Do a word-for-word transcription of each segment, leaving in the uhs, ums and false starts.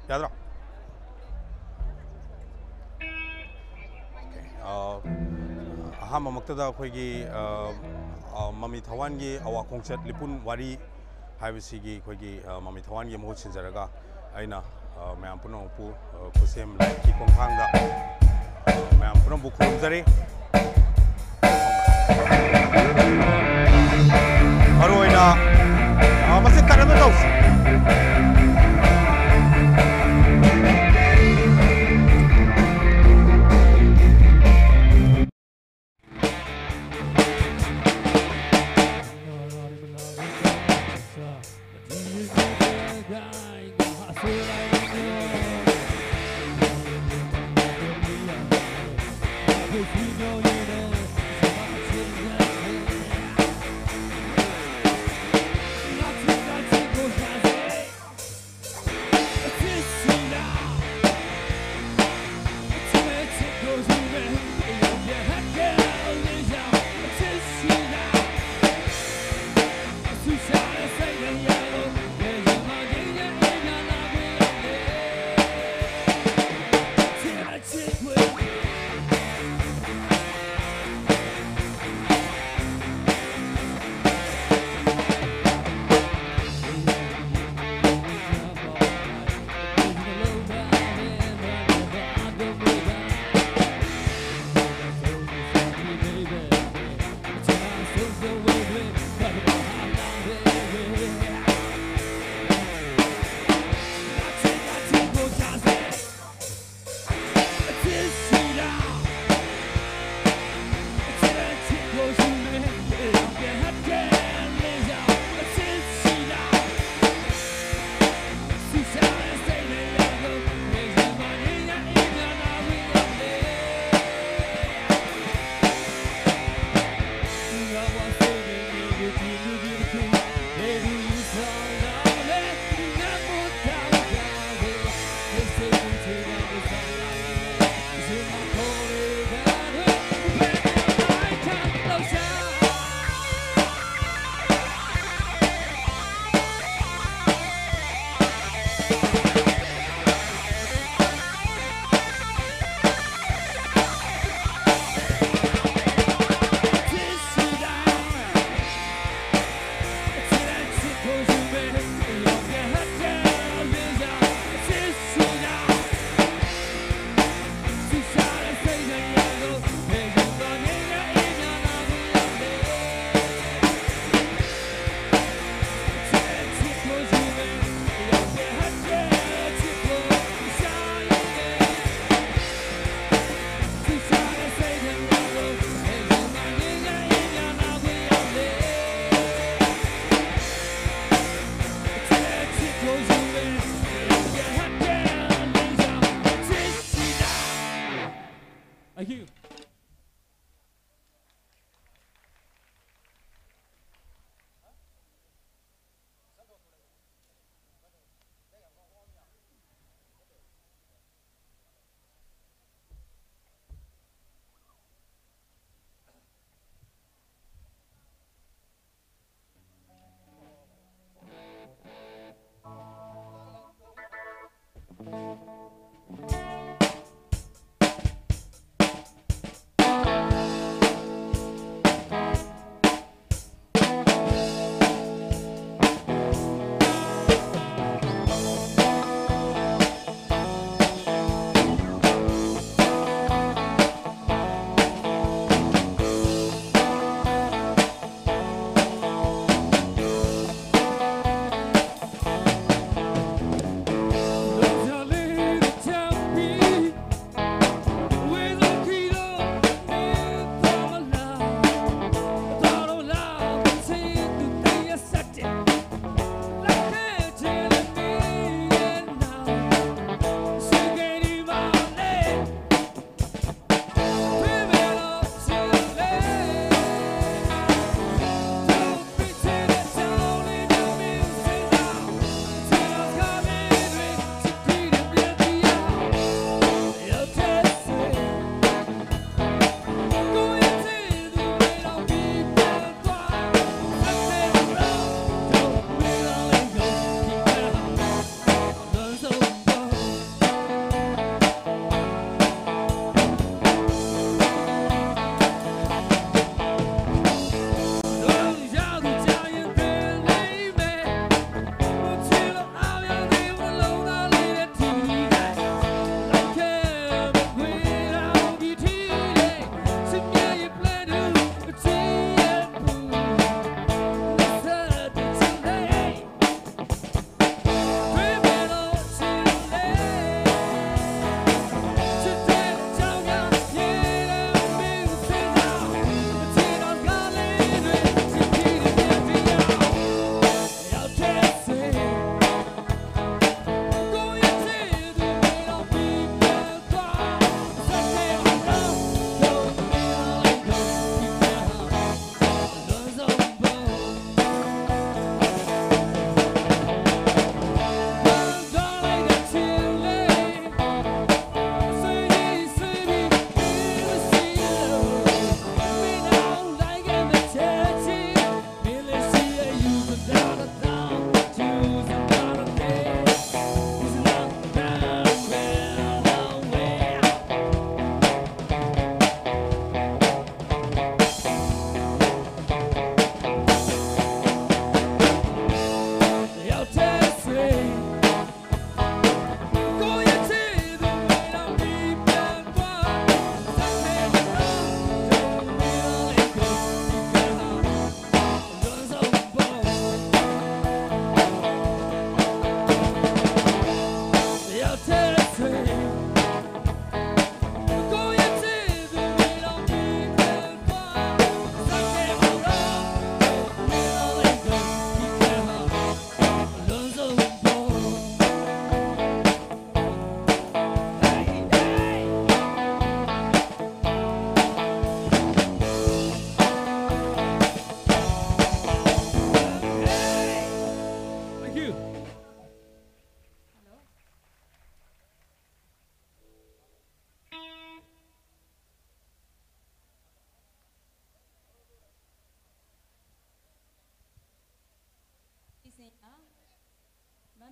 ꯌꯥꯗ꯭ꯔꯣ? ꯑꯣꯀꯦ꯫ ꯑ, ꯑꯍꯥꯟꯕꯃꯛꯇꯗ ꯑꯩꯈꯣꯏꯒꯤ, ꯑ, ꯑ, ꯃꯃꯤ ꯊꯋꯥꯟꯒꯤ ꯑꯋꯥ ꯈꯣꯡꯆꯠ ꯂꯤꯄꯨꯟ ꯋꯥꯔꯤ ꯍꯥꯏꯕꯁꯤꯒꯤ ꯑꯩꯈꯣꯏꯒꯤ, ꯑ, ꯃꯃꯤ ꯊꯋꯥꯟꯒꯤ ꯃꯍꯨꯠ ꯁꯤꯟꯖꯔꯒ ꯑꯩꯅ, ꯑ, ꯃꯌꯥꯝ ꯄꯨꯝꯅꯃꯛꯄꯨ, ꯑ, ꯈꯨꯠꯁꯦꯝ ꯂꯥꯏꯔꯤꯛꯀꯤ ꯈꯣꯡꯊꯥꯡꯗ, ꯑ, ꯃꯌꯥꯝ ꯄꯨꯝꯅꯃꯛꯄꯨ ꯈꯨꯔꯨꯝꯖꯔꯤ꯫ ꯃꯔꯨ ꯑꯣꯏꯅ, ꯑ, ꯃꯁꯤ ꯀꯔꯝꯅ ꯇꯧꯁꯤ? Thank you.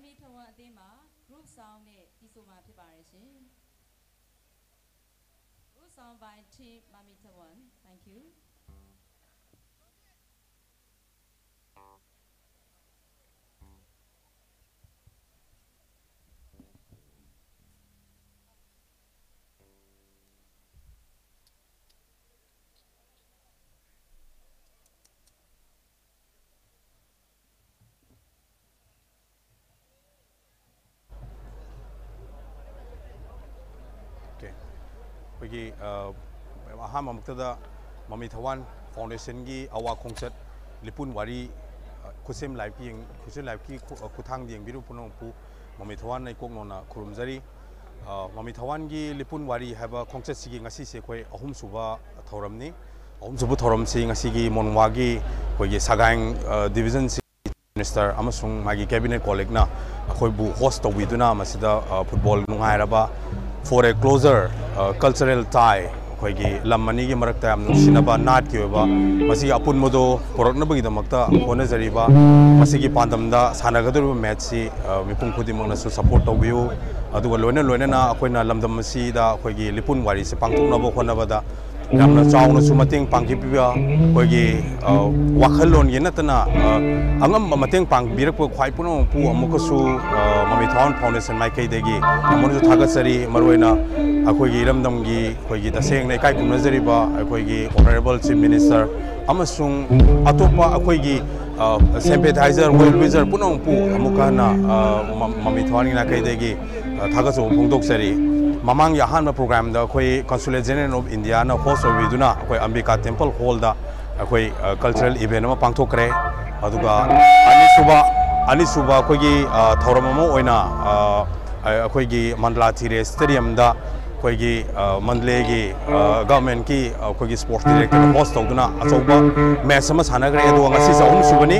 ꯃꯃꯤ ꯊꯋꯥꯟ ꯑꯗꯦꯝꯃ, group sound ꯅꯦ ꯇꯤꯁꯣꯃ ꯐꯤꯕꯥꯔꯦꯁꯤ꯫ Group sound by Team ꯃꯃꯤ ꯊꯋꯥꯟ꯫ Thank you. Okay. ꯑꯩꯈꯣꯏꯒꯤ ꯑ, ꯑꯍꯥꯟꯕꯃꯛꯇꯗ ꯃꯃꯤ ꯊꯋꯥꯟ ꯐꯥꯎꯟꯗꯦꯁꯟꯒꯤ ꯑꯋꯥ ꯈꯣꯡꯆꯠ ꯂꯤꯄꯨꯟ ꯋꯥꯔꯤ, ꯑ, ꯈꯨꯠꯁꯦꯝ ꯂꯥꯏꯞꯀꯤ ꯌꯦꯡ-, ꯈꯨꯠꯁꯦꯝ ꯂꯥꯏꯞꯀꯤ ꯈꯨ-, ꯑ, ꯈꯨꯠꯊꯥꯡꯗ ꯌꯦꯡꯕꯤꯔꯤꯕ ꯄꯨꯝꯅꯃꯛꯄꯨ ꯃꯃꯤ ꯊꯋꯥꯟꯅ ꯏꯀꯣꯛ ꯅꯧꯅ ꯈꯨꯔꯨꯝꯖꯔꯤ꯫ ꯑ, ꯃꯃꯤ ꯊꯋꯥꯟꯒꯤ ꯂꯤꯄꯨꯟ ꯋꯥꯔꯤ ꯍꯥꯏꯕ ꯈꯣꯡꯆꯠꯁꯤꯒꯤ ꯉꯁꯤꯁꯦ ꯑꯩꯈꯣꯏ ꯑꯍꯨꯝꯁꯨꯕ ꯊꯧꯔꯝꯅꯤ꯫ ꯑꯍꯨꯝꯁꯨꯕ ꯊꯧꯔꯝꯁꯤ ꯉꯁꯤꯒꯤ ꯃꯣꯟꯋꯥꯒꯤ ꯑꯩꯈꯣꯏꯒꯤ ꯁꯒꯥꯏ, ꯑ, ꯗꯤꯕꯤꯖꯟꯁꯤ ꯃꯤꯅꯤꯁꯇꯔ ꯑꯃꯁꯨꯡ ꯃꯥꯒꯤ ꯀꯦꯕꯤꯅꯦꯠ ꯀꯣꯂꯤꯛꯅ ꯑꯩꯈꯣꯏꯕꯨ ꯍꯣꯁ ꯇꯧꯕꯤꯗꯨꯅ ꯃꯁꯤꯗ, ꯑ, ꯐꯨꯠꯕꯣꯜ ꯅꯨꯡꯉꯥꯏꯔꯕ for a closer, ꯑ, cultural tie, ꯑꯩꯈꯣꯏꯒꯤ ꯂꯝ ꯑꯅꯤꯒꯤ ꯃꯔꯛꯇ ꯌꯥꯝ ꯅꯨꯡꯁꯤꯅꯕ ꯅꯥꯠꯀꯤ ꯑꯣꯏꯕ ꯃꯁꯤꯒꯤ ꯑꯄꯨꯟꯕꯗꯣ ꯄꯨꯔꯛꯅꯕꯒꯤꯗꯃꯛꯇ ꯍꯣꯠꯅꯖꯔꯤꯕ ꯃꯁꯤꯒꯤ ꯄꯥꯟꯗꯝꯗ ꯁꯥꯟꯅꯒꯗꯧꯔꯤꯕ ꯃꯦꯠꯁꯁꯤ, ꯑ, ꯃꯤꯄꯨꯝ ꯈꯨꯗꯤꯡꯃꯛꯅꯁꯨ ꯁꯄꯣꯔꯠ ꯇꯧꯕꯤꯌꯨ꯫ ꯑꯗꯨꯒ ꯂꯣꯏꯅ ꯂꯣꯏꯅꯅ ꯑꯩꯈꯣꯏꯅ ꯂꯝꯗꯝ ꯑꯁꯤꯗ ꯑꯩꯈꯣꯏꯒꯤ ꯂꯤꯄꯨꯟ ꯋꯥꯔꯤꯁꯦ ꯄꯥꯡꯊꯣꯛꯅꯕ ꯍꯣꯠꯅꯕꯗ ꯌꯥꯝꯅ ꯆꯥꯎꯅꯁꯨ ꯃꯇꯦꯡ ꯄꯥꯡꯕꯤꯕ, ꯑꯩꯈꯣꯏꯒꯤ, ꯑ, ꯋꯥꯈꯜꯂꯣꯟꯒꯤ ꯅꯠꯇꯅ, ꯑ, ꯑꯉꯝꯕ ꯃꯇꯦꯡ ꯄꯥꯡꯕꯤꯔꯛꯄ ꯈ꯭ꯋꯥꯏ ꯄꯨꯝꯅꯃꯛꯄꯨ ꯑꯃꯨꯛꯀꯁꯨ, ꯑ, ꯃꯃꯤ ꯊꯋꯥꯟ ꯐꯥꯎꯟꯗꯦꯁꯟ ꯃꯥꯏꯀꯩꯗꯒꯤ ꯑꯃꯨꯛꯀꯁꯨ ꯊꯥꯒꯠꯆꯔꯤ꯫ ꯃꯔꯨꯑꯣꯏꯅ ꯑꯩꯈꯣꯏꯒꯤ ꯏꯔꯝꯗꯝꯒꯤ ꯑꯩꯈꯣꯏꯒꯤ ꯇꯁꯦꯡꯅ ꯏꯀꯥꯏ ꯈꯨꯝꯅꯖꯔꯤꯕ ꯑꯩꯈꯣꯏꯒꯤ Honourable Chief Minister ꯑꯃꯁꯨꯡ ꯑꯇꯣꯞꯄ ꯑꯩꯈꯣꯏꯒꯤ, ꯑ, sympathizer, well wisher ꯄꯨꯝꯅꯃꯛꯄꯨ ꯑꯃꯨꯛꯀ ꯍꯟꯅ, ꯑ, ꯃ-, ꯃꯃꯤ ꯊꯋꯥꯟꯒꯤ ꯃꯥꯏꯀꯩꯗꯒꯤ, ꯑ, ꯊꯥꯒꯠꯆꯕ ꯐꯣꯡꯗꯣꯛꯆꯔꯤ꯫ ꯃꯃꯥꯡꯒꯤ ꯑꯍꯥꯟꯕ ꯄ꯭ꯔꯣꯒ꯭ꯔꯥꯝꯗ ꯑꯩꯈꯣꯏ Consulate General of Indiaꯅ ꯍꯣꯁ ꯑꯣꯏꯕꯤꯗꯨꯅ ꯑꯩꯈꯣꯏ ꯑꯝꯕꯤꯀꯥ ꯇꯦꯝꯄꯜ ꯍꯣꯜꯗ ꯑꯩꯈꯣꯏ, ꯑ, cultural event ꯑꯃ ꯄꯥꯡꯊꯣꯛꯈ꯭ꯔꯦ꯫ ꯑꯗꯨꯒ ꯑꯅꯤꯁꯨꯕ, ꯑꯅꯤꯁꯨꯕ ꯑꯩꯈꯣꯏꯒꯤ, ꯑ, ꯊꯧꯔꯝ ꯑꯃ ꯑꯣꯏꯅ, ꯑ, ꯑ, ꯑꯩꯈꯣꯏꯒꯤ ꯃꯟꯗꯂꯥ ꯊꯤꯔꯦ ꯁ꯭ꯇꯦꯗꯤꯌꯝꯗ ꯑꯩꯈꯣꯏꯒꯤ, ꯑ, ꯃꯟꯗꯂꯦꯒꯤ, ꯑ, ꯒꯚꯔꯟꯃꯦꯟꯠꯀꯤ, ꯑ, ꯑꯩꯈꯣꯏꯒꯤ ꯁ꯭ꯄꯣꯔꯠꯁ ꯗꯥꯏꯔꯦꯛꯇꯔꯅ ꯍꯣꯁ ꯇꯧꯗꯨꯅ ꯑꯆꯧꯕ ꯃꯦꯠꯆ ꯑꯃ ꯁꯥꯟꯅꯈ꯭ꯔꯦ꯫ ꯑꯗꯨꯒ ꯉꯁꯤꯁꯦ ꯑꯍꯨꯝꯁꯨꯕꯅꯤ꯫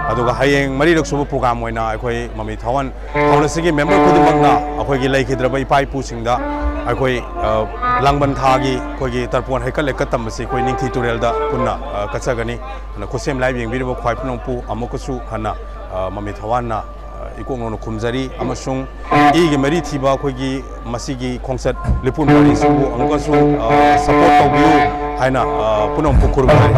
ꯑꯗꯨꯒ ꯍꯌꯦꯡ ꯃꯔꯤꯔꯛ ꯁꯨꯕ ꯄ꯭ꯔꯣꯒ꯭ꯔꯥꯝ ꯑꯣꯏꯅ ꯑꯩꯈꯣꯏ ꯃꯃꯤ ꯊꯋꯥꯟ ꯐꯥꯎꯟꯗꯦꯁꯟꯒꯤ ꯃꯦꯝꯕꯔ ꯈꯨꯗꯤꯡꯃꯛꯅ ꯑꯩꯈꯣꯏꯒꯤ ꯂꯩꯈꯤꯗ꯭ꯔꯕ ꯏꯄꯥ ꯏꯄꯨꯁꯤꯡꯗ ꯑꯩꯈꯣꯏ, ꯑ, ꯂꯥꯡꯕꯟ ꯊꯥꯒꯤ ꯑꯩꯈꯣꯏꯒꯤ ꯇꯔꯄꯣꯟ ꯍꯩꯀꯠ ꯂꯩꯀꯠ ꯇꯝꯕꯁꯤ ꯑꯩꯈꯣꯏ ꯅꯤꯡꯊꯤ ꯇꯨꯔꯦꯜꯗ ꯄꯨꯟꯅ, ꯑ, ꯀꯠꯆꯒꯅꯤ꯫ ꯑꯗꯨꯅ ꯈꯨꯠꯁꯦꯝ ꯂꯥꯏꯞ ꯌꯦꯡꯕꯤꯔꯤꯕ ꯈ꯭ꯋꯥꯏ ꯄꯨꯝꯅꯃꯛꯄꯨ ꯑꯃꯨꯛꯀꯁꯨ ꯍꯟꯅ, ꯑ, ꯃꯃꯤ ꯊꯋꯥꯟꯅ ꯏꯀꯣꯛ ꯅꯧꯅ ꯈꯨꯝꯖꯔꯤ ꯑꯃꯁꯨꯡ ꯏꯒꯤ ꯃꯔꯤ ꯊꯤꯕ ꯑꯩꯈꯣꯏꯒꯤ ꯃꯁꯤꯒꯤ ꯈꯣꯡꯆꯠ ꯂꯤꯄꯨꯟ ꯄꯥꯔꯤꯁꯤꯕꯨ ꯑꯃꯨꯛꯀꯁꯨ ꯁꯄꯣꯔꯠ ꯇꯧꯕꯤꯌꯨ ꯍꯥꯏꯅ ꯄꯨꯝꯅꯃꯛꯄꯨ ꯈꯨꯔꯨꯝꯖꯔꯤ꯫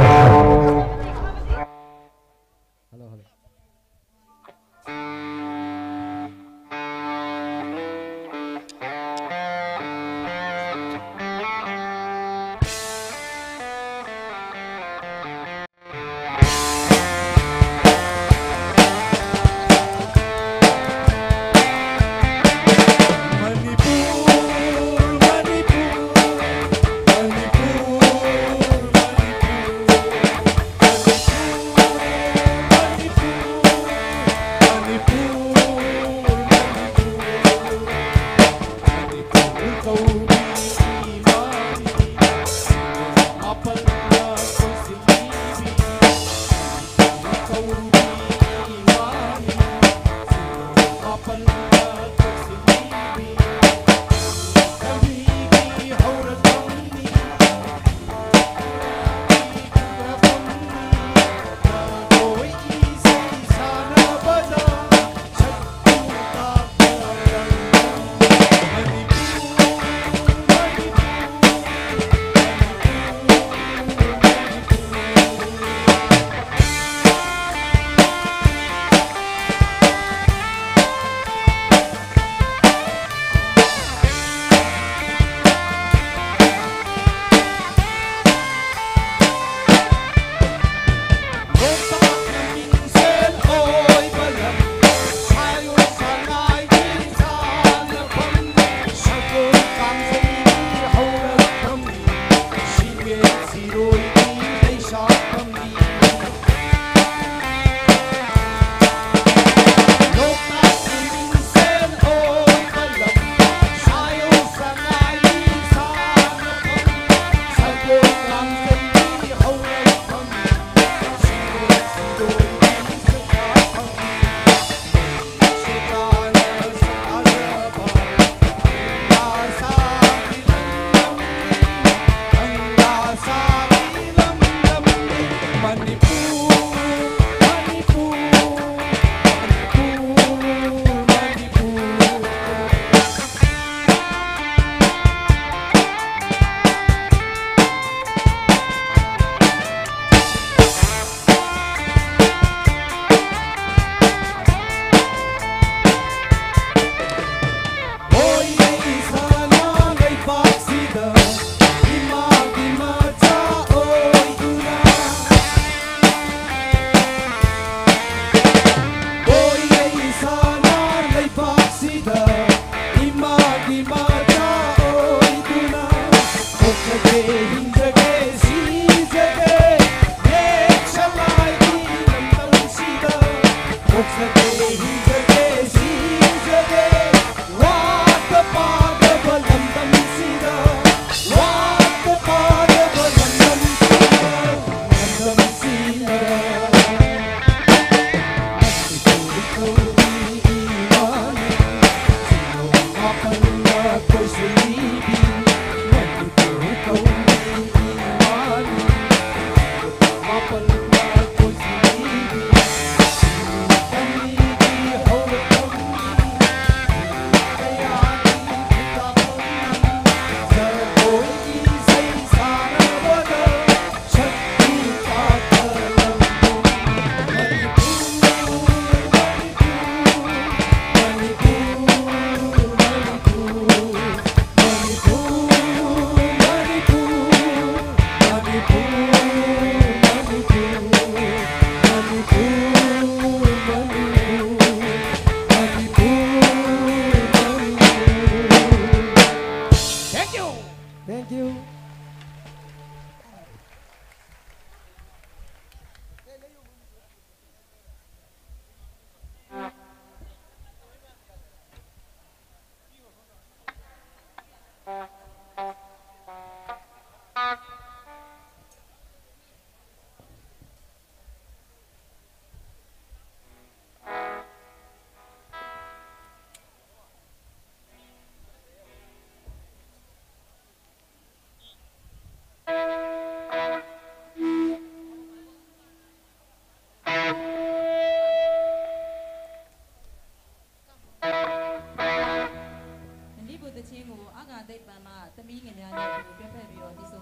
Nalibu tacheng u aga dai pama tami nganya ni tu pepe bio tiso.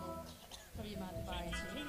Kami ma tu pai chi.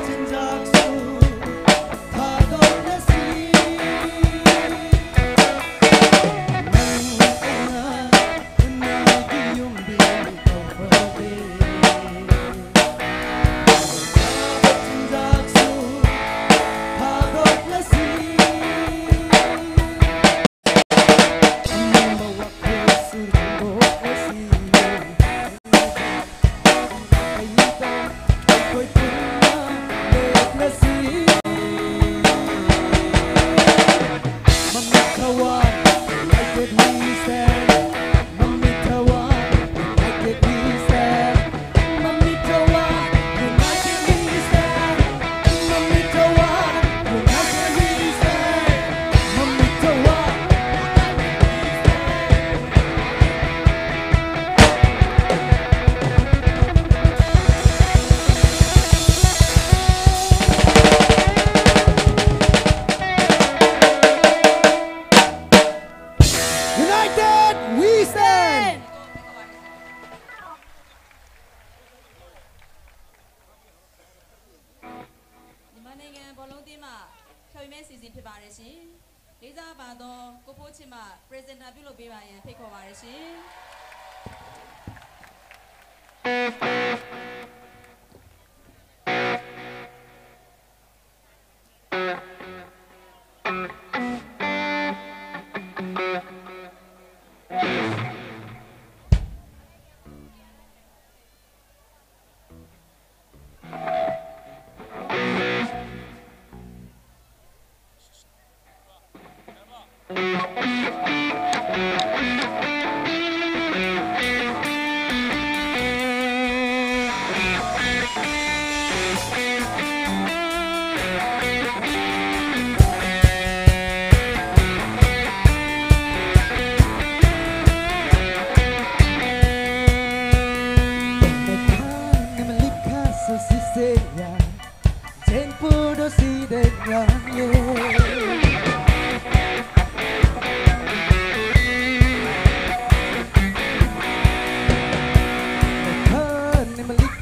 ꯆꯤꯟꯖꯥꯛꯁꯨ ꯊꯥꯗꯣꯛꯂꯁꯤ꯫ ꯅꯪ ꯑꯩꯅ ꯅꯪꯒꯤ ꯌꯨꯝꯕꯤ ꯇꯧꯕꯗꯤ꯫ ꯆꯤꯟꯖꯥꯛꯁꯨ ꯊꯥꯗꯣꯛꯂꯁꯤ꯫ ꯑꯃꯝꯕ ꯋꯥꯈꯜꯁꯨ ꯍꯨꯟꯗꯣꯛꯂꯁꯤ꯫ ꯑꯩꯈꯣꯏ ꯄꯨꯟꯅ ꯂꯦꯞꯂꯁꯤ꯫ ꯃꯃꯤꯠ ꯊꯋꯥꯟ, united we stand. ꯃꯃꯤꯠ ꯊꯋꯥꯟ, united we stand. ꯃꯃꯤꯠ ꯊꯋꯥꯟ, united we stand. ꯃꯃꯤꯠ ꯊꯋꯥꯟ, united we stand. ꯃꯃꯤꯠ ꯊꯋꯥꯟ, united we stand. United we stand!မြန်မာနိုင်ငံဘောလုံးအသင်းမှ ဖြောင့်မတ်စီစဉ်ဖြစ်ပါတယ်ရှင်။ လေးစားပါသော ကိုဖိုးချစ်မှ presenter ပြုလုပ်ပေးပါရန် ဖိတ်ခေါ်ပါတယ်ရှင်။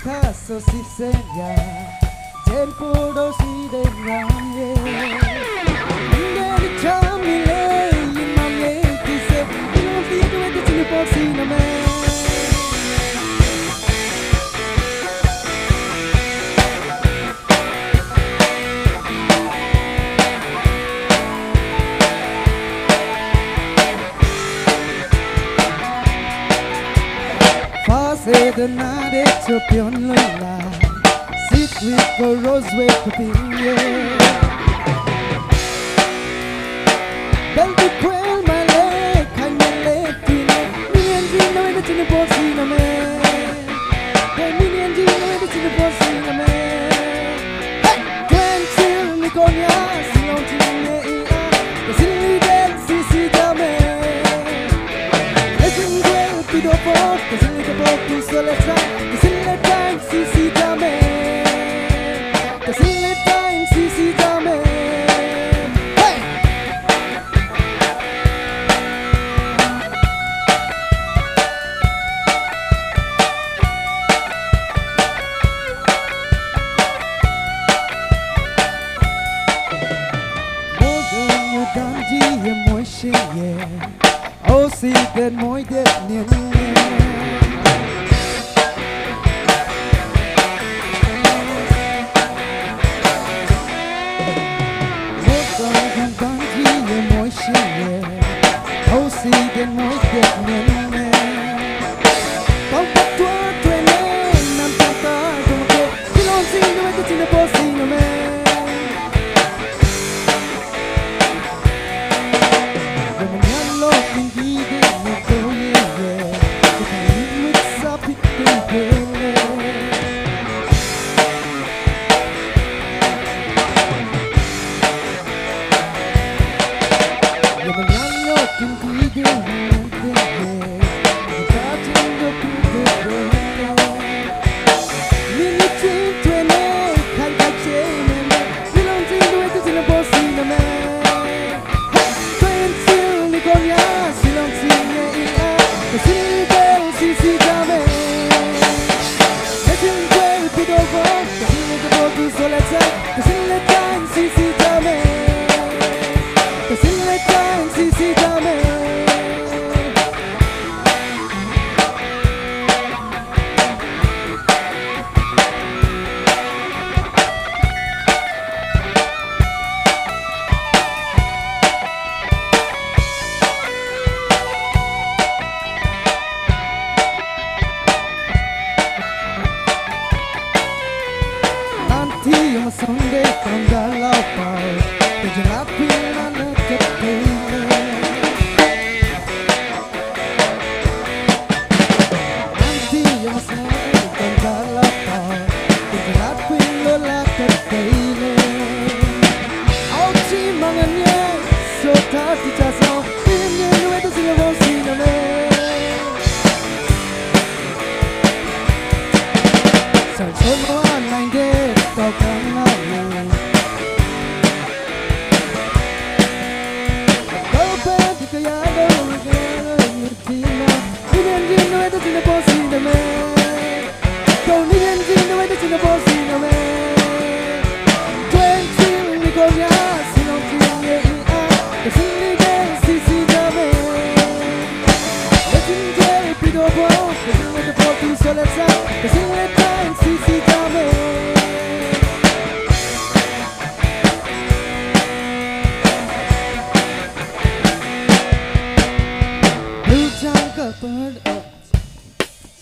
Kaso si senya, jen puro si de ranye. Ngeni chami le, imam le, kise, ilum si tu eti sini por si na me. Fase de nade chopion lula. Sit with the rose with the pinye. Bel tu kwel male, kanyele tine. Minion jin no ene tine bosi na me. Hey, minion jin no ene tine bosi na me. Hey, twenty Niconia, silon tine ia. Kasili den sisi dame. Esin kwel pido po, kasili de po tu soletra. Kasili den sisi dame. Kasili den sisi dame. Hey! Moyo nyu danji ye moishin ye. O si den moi den nyen nyen.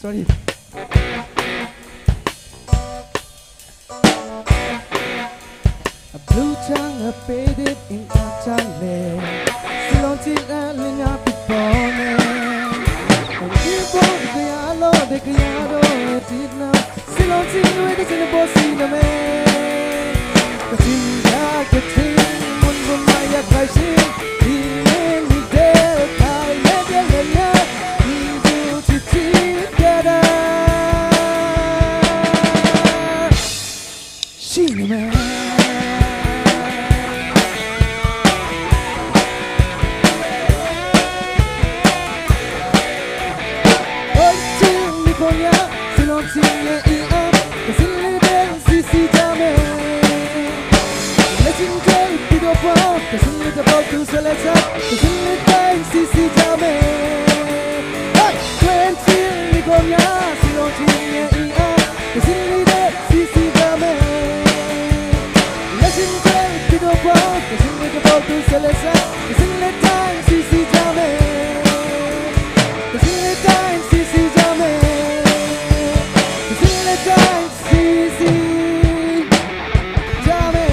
Sorry. A blue tongue, I paid it in Achale. Silon Tina Lina Pipone. And people, they are Lord, they are Lord, they did not. Silon Tina, where the Tina Boss in the man. Katinga, Katin, Munmaya, Kaishin, Imen, Del, Kai, Media, Media, Idu, Titi, Dada. Cinema. Oi, Cinema, Silon, Cinema, Ian, Silon, Silent Sisi Jame.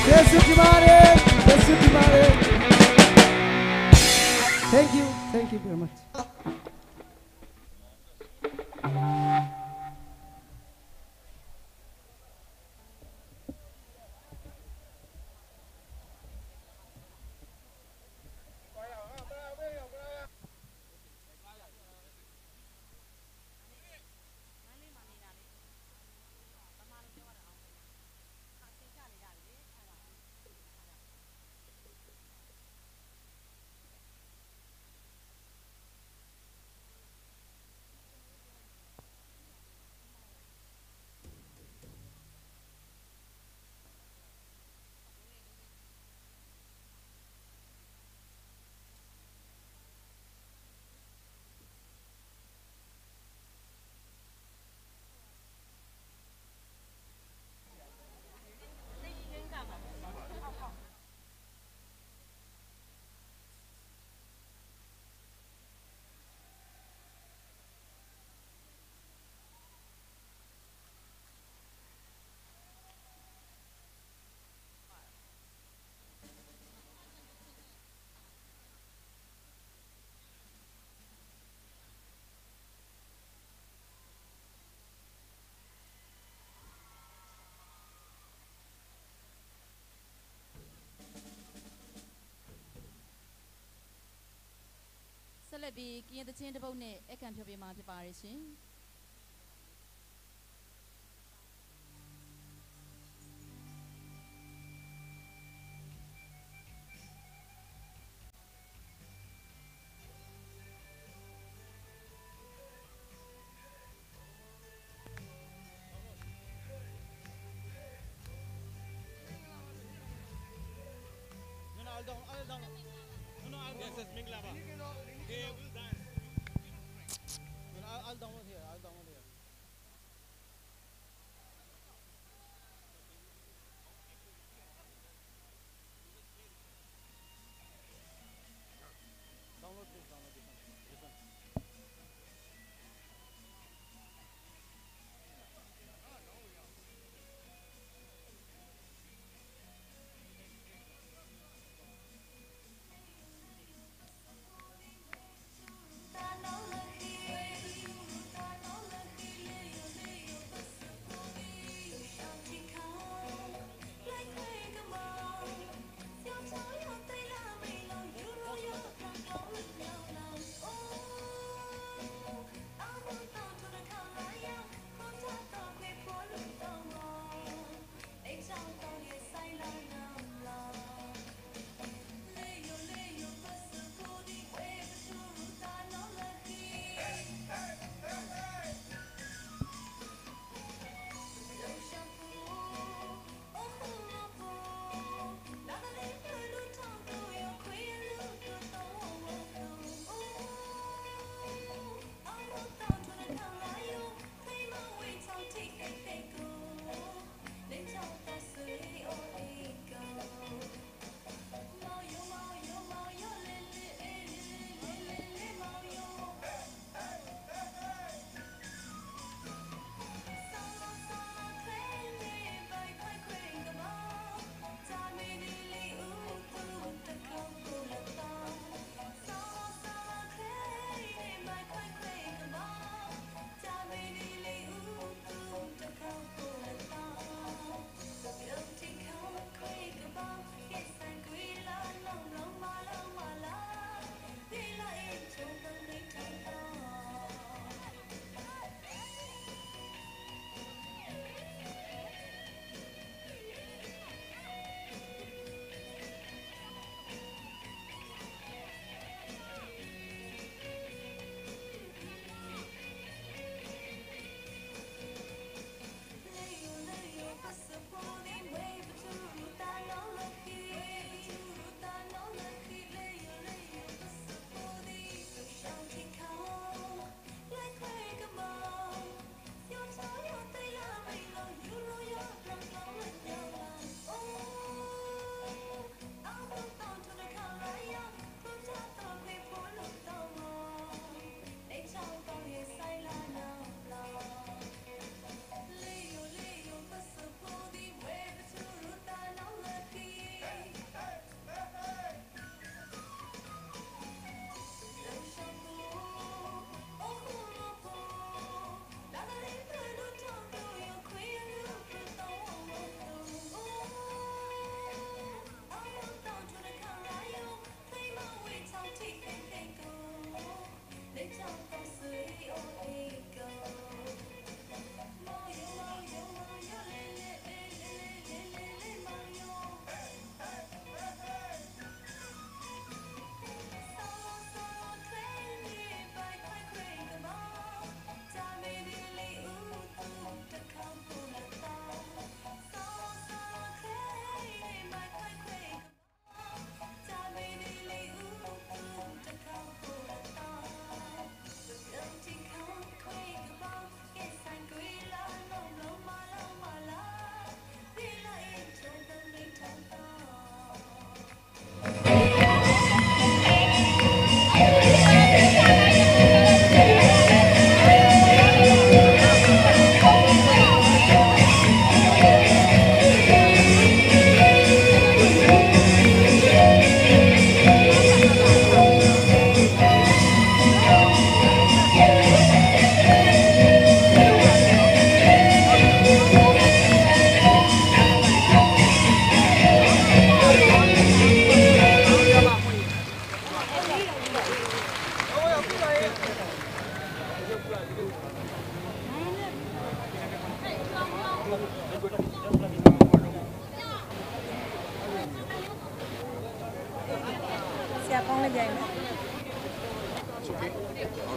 Jesu Jimare, Jesu Jimare. Thank you, thank you very much.ဆက်လက်ပြီး ကရင်သီချင်းတစ်ပုဒ်နဲ့ အဲခံဖျော်ဖြေမှာဖြစ်ပါတယ်ရှင်။ Download this, download this one. This one.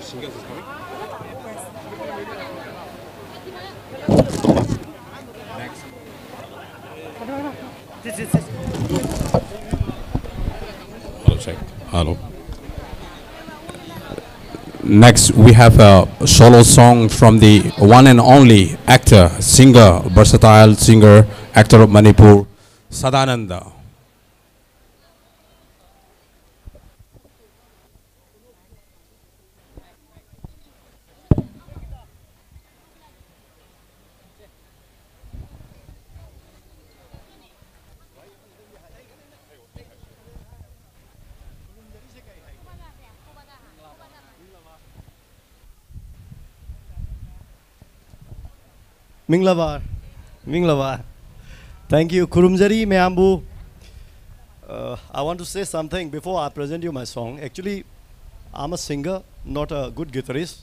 Hello, check. Hello. Next, we have a solo song from the one and only actor, singer, versatile singer, actor of Manipur, Sadananda. ꯃꯤꯡꯂꯕ, ꯃꯤꯡꯂꯕ꯫ Thank you. ꯈꯨꯔꯨꯝꯖꯔꯤ ꯃꯌꯥꯝꯕꯨ꯫ Uh, I want to say something before I present you my song. Actually, I'm a singer, not a good guitarist,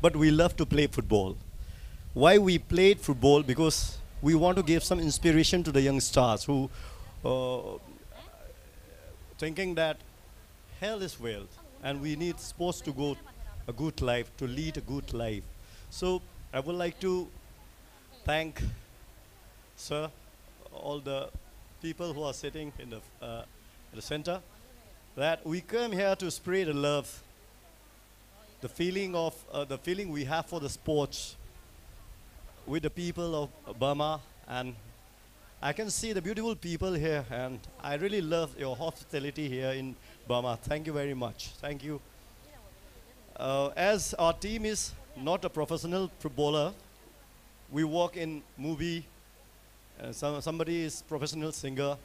but we love to play football. Why we played football? Because we want to give some inspiration to the young stars who, uh, thinking that health is wealth, and we need sports to go a good life, to lead a good life. So I would like to thank, sir, all the people who are sitting in the, uh, in the center, that we came here to spread the love, the feeling of, uh, the feeling we have for the sports with the people of Burma. And I can see the beautiful people here, and I really love your hospitality here in Burma. Thank you very much. Thank you. Uh, as our team is not a professional footballer, we work in movie. Uh, some, somebody is professional singer,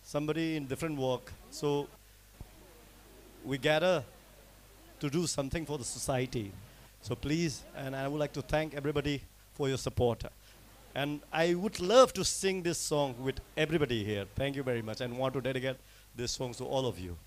somebody in different work. So we gather to do something for the society. So please, and I would like to thank everybody for your support. And I would love to sing this song with everybody here. Thank you very much, and want to dedicate this song to all of you.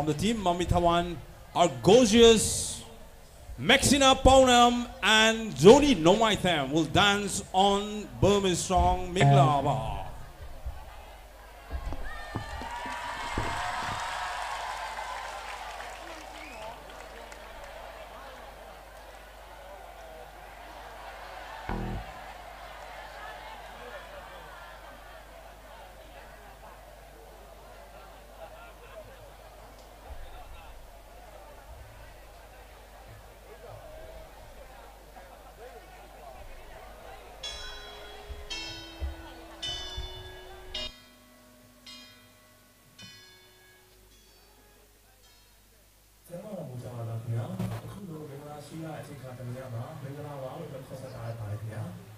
From the team Mami Thawan, our gorgeous Maxina Paunam and Joni Nomaithem will dance on Burmese song Miklaba. Thank you. မင်္ဂလာပါခင်ဗျာ။ အခုလိုမင်္ဂလာရှိရအချိန်ခါတည်းမှာမင်္ဂလာပါလို့လည်းခေါ်ဆက်ထားရပါတယ်ခင်ဗျာ။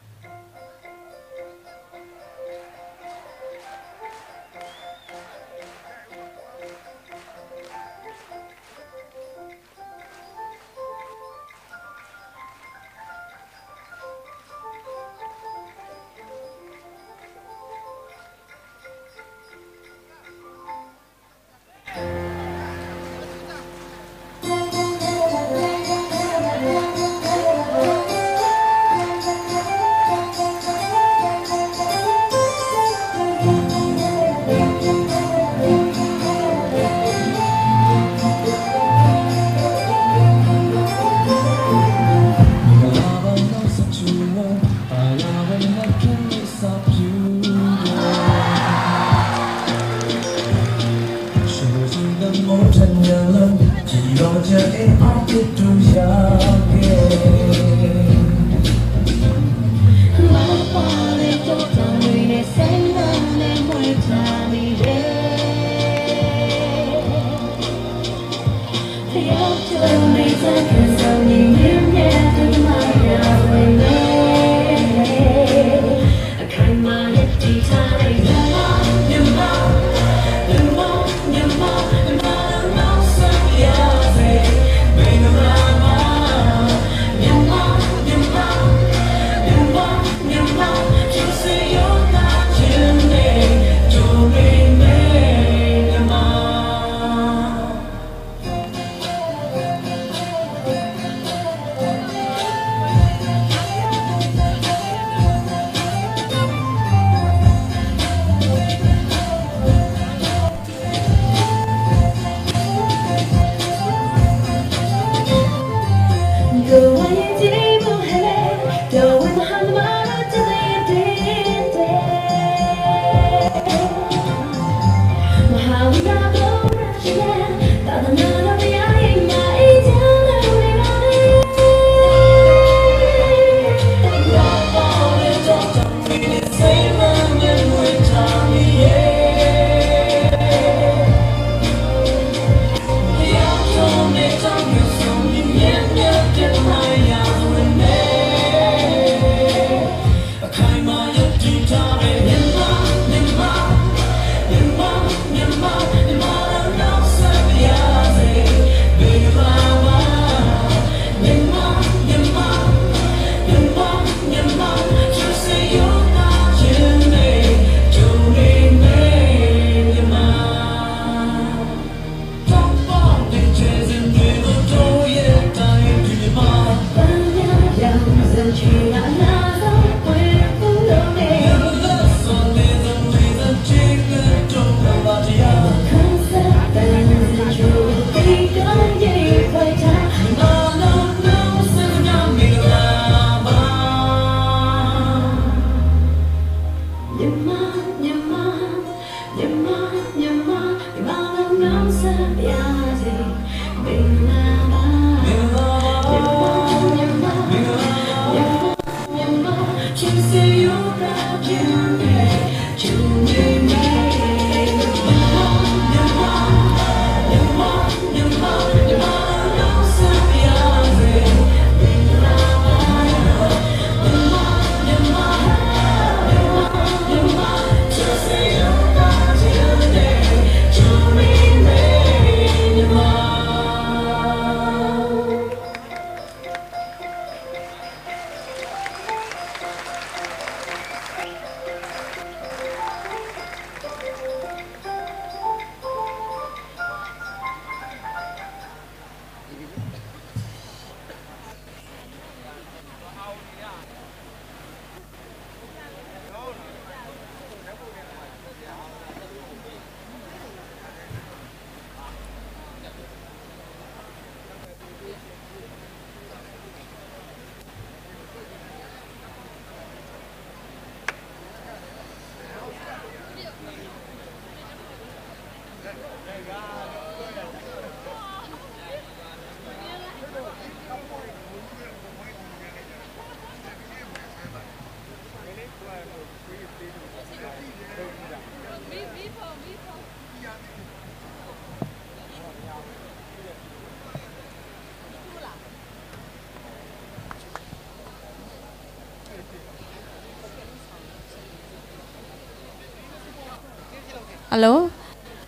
Hello,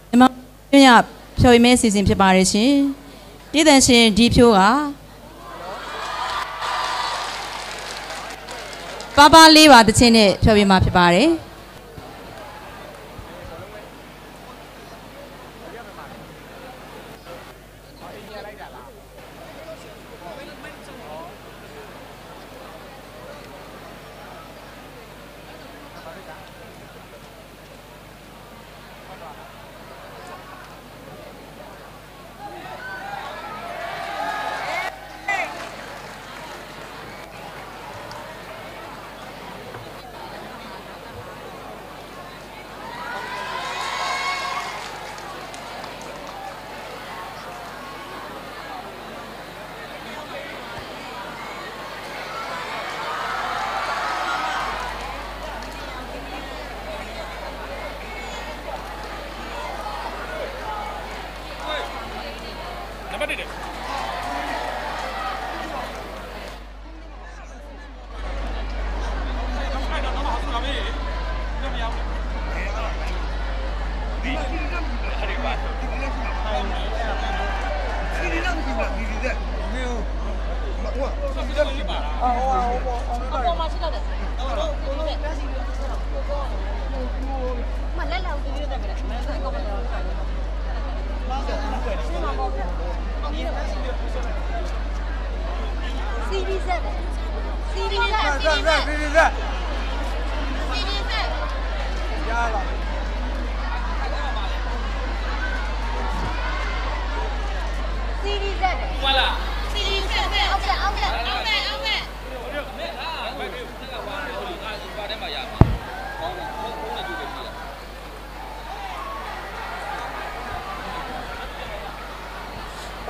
မြန်မာပြည်ရဖျော်ဖြေရေးအစီအစဉ်ဖြစ်ပါတယ်ရှင်။ တေးသံရှင်ဒီဖြိုးကပါပါလေးပါတစ်ချက်နဲ့ဖျော်ဖြေမှာဖြစ်ပါတယ်။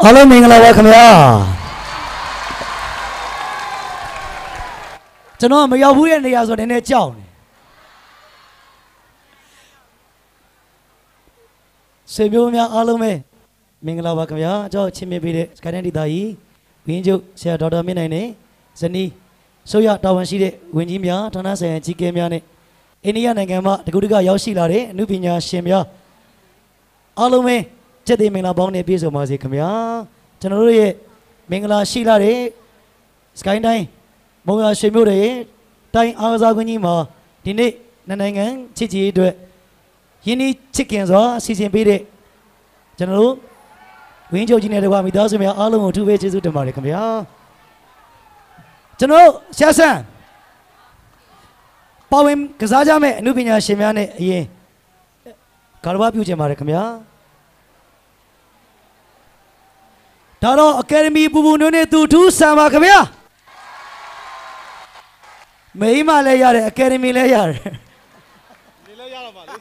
အားလုံးမင်္ဂလာပါခင်ဗျာကျွန်တော်မရောက်ဘူးတဲ့နေရာဆိုတော့နည်းနည်းကြောက်နေဆွေမျိုးများအားလုံးပဲမင်္ဂလာပါခင်ဗျာကျွန်တော်ချစ်မြတ်ပေးတဲ့ Skynet ဒေသကြီးဝင်းချုပ်ဆရာဒေါက်တာမင်းနိုင်နဲ့ဇနီးဆိုရတာဝန်ရှိတဲ့ဝန်ကြီးများဌာနဆိုင်ရာကြီးကဲများနဲ့အိန္ဒိယနိုင်ငံမှတကူတကရောက်ရှိလာတဲ့အနုပညာရှင်များအားလုံးပဲချစ်တဲ့မင်္ဂလာပေါင်းနဲ့ပြည့်စုံပါစေခင်ဗျာကျွန်တော်တို့ရဲ့မင်္ဂလာရှိလာတဲ့ Skynet တိုင်းမုံရွာရွှေမြို့တွေတိုင်းအားကစားကွင်းကြီးမှာဒီနေ့နှစ်နိုင်ငံချစ်ကြည်ရေးအတွက်ရင်းနှီးချစ်ခင်စွာစီစဉ်ပေးတဲ့ကျွန်တော်တို့ဝင်းချုပ်ကြီးနဲ့တကွာမိသားစုများအားလုံးကိုအထူးပဲကျေးဇူးတင်ပါတယ်ခင်ဗျာကျွန်တော်ဆရာဆန်ပါဝင်ကစားကြမဲ့အနုပညာရှင်များနဲ့အရင်ကာရဝပြုချင်ပါတယ်ခင်ဗျာဒါတော့ Academy ပူပူနွေးနွေးသူထူးဆန်ပါခင်ဗျာမိမလည်းရတယ် Academy လည်းရတယ်နေလည်းရတော့ပါလေ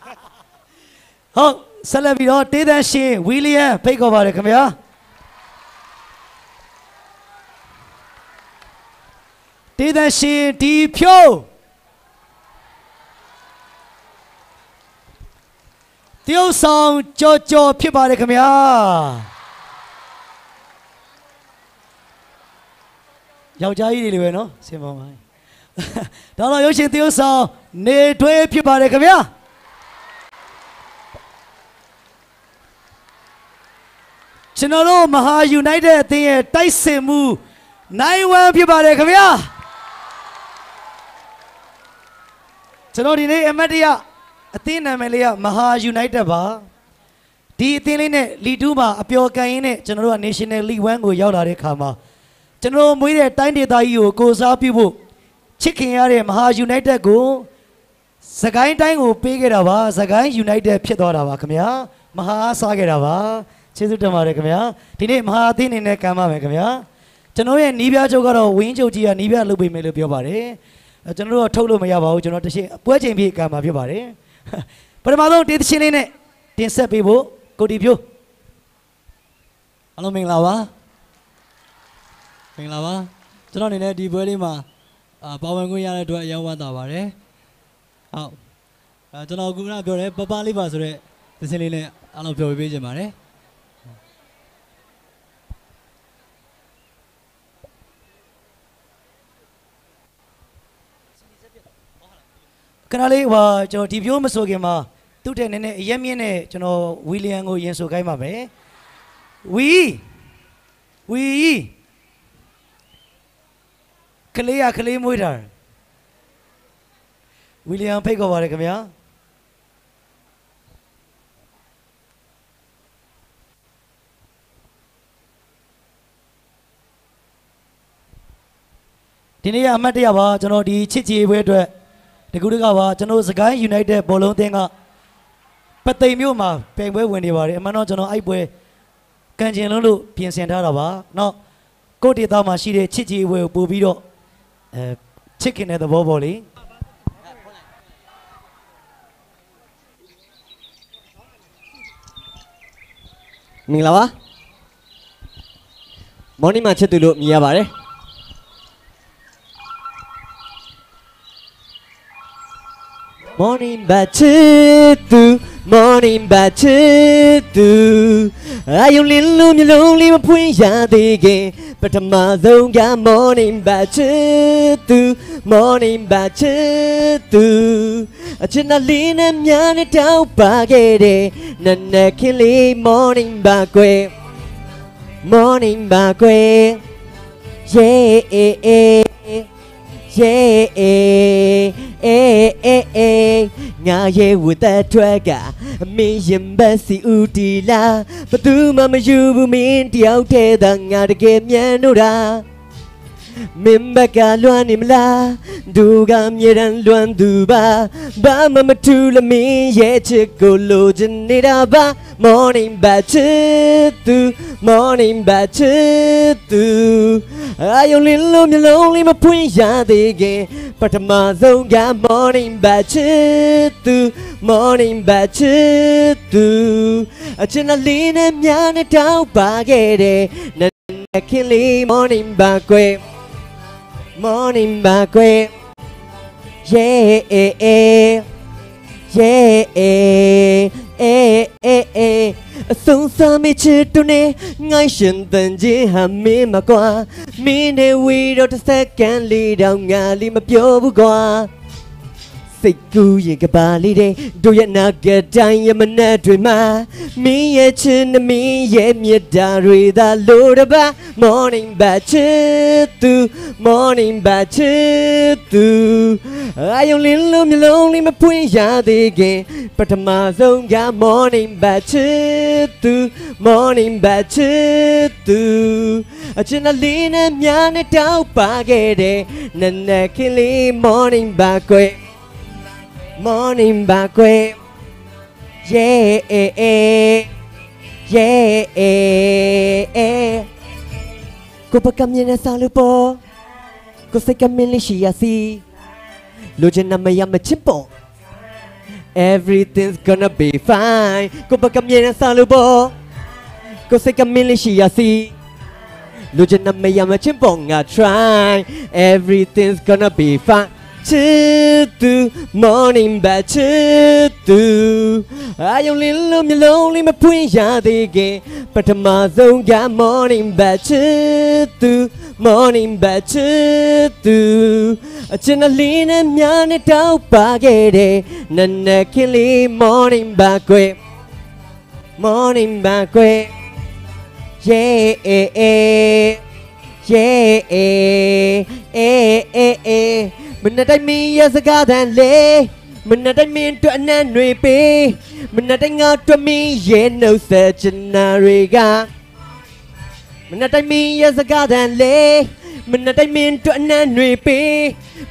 ဟုတ်ဆက်လက်ပြီးတော့တေးသန်ရှင်ဝီလီယံဖိတ်ခေါ်ပါတယ်ခင်ဗျာတေးသန်ရှင်တီဖြိုးတရုပ်ဆောင်ကြော်ကြော်ဖြစ်ပါတယ်ခင်ဗျာယောက်ျားကြီးတွေလိုပဲနော်စင်ပေါ်မှာဒါတော့ရုပ်ရှင်သရုပ်ဆောင်နေထွေးဖြစ်ပါတယ်ခင်ဗျာကျွန်တော်တို့မဟာ United အသင်းရဲ့တိုက်စစ်မှုနိုင်ဝမ်းဖြစ်ပါတယ်ခင်ဗျာကျွန်တော်ဒီနေ့အမတ်တရအသင်းနာမည်လေးကမဟာ United ပါဒီအသင်းလေးနဲ့လီတူးမှာအပျော်ကန်ရင်းနဲ့ကျွန်တော်တို့က National League One ကိုရောက်လာတဲ့အခါမှာကျွန်တော်တို့မွေးတဲ့တိုင်းဒေသကြီးကိုကိုယ်စားပြုဖို့ချစ်ခင်ရတဲ့မဟာ United ကိုစကိုင်းတိုင်းကိုပေးခဲ့တာပါစကိုင်း United ဖြစ်သွားတာပါခင်ဗျာမဟာအားစားခဲ့တာပါကျေးဇူးတင်ပါတယ်ခင်ဗျာဒီနေ့မဟာအသင်းအနေနဲ့ကမ်းပါမယ်ခင်ဗျာကျွန်တော်ရဲ့နီးပြချုပ်ကတော့ဝင်းချုပ်ကြီးကနီးပြလုပ်ပေးမယ်လို့ပြောပါတယ်ကျွန်တော်တို့ကထုတ်လို့မရပါဘူးကျွန်တော်တရှင်းပွဲချိန်ပြည့်ကမ်းမှာဖြစ်ပါတယ်ပထမဆုံးတေးသချင်းလေးနဲ့တင်ဆက်ပေးဖို့ကိုတီဖြိုး အားလုံးမင်္ဂလာပါမင်္ဂလာပါကျွန်တော်အနေနဲ့ဒီပွဲလေးမှာအာပါဝင်ခွင့်ရတဲ့အတွက်အရမ်းဝမ်းသာပါတယ်ဟုတ်အာကျွန်တော်အခုနကပြောတယ်ပပလေးပါဆိုတဲ့သင်းလေးနဲ့အားလုံးပြောပြပေးချင်ပါတယ်ခဏလေးဟိုကျွန်တော်ဒီပြိုးမဆိုခင်မှာသူ့တဲ့နည်းနည်းအရက်မြင့်နဲ့ကျွန်တော်ဝီလီယံကိုရင်ဆိုခိုင်းပါမယ်ဝီဝီကလေးရကလေးမွေးတာဝီလီယံဖိတ်ခေါ်ပါတယ်ခင်ဗျာဒီနေ့ကအမှတ်တရပါကျွန်တော်ဒီချစ်ချေပွဲအတွက်တကူတကပါကျွန်တော်စကိုင်း United ဘောလုံးသင်းကပသိမ်မြို့မှာပြိုင်ပွဲဝင်နေပါတယ်အမှန်တော့ကျွန်တော်အဲ့ပွဲကန်ချင်လို့လို့ပြင်ဆင်ထားတာပါเนาะကိုယ့်ဒေသမှာရှိတဲ့ချစ်ချေပွဲကိုပို့ပြီးတော့အဲချစ်ခင်တဲ့သဘောပေါ့လေမင်္ဂလာပါမော်နီမှာချစ်သူလို့မြင်ရပါတယ်မော်နီဘတ်ချစ်သူမော်နီဘတ်ချစ်သူအယုံလင်းလိုမျိုးလုံးလေးမဖွင့်ရသေးခင်ပထမဆုံးကမော်နီဘတ်ချစ်သူမော်နီဘတ်ချစ်သူအချစ်နဲ့လေးနဲ့များနဲ့တောက်ပါခဲ့တဲ့နနက်ခင်းလေး morning ပါကွယ် morning ပါကွယ် yeah yeah yeah yeah ငါရဲ့ဝတ်သက်ထွက်ကမင်းရင်ဘတ်စီဦးတီလာဘသူမှမယူဘူးမင်းတယောက်တည်းသာငါတကယ်မြန်လို့တာမင်းဘက်ကလွမ်းနေမလားဒူကအမြဲတမ်းလွမ်းသူပါဘာမှမထူးလမင်းရဲ့ချစ်ကိုလိုချင်နေတာပါ morning ဘတ်ချစ်သူ morning ဘတ်ချစ်သူအာယုံလင်းလို့မျိုးလုံးလေးမဖွင့်ရသေးခင်ပထမဆုံးက morning ဘတ်ချစ်သူ morning ဘတ်ချစ်သူ အချစ်နှစ်လေးနဲ့များနဲ့တောင်းပခဲ့တယ် နနက်ခင်းလေး morning ပါကွယ် morning ပါကွယ် yeah yeah yeah yeah အဆုံးစားမချစ်တူနဲ့ငါရှင်တန်ကြီးဟာမင်းမကွာမင်းနဲ့ဝေးတော့တစ်စက္ကန့်လေးတောင်ငါလေးမပြောဘူးကွာ စိတ်ကူးရင်ကပါလေးတဲ့တို့ရဲ့နာကတိုင်းရမနက်တွေမှာမင်းရဲ့ချစ်နဲ့မင်းရဲ့မြတ်တာတွေသာလိုတပါ morning ပါချစ်သူ morning ပါချစ်သူအာယုံလင်းလို့မျိုးလုံးလေးမဖွင့်ရသေးခင်ပထမဆုံးက morning ပါချစ်သူ morning ပါချစ်သူအချစ်နဲ့လေးနဲ့များနဲ့တောင်းပခဲ့တဲ့နနက်ခင်းလေး morning ပါကွယ် morning ပါကွယ် yeah yeah yeah yeah ကိုယ်ပကမျက်နှာစာလို့ပေါ့ကိုယ်စိတ်ကမင်းလေးရှိရစီလိုချင်တာမရမချင်းပေါ့ everything's gonna be fine ကိုယ်ပကမျက်နှာစာလို့ပေါ့ကိုယ်စိတ်ကမင်းလေးရှိရစီလိုချင်တာမရမချင်းပေါ့ငါ try everything's gonna be fine ချစ်သူ morning ပါချစ်သူအာယုံလေးလုံးမျိုးလုံးလေးမဖွင့်ရသေးခင်ပထမဆုံးက morning ပါချစ်သူ morning ပါချစ်သူအချစ်နှစ်လေးနဲ့များနဲ့တောင်းပခဲ့တဲ့နနက်ခင်းလေး morning ပါကွယ် morning ပါကွယ် yeah yeah yeah yeah yeah yeah မနက်တိုင်းမင်းရဲ့စကားသံလေးမနက်တိုင်းမင်းအတွက်အနံ့တွေပေးမနက်တိုင်းငါအတွက်မင်းရဲ့နှုတ်ဆက်ချင်တာတွေကမနက်တိုင်းမင်းရဲ့စကားသံလေးမနက်တိုင်းမင်းအတွက်အနံ့တွေပေး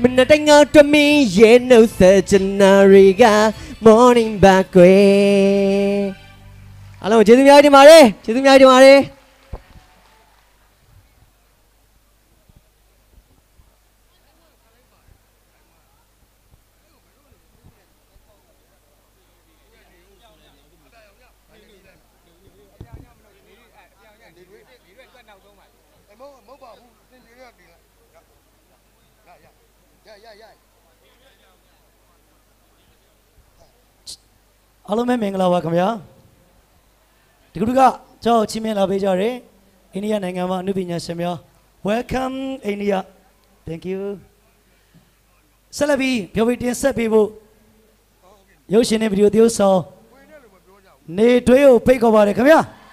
မနက်တိုင်းငါအတွက်မင်းရဲ့နှုတ်ဆက်ချင်တာတွေက morning ပါကွယ်အားလုံးကိုကျေးဇူးများတင်ပါတယ်ကျေးဇူးများတင်ပါတယ် အားလုံးပဲမင်္ဂလာပါခင်ဗျာ။ ဒီကနေ့ကကျွန်တော်ချီးမြှင့်လာပေးကြတယ်အိန္ဒိယနိုင်ငံမှာအနုပညာရှင်များ။ Welcome India. Thank you. ဆက်လက်ပြီးပြောပြီးတင်ဆက်ပေးဖို့ရုပ်ရှင်နဲ့ဗီဒီယိုသရုပ်ဆောင်နေတွဲကိုဖိတ်ခေါ်ပါတယ်ခင်ဗျာ။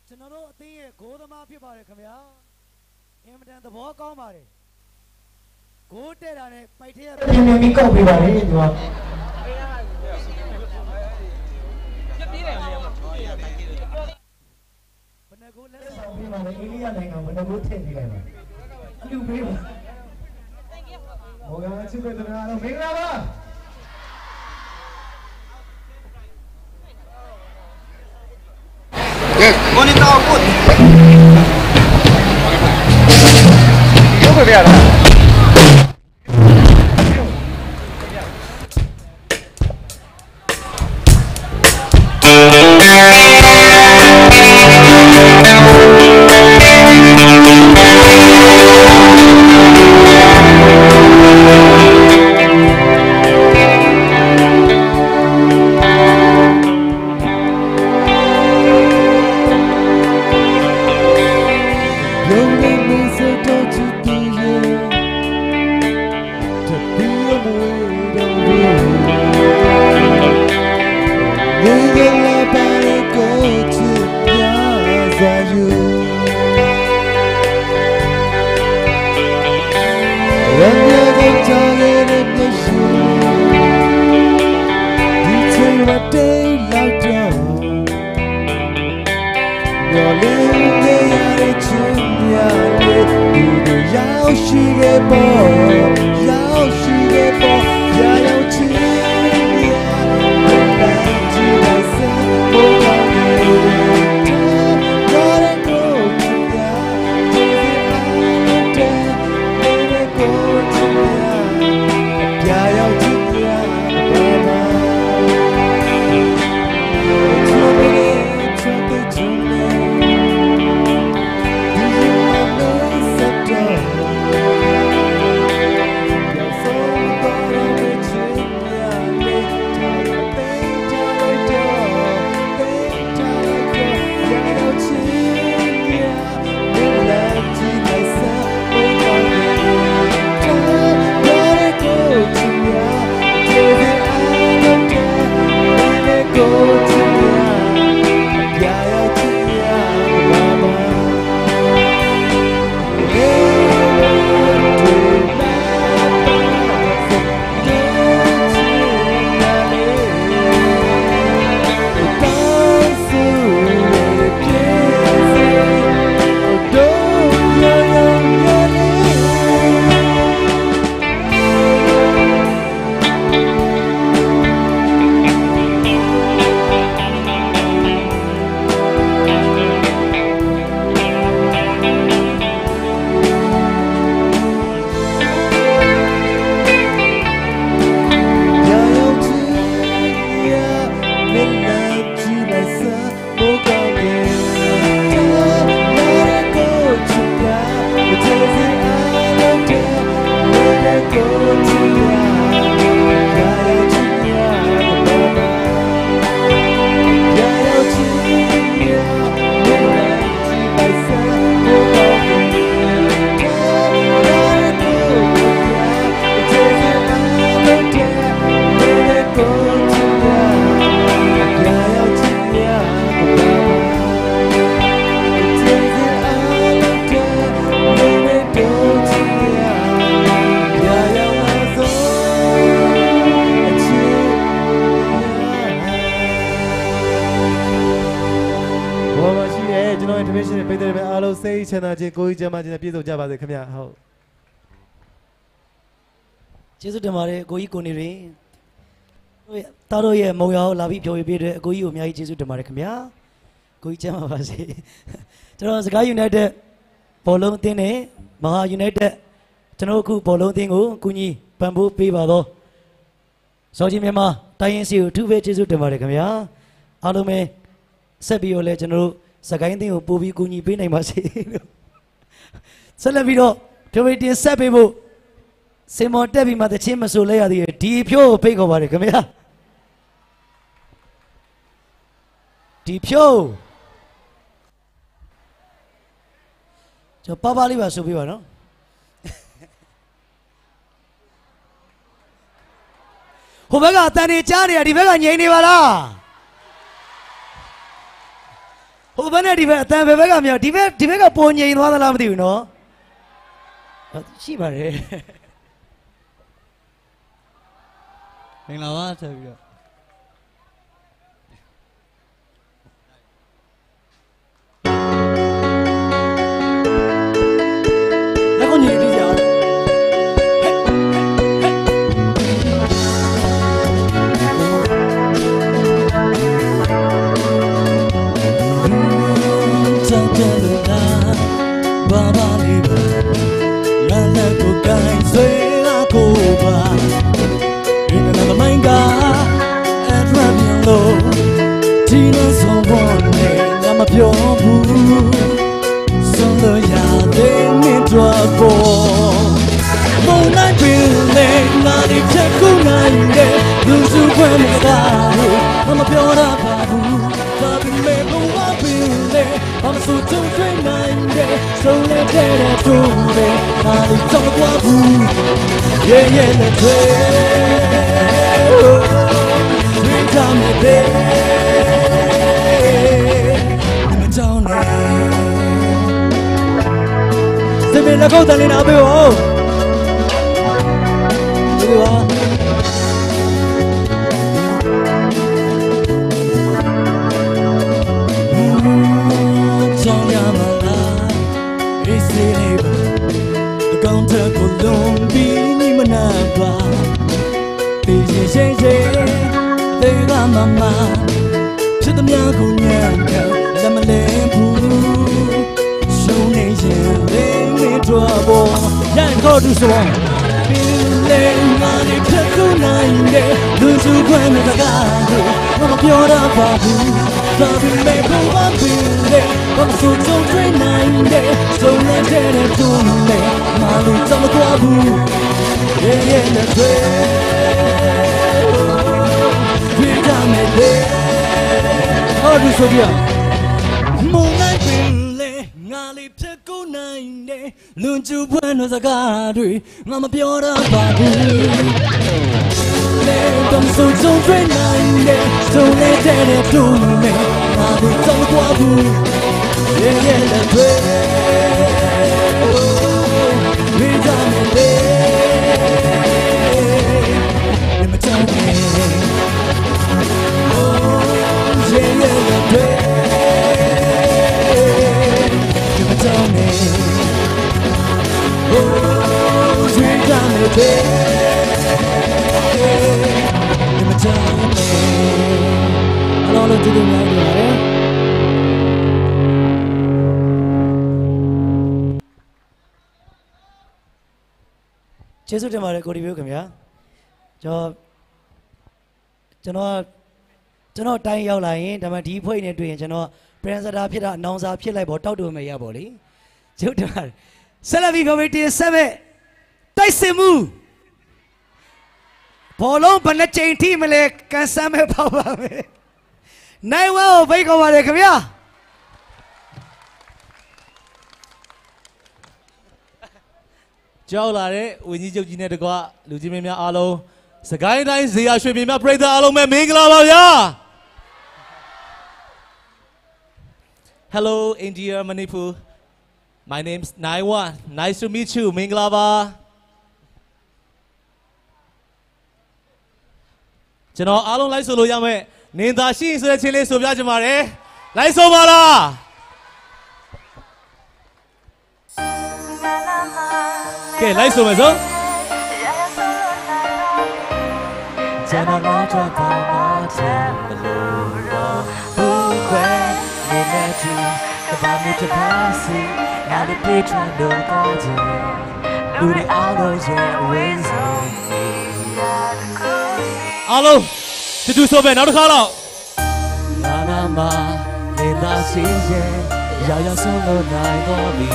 ကျွန်တော်တို့အသင်းရဲ့ဂိုးသမားဖြစ်ပါတယ်ခင်ဗျာ။ အင်မတန်သဘောကောင်းပါတယ်။ ဂိုးတည့်တာနဲ့ပိုက်ထဲကပြင်းပြင်းပြီးကောက်ပေးပါတယ်သူက။ ဘယ်နှဂိုးလက်ဆောင်ပေးပါလဲ။ အိန္ဒိယနိုင်ငံကိုဘယ်နှဂိုးထည့်ပေးလိုက်လဲ။ အလူပေးပါ။ မော်ဂန်အချစ်ခွင့်သနာတော့မင်္ဂလာပါ။ ကိုနေတော့ကို ဟုတ်ကဲ့ဗျာ။ ချမ်းသာခြင်း၊ ကိုယ်ကြီးကျန်းမာခြင်းနဲ့ပြည့်စုံကြပါစေခင်ဗျာ။ ဟုတ်။ ကျေးဇူးတင်ပါတယ်ကိုကြီးကိုနေရင်။ တို့ရဲ့၊ သားတို့ရဲ့မုံရောင်လာပြီးဖြော်ပြပေးတဲ့ကိုကြီးကိုအများကြီးကျေးဇူးတင်ပါတယ်ခင်ဗျာ။ ကိုကြီးကျန်းမာပါစေ။ ကျွန်တော်စကိုင်း United ဘောလုံးအသင်းနဲ့မဟာ United ကျွန်တော်တို့အခုဘောလုံးအသင်းကိုကူညီပံ့ပိုးပေးပါတော့ စောကြီးမြန်မာတိုင်းရင်းစီကိုအထူးပဲကျေးဇူးတင်ပါတယ်ခင်ဗျာ။ အားလုံးပဲဆက်ပြီးတော့လည်းကျွန်တော်တို့စကိုင်းသင်းကိုပို့ပြီးကူညီပေးနိုင်ပါစေလို့။ ဆက်လက်ပြီးတော့ဖြိုးဝေတင်ဆက်ပေးဖို့စင်မော်တက်ပြီးမှတချင်းမဆိုလဲရသေးတယ်။ ဒီဖြိုးကိုဖိတ်ခေါ်ပါတယ်ခင်ဗျာ။ ဒီဖြိုး ကျွန်တော်ပါပါလေးပါဆိုပေးပါနော်။ ဟိုဘက်ကအတန်တွေကြားနေရဒီဘက်ကငြိမ်နေပါလား။ ဟိုဘက်နဲ့ဒီဘက်အတန်ဘယ်ဘက်ကများဒီဘက်ဒီဘက်ကပိုငြိမ်သွားသလားမသိဘူးနော်။ ရှိပါတယ်။ မင်္ဂလာပါဆက်ပြီးတော့လက်ကိုညီတီးကြအောင်ဘာဘာလေးပါငါလက်ကိုကိုင်ဆွဲလာကိုပါဒီနေ့မမိုင်းကအဲ့ရမ်းလို့ဒီနေ့ဆုံးပေါ်နဲ့ငါမပြောဘူးဆုံးလို့ရတဲ့နေ့တော့ပေါ်မုန်တိုင်းပင်နဲ့ငါဒီဖြတ်ကူနိုင်တဲ့လူစုခွဲမကတာဘူးငါမပြောတာပါဘူးဒါပေမဲ့ဘဝပင်နဲ့ဘာမဆိုကြုံတွေ့နိုင်တဲ့ဆုံးနဲ့တဲ့တူတဲ့ငါဒီတော့မကွာဘူး Yeah yeah let's play တွေ့ကြမယ်တဲ့ဒီမကြောင်းနဲ့စင်မင်းလက်ကုပ်တန်လေးနာပေးပါဦးဒီပါကြောင်းရမလား အောင်ထက်ကိုလွန်ပြီးညီမနာပါတေးရေရေရေတေးကမမချစ်သမျှကိုညံ့ခံလက်မလဲဘူးရှုံးနေရင်လေးမင်းတို့ဘောရန်ကောတူဆိုအောင်ပင်လေးငါလေးဖြတ်ကူနိုင်တယ်လူစုခွဲမဲ့စကားတွေငါမပြောတော့ပါဘူးဒါပေမဲ့ဘဝပင်လေးဘာမှဆုံးဆုံးတွေ့နိုင်တယ်ဆုံးနဲ့တဲ့တူနဲ့မလူတော့မကွာဘူး Yeah, yeah, let's go. We got me there. How do you so dear? Moonlight Billy, Ngali Pekunaine, Lunchu Bueno Zagari, Mama Piora Babu. Don't so so friend nine, so let it do me. Mama Piora Babu. Yeah, yeah, let's go. Hello, hello, hello. ကျေးဇူးတင်ပါတယ်ကိုရီးယိုးခင်ဗျာကျွန်တော်ကျွန်တော်ကျွန်တော်တိုင်းရောက်လာရင်ဒါမှဒီအဖွဲ့နဲ့တွေ့ရင်ကျွန်တော် presenter ဖြစ်တာ announcer ဖြစ်လိုက်ပေါ့တောက်တူမရပေါ့လေကျေးဇူးတင်ပါတယ်ဆက်လက်ပြီး committee ဆက်မဲ့တိုက်စစ်မှုဘောလုံးဘယ်နှကြိမ်ထိမလဲကန်ဆယ်မဲ့ပေါက်ပါမယ်နိုင်ဝဲကိုဖိတ်ခေါ်ပါတယ်ခင်ဗျာ ကြောက်လာတဲ့ဝန်ကြီးချုပ်ကြီးနဲ့တကွလူကြီးမင်းများအားလုံးစကိုင်းတိုင်းဇေယျရွှေပြည်များပြည်သက်အားလုံးပဲမင်္ဂလာပါဗျာ Hello India Manipur my name is Naiwan nice to meet you မင်္ဂလာပါကျွန်တော်အားလုံးလိုက်ဆိုလို့ရမယ်နင်သာရှိရင်ဆိုတဲ့ချင်းလေးဆိုပြချင်ပါတယ်လိုက်ဆိုပါလား ကဲ live ဆိုမယ်ဆိုကျွန်တော်တော့ဘာမှထပ်မလို့တော့ဘူးခွဲနေမဲ့သူကဘာမျိုးတစ်ခါစီငါတို့တွေ့ထလို့တော့တယ်လူတွေအားလုံးရဲ့အဝေးဆုံးအားလုံးတူတူဆိုမယ်နောက်တစ်ခါတော့ Nana ma, le da si ye, ya ya solo nai go mi.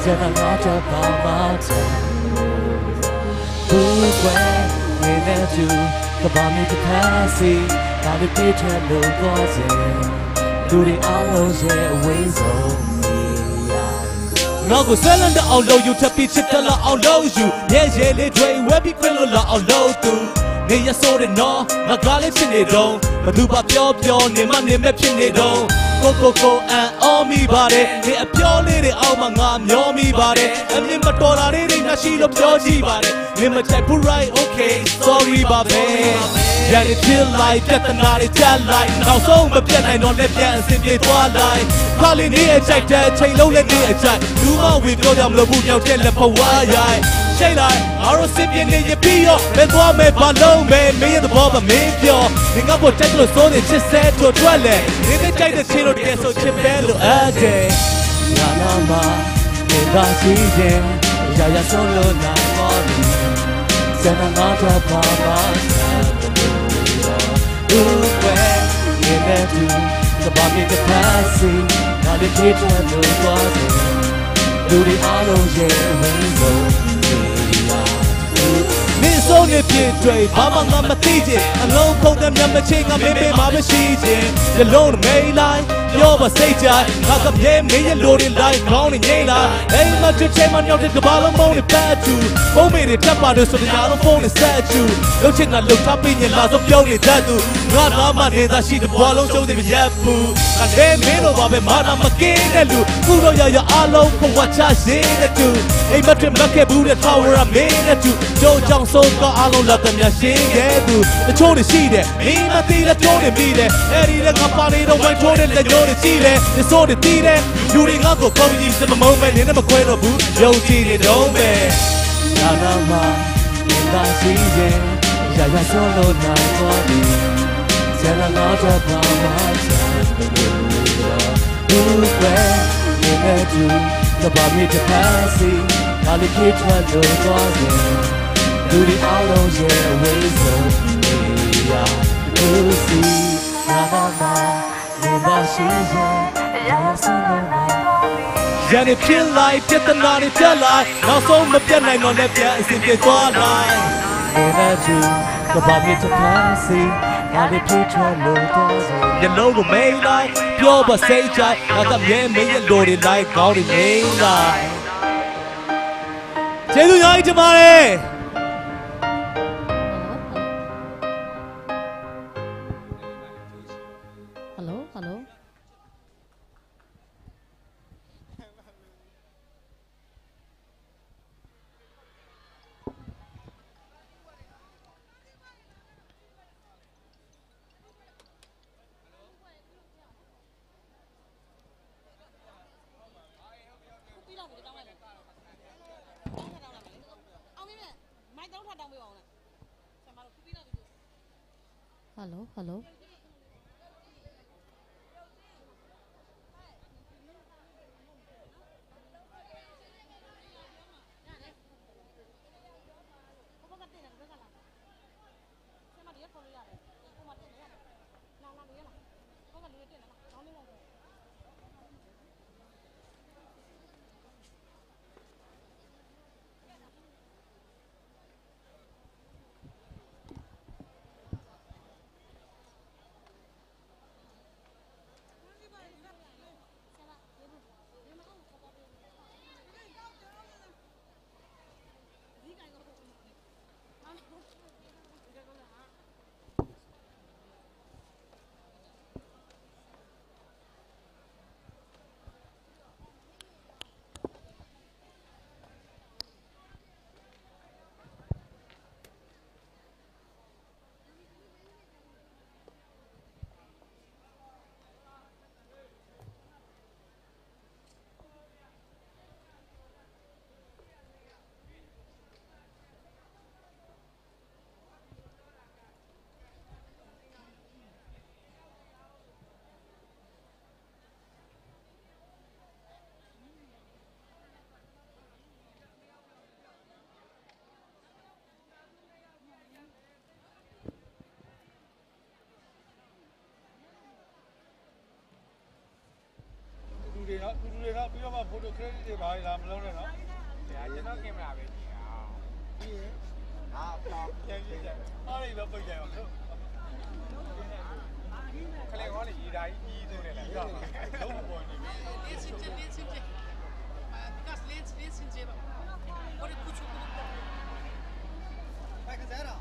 Sena na cha pa ma cha. Bu kwe, ye ne ju, ka ba mi ka pa si, na le pi cha lo go se. Du ri a lo ye, we so mi ya. ငါကိုဆွဲလန်းတဲ့အောင်လို့ယူထပ်ပြီးချစ်တတ်လာအောင်လို့ယူရဲရဲလေးတွေဝဲပြီးခွင့်လို့လာအောင်လို့သူနေရဆိုတဲ့နော်ငါကလည်းချစ်နေတော့ဘသူပါပြောပြောနေမှနေမဲ့ဖြစ်နေတော့ကိုကိုကိုအန်အောမိပါတယ်နေအပြောလေးတွေအောက်မှာငါမျောမိပါတယ်အမြင်မတော်တာလေးတွေနှရှိလို့ပြောကြည့်ပါတယ်နေမကြိုက်ဘူး right okay sorry ပါပဲရန်ဖြစ်လိုက်ပြဿနာတွေတက်လိုက်နောက်ဆုံးမပြတ်နိုင်တော့လည်းပြန်အဆင်ပြေသွားလိုက်ခါလေးနေအကြိုက်တဲ့အချိန်လုံးလည်းနေအကြိုက်လူမဝေပြောကြမလို့ဘူးကြောက်တဲ့လက်ဖဝါရိုက်ရှိတ်လိုက်အားလုံးစင်ပြေနေရပြီးရောဘယ်သွားမယ်ဘာလုပ်မယ်မင်းရဲ့သဘောပါမင်းပြောနေငါ့ကိုတိုက်လို့စိုးနေချစ်စဲတို့ထွက်လဲနေမကြိုက်တဲ့ချစ်လို့တကယ်ဆိုချစ်ပဲလိုအပ်တယ်ငါနာမှာနေပါစီရင်ရရဆုံးလို့နာမော်နီစနငါတော့ပါပါဘူးကွယ်နေတဲ့သူကဘာဖြစ်ကဖက်စီငါလည်းချစ်ချင်လို့သွားတယ်လူတွေအားလုံးရဲ့ဝင်းလို့နေရမင်းစိုးနေဖြစ်တွေ့ဘာမှငါမသိချင်အလုံးဖုံးတဲ့မျက်မချင်းငါမင်းပေးမှမရှိချင်ဒီလုံးနဲ့မိတ်လိုက်ပြောပါစိတ်ကြိုက်ငါကပြဲမင်းရဲ့လိုတွေလိုက်ကောင်းနေငိမ့်လိုက်အိမ်မှာတစ်ချိန်မှညောက်တဲ့ကဘာလုံးမုန်းနေပတ်အထူပုံးမေတွေတက်ပါတယ်ဆိုတဲ့ညာလုံးဖုန်းနဲ့ဆက်အထူလုံးချင်တာလှုပ်ထားပြီးညင်လာဆုံးပြုံးနေတတ်သူငါသားမှနေသာရှိတဘွားလုံးကျုံးနေမရက်ဘူးအလဲမင်းလိုပါပဲမာနာမကင်းတဲ့လူကုတော့ရရအားလုံးခွန်ဝါချရေးတဲ့သူအိမ်မက်တွေမက်ခဲ့ဘူးတဲ့ tower မင်းတဲ့သူတို့ကြောင့်ဆုံးကားအားလုံးလာသမျှရှင်းခဲ့သူတချို့တွေရှိတယ်မင်းမသိတဲ့ကျိုးတွေမိတယ်အဲ့ဒီတဲ့ငါပါနေတော့ဝိုင်းထိုးတဲ့လက်ညိုး ကြည့်တယ် တစိုးတွေတီးတယ် လူတွေငါ့ကိုဖုန်းကြီး ကျွန်မမုန်းပဲ နေနဲ့မခွဲတော့ဘူး ယုံကြည်နေတော့မယ် ဒါကမှမင်းသားရှိရင် ရရဆုံးလို့နိုင်သွားပြီ Tell a lot of mama သူ့ပဲနေနဲ့သူကဘာမင်းတစ်ဖက်စီ ဘာလို့ဖြစ်ထွက်လို့သွားရင် လူတွေအားလုံးရဲ့အဝေးဆုံးနေရ Lucy ဒါကမှမင်းသားရှိရင် ရရဆုံးလို့နိုင်သွားပြီ ရန်နေဖြစ်လိုက်ပြဿနာတွေတက်လိုက်နောက်ဆုံးမပြတ်နိုင်တော့လည်းပြန်အဆင်ပြေသွားလိုက်နေနဲ့သူကဘာမင်းတစ်ဖက်စီ ဘာလို့ဖြစ်ထွက်လို့သွားရင် မျက်လုံးကိုမိတ်လိုက်ပြောပါစိတ်ကြိုက်ငါကမြဲမင်းရဲ့လိုတွေလိုက်ကောင်းတွေမိတ်လိုက်ကျေးဇူးများကြီးတင်ပါတယ် Hello, hello. Hello, hello. တူတူတွေနော် ပြီးတော့မှ photo credit တွေဘာတွေလာမလုပ်နဲ့နော် ကျွန်တော်ကင်မရာပဲကြည့်တာ ပြီးရင်ဟာပြန်ကြည့်ကြပါလိမ့်ပဲပိတ်ကြရအောင်ခလေးဟောလေရေးတာကြီးကြီးဆိုနေလေတော့လုံးဝပေါ်နေပြီ Lens ချင်းချင်း lens ချင်းချင်း Because lens lens ချင်းချင်းပါဘာလဲခုချိုခုဘယ်ကစားတော့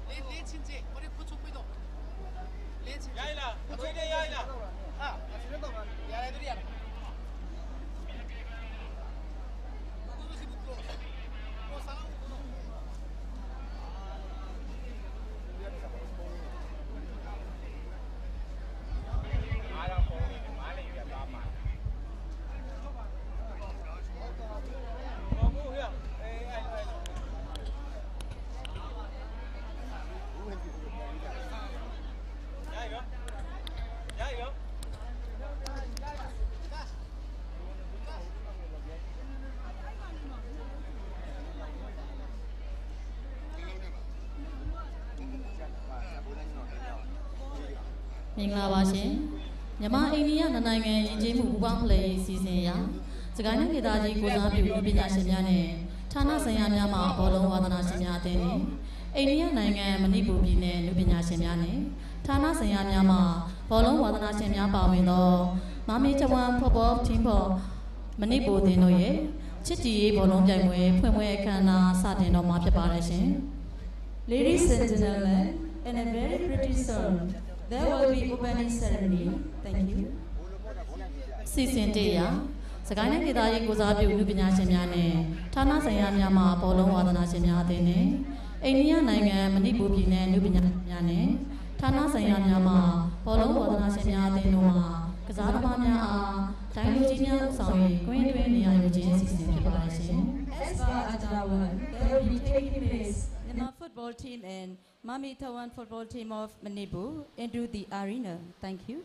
lens lens ချင်းချင်းဘာလဲခုချိုခွေးတော့ lens ချင်းချင်း ရိုက်လားအခွေးနဲ့ရိုက်လားဟာအစရတော့ပါရတယ်တည်းရ မင်္ဂလာပါရှင်မြန်မာအိန္ဒိယနှစ်နိုင်ငံယဉ်ကျေးမှုပူးပေါင်းဖလှယ်ရေးအစီအစဉ်အရစကိုင်းတိုင်းဒေသကြီးကိုစားပြုနုပညာရှင်များနဲ့ဌာနဆိုင်ရာများမှဘောလုံးဝါသနာရှင်များအသင်းနဲ့အိန္ဒိယနိုင်ငံမဏိပူရပြည်နယ်နုပညာရှင်များနဲ့ဌာနဆိုင်ရာများမှဘောလုံးဝါသနာရှင်များပါဝင်သော Mami Tawan Football Team for မဏိပူရအသင်းတို့ရဲ့ချစ်ကြည်ရေးဘောလုံးပြိုင်ပွဲဖွင့်ပွဲအခမ်းအနားစတင်တော့မှာဖြစ်ပါတယ်ရှင်။ Ladies and gentlemen, in a very pretty soon, there will be opening ceremony. Thank you. စီစဉ်တေရစကိုင်းတိုင်းဒေသကြီးကိုစားပြုနုပညာရှင်များနဲ့ဌာနဆိုင်ရာများမှဘောလုံးဝါသနာရှင်များအသင်းနဲ့အိန္ဒိယနိုင်ငံမဏိပူရပြည်နယ်နုပညာရှင်များနဲ့ဌာနဆိုင်ရာများမှဘောလုံးဝါသနာရှင်များအသင်းတို့မှကစားသမားများအားတိုင်းလူကြီးများဦးဆောင်၍ကွင်းတွင်းနေရာယူခြင်းအစီအစဉ်ဖြစ်ပါလိမ့်ရှင်။ As per Ajawan, there will be taking place Myanmar football team and Mami Tawan football team of Manipur into the arena. Thank you.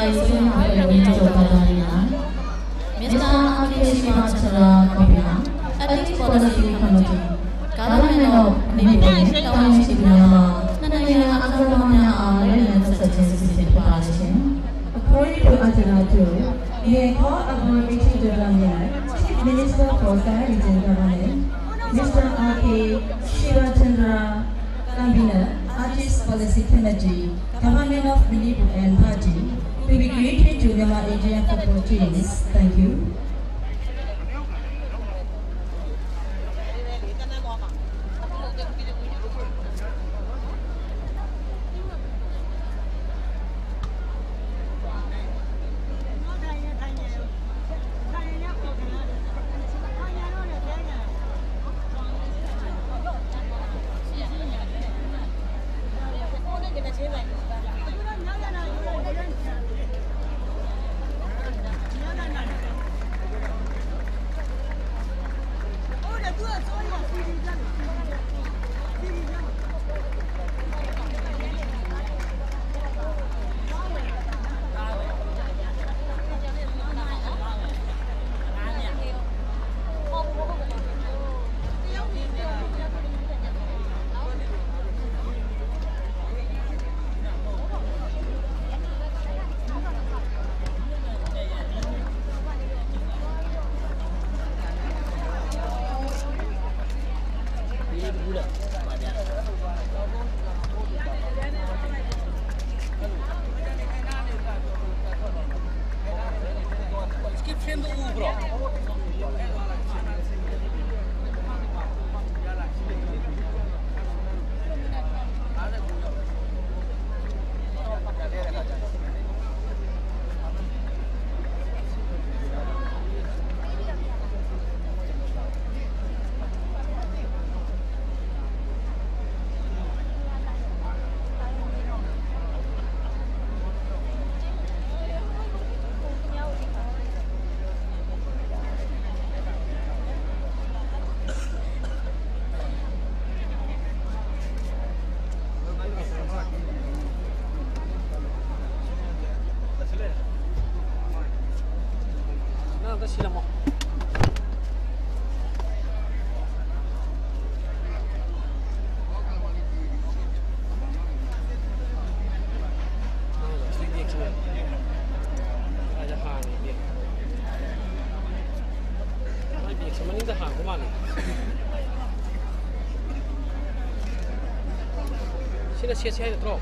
Mister R K Shivachandra, Convener, Ethics Policy Committee, Government of Manipur, Township Myanmar, Nanaya Agrawanya are ready for such a preparation. According to Ajana two, may I call upon Mister Jagamiya, Chief Minister for Sahel Region Government, Mister R K Shivachandra, Convener, Ethics Policy Committee, Government of Manipur and Party, to be greeted to Myanmar Asian football teams. Thank you. ꯁꯤꯜꯂꯝꯃꯣ꯫ ꯁꯤ ꯕꯦꯒꯁꯤꯅ ꯀꯥꯏꯗ ꯍꯥꯡꯉꯤ bag? ꯃꯥꯏ ꯕꯦꯒꯁꯦ ꯃꯅꯤꯡꯗ ꯍꯥꯡꯕ ꯃꯥꯜꯂꯦ꯫ ꯁꯤꯅ ꯁꯦꯠꯁꯦ ꯍꯥꯏ ꯅꯠꯇ꯭ꯔꯣ?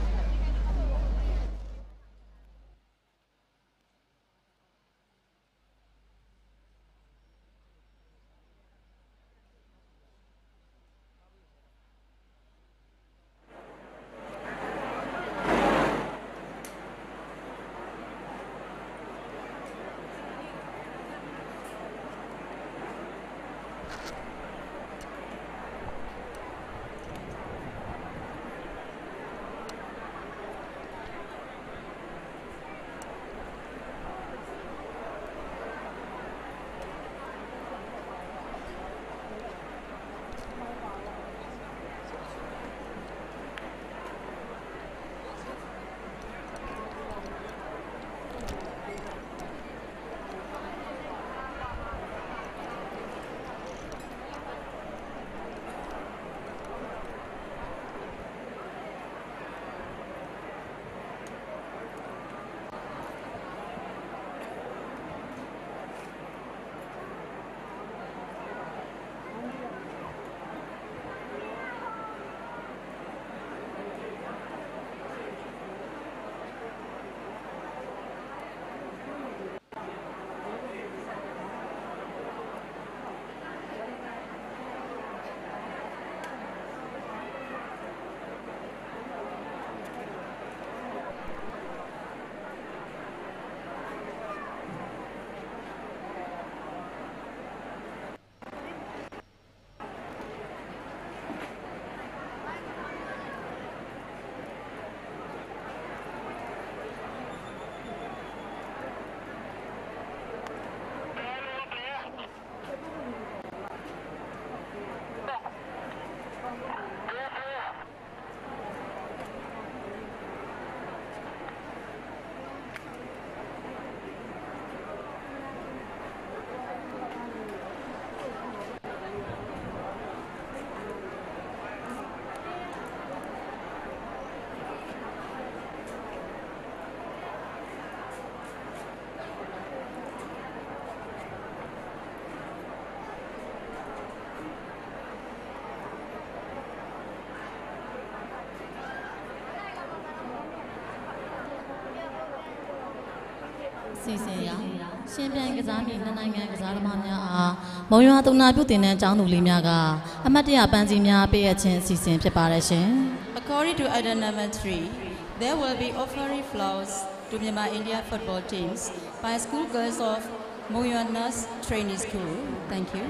စီစဉ်ရာ ယှဉ်ပြိုင်ကစားမည့် နှစ်နိုင်ငံကစားသမားများအား မုံရွာသုဏ္ဏာပြုသင်တန်းကျောင်းသူလေးများက အမှတ်တရပန်းစည်းများ ပေးအပ်ခြင်းအစီအစဉ် ဖြစ်ပါတယ်ရှင်။ According to item number three, there will be offering flowers to Myanmar India football teams by school girls of Monywa Nurse Training School. Thank you.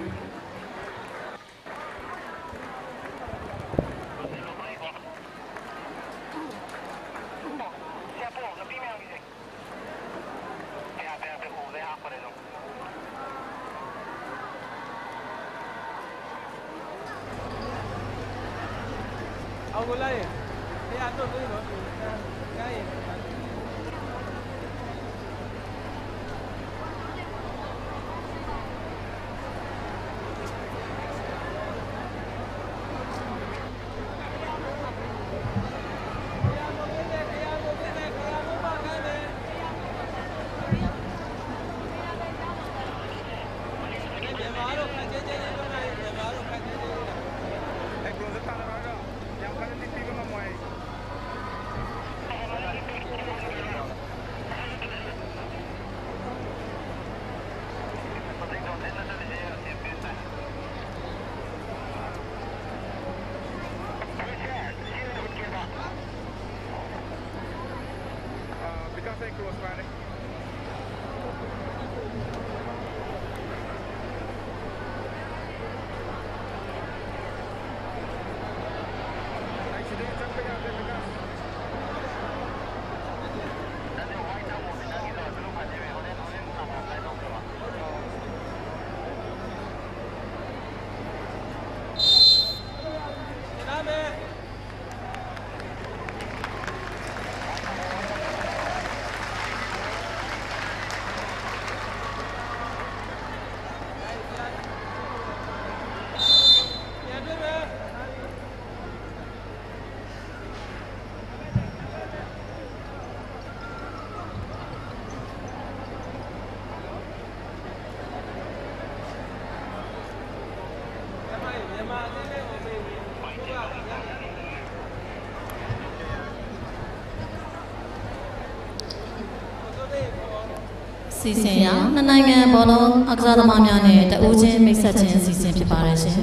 စီစဉ်ရာနှစ်နိုင်ငံဘောလုံးအကစားသမားများနဲ့တဦးချင်းမိတ်ဆက်ခြင်းအစီအစဉ်ဖြစ်ပါတယ်ရှင်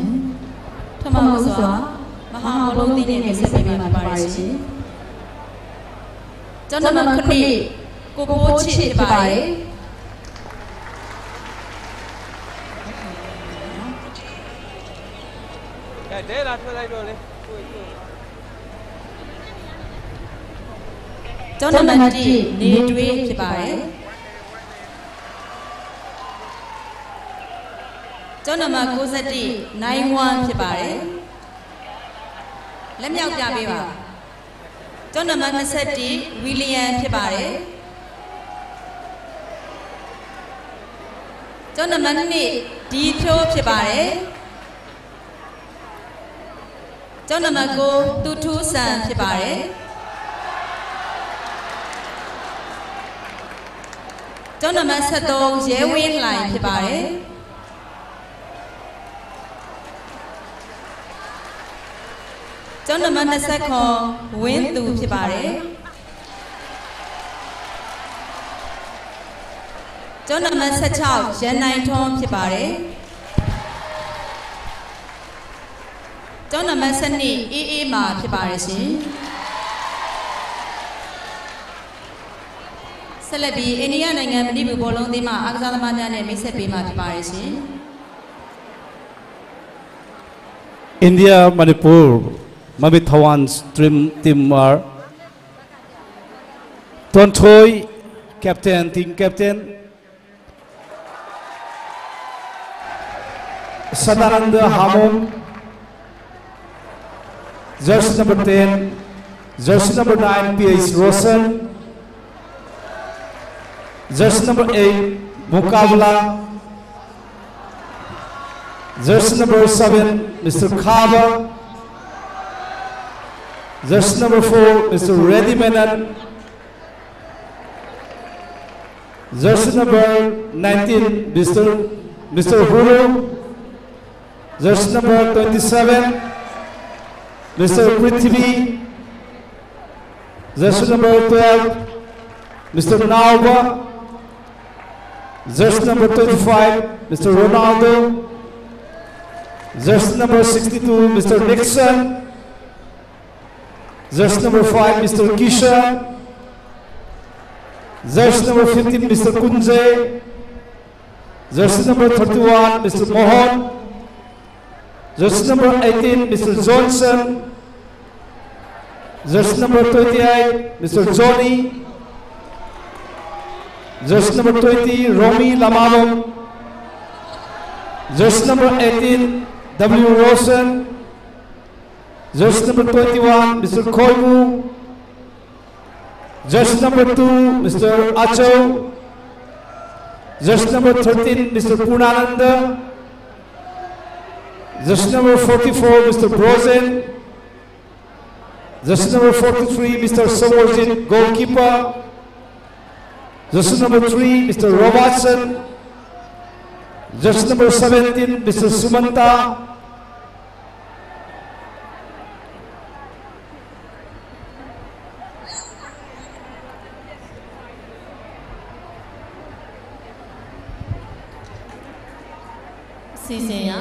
။ ပထမဦးစွာမဟာဘောလုံးသီးနှင့်မိတ်ဆက်ပေးမှာဖြစ်ပါတယ်ရှင်။ ကျောင်းနံပါတ်ခုနှစ်ကိုကိုချစ်ဖြစ်ပါတယ်။ ကဲတဲလာထွက်လိုက်တော့လေ။ ကျောင်းနံပါတ်တစ်နေတွင်းဖြစ်ပါတယ်။ ကျောင်းနံပါတ်ကိုးဆယ့်တစ်နိုင်ဝမ်ဖြစ်ပါတယ်။ လက်မြောက်ပြပေးပါ။ ကျောင်းနံပါတ်နှစ်ဆယ့်တစ်ဝီလီယံဖြစ်ပါတယ်။ ကျောင်းနံပါတ်နှစ်ဒီဖြိုးဖြစ်ပါတယ်။ ကျောင်းနံပါတ်ကိုးသူထူးစံဖြစ်ပါတယ်။ ကျောင်းနံပါတ်ဆယ့်သုံးရဲဝင်းလှိုင်ဖြစ်ပါတယ်။ ကျောင်းနံပါတ်နှစ်ဆယ့်ခုနှစ်ဝင်းသူဖြစ်ပါတယ်။ ကျောင်းနံပါတ်ဆယ့်ခြောက်ရန်နိုင်ထွန်းဖြစ်ပါတယ်။ ကျောင်းနံပါတ်ဆယ့်နှစ်အေးအေးမာဖြစ်ပါတယ်ရှင်။ ဆက်လက်ပြီးအိန္ဒိယနိုင်ငံမဏိပူရ်ဘောလုံးအသင်းမှအားကစားသမားများနဲ့မိတ်ဆက်ပေးမှာဖြစ်ပါတယ်ရှင်။ India Manipur Mami Thawan stream team are Tonthoi, captain, team captain. Sadananda Hamon, jersey number ten, jersey number nine, P H Rosen, jersey number eight, Mukabla, jersey number seven, Mister Khaba, jersey number four, Mister Reddy Menon, jersey number nineteen, Mister Mister Hulu, jersey number twenty-seven, Mister Prithvi, jersey number twelve, Mister Nauba, Jersey number twenty-five, Mister Ronaldo. Jersey number sixty-two, Mister Nixon. Jersey number five, Mister Kishan. Jersey number fifteen, Mister Kunze. Jersey number thirty-one, Mister Mohan. Jersey number eighteen, Mister Johnson. Jersey number twenty-eight, Mister Johnny. Jersey number twenty, Romi Lamabong. Jersey number eighteen, W Rosen. Jersey number twenty-one, Mister Koimu. Jersey number two, Mister Acho. Jersey number thirteen, Mister Purnananda. Jersey number forty-four, Mister Brozen. Jersey number forty-three, Mister Sawarjit, goalkeeper. Jersey number three, Mister Robertson. Jersey number seventeen, Mister Sumanta. Season ရ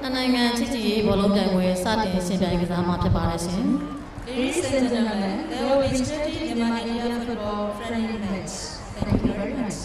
နှစ်နိုင်ငံချစ်ကြည်ရေးဘောလုံးပြိုင်ပွဲစတင်ယှဉ်ပြိုင်ကစားမှာဖြစ်ပါတယ်ရှင်။ Ladies and gentlemen, there will be thirty Myanmar India football friendly match. Thank you very much.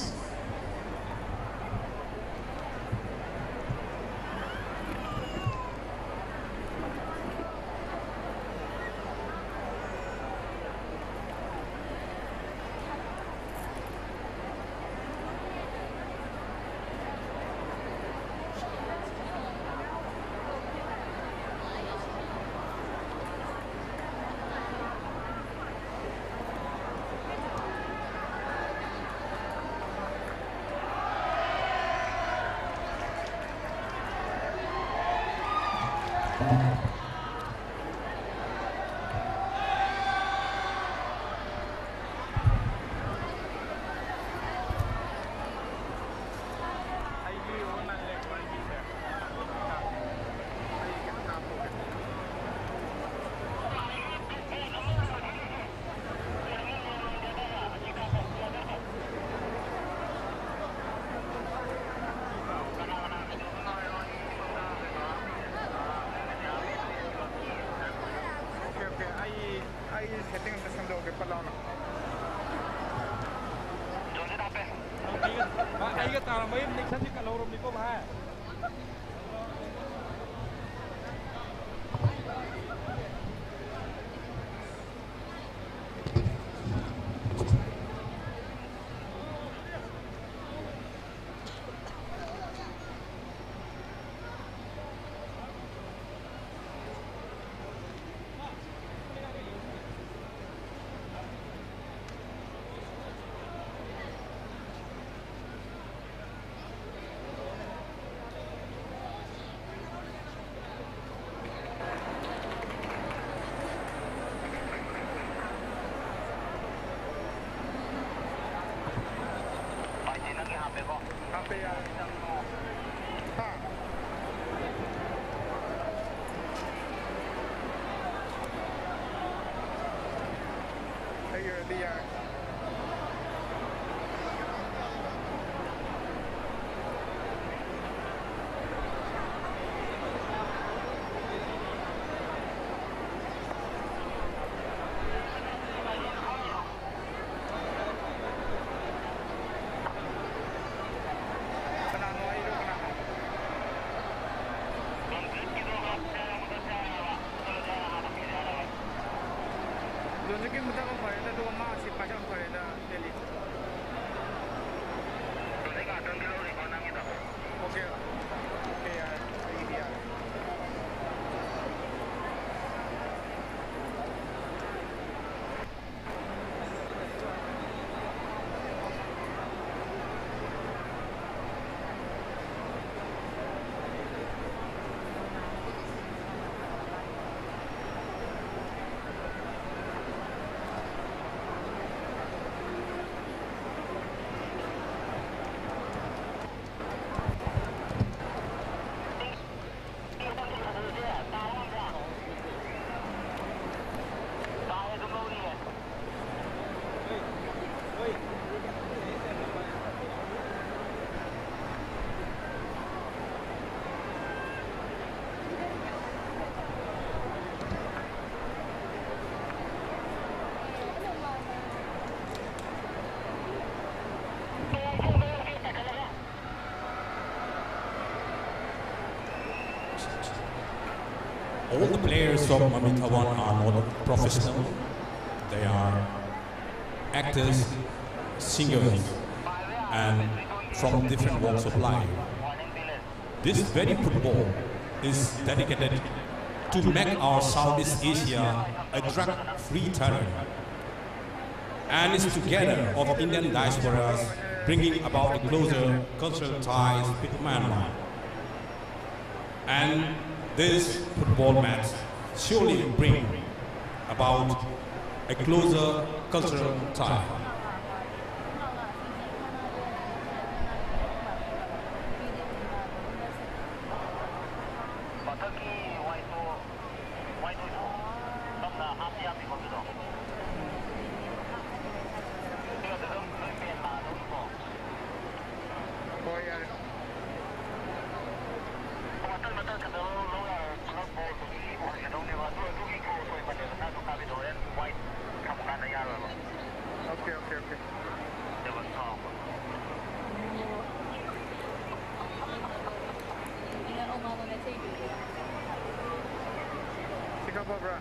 ꯑꯩꯒ ꯇꯥꯔꯝꯕ ꯅꯦꯛꯁꯟꯗꯤ ꯀꯜꯍꯧꯔꯕꯅꯤꯀꯣ ꯚꯥꯏ꯫ ꯄꯥꯏꯁꯦ ꯅꯪꯒꯤ ꯍꯥꯞꯄꯦꯀꯣ꯫ ꯍꯥꯞꯄꯦ, ꯌꯥꯔꯦ꯫ ꯍꯥ? ꯑꯩꯒꯤ ꯑꯣꯏꯔꯗꯤ ꯌꯥꯔꯦ꯫ All the players of Mami Thawan are not professional. They are actors, singers, and from different walks of life. This very football is dedicated to make our Southeast Asia a drug-free territory, and is together of Indian diasporas bringing about a closer cultural ties with Myanmar. And this football match surely bring about a closer cultural tie. ꯃꯊꯛꯀꯤ ꯋꯥꯏꯠꯇꯣ, white ꯑꯣꯏꯗ꯭ꯔꯣ? ꯇꯞꯅ ꯍꯥꯞꯇꯤ ꯍꯥꯞꯄꯤꯀꯣ ꯑꯗꯨꯗꯣ꯫ ꯁꯤ ꯑꯗꯨꯝ ꯅꯣꯏ pen ꯂꯥꯛꯑꯗꯧꯅꯤꯀꯣ꯫ ꯍꯣꯏ, ꯌꯥꯔꯦ꯫ ꯃꯇꯠ ꯃꯇꯠ ꯈꯛꯇ ꯂꯧ ꯌꯥꯔꯦ꯫ ꯄꯨꯂꯞ ꯕꯣꯜꯗꯨꯒꯤ ꯑꯣꯏꯒꯗꯧꯅꯦꯕ꯫ ꯑꯗꯨ, ꯑꯗꯨꯒꯤ ꯀ꯭ꯂꯣꯖ ꯑꯣꯏꯃꯜꯂꯦꯕ꯫ ꯅꯪ ꯑꯗꯨ ꯀꯥꯞꯄꯤꯗꯣ ꯍꯣꯔꯦꯟ ꯋꯥꯏꯠ ꯊꯝꯃꯀꯥꯟꯗ ꯌꯥꯔꯣꯏꯕ꯫ Okay, okay, okay. ꯇꯦꯕꯜ ꯊꯥꯎ꯫ ꯁꯤ ꯀꯥꯞꯄꯕ꯭ꯔꯥ?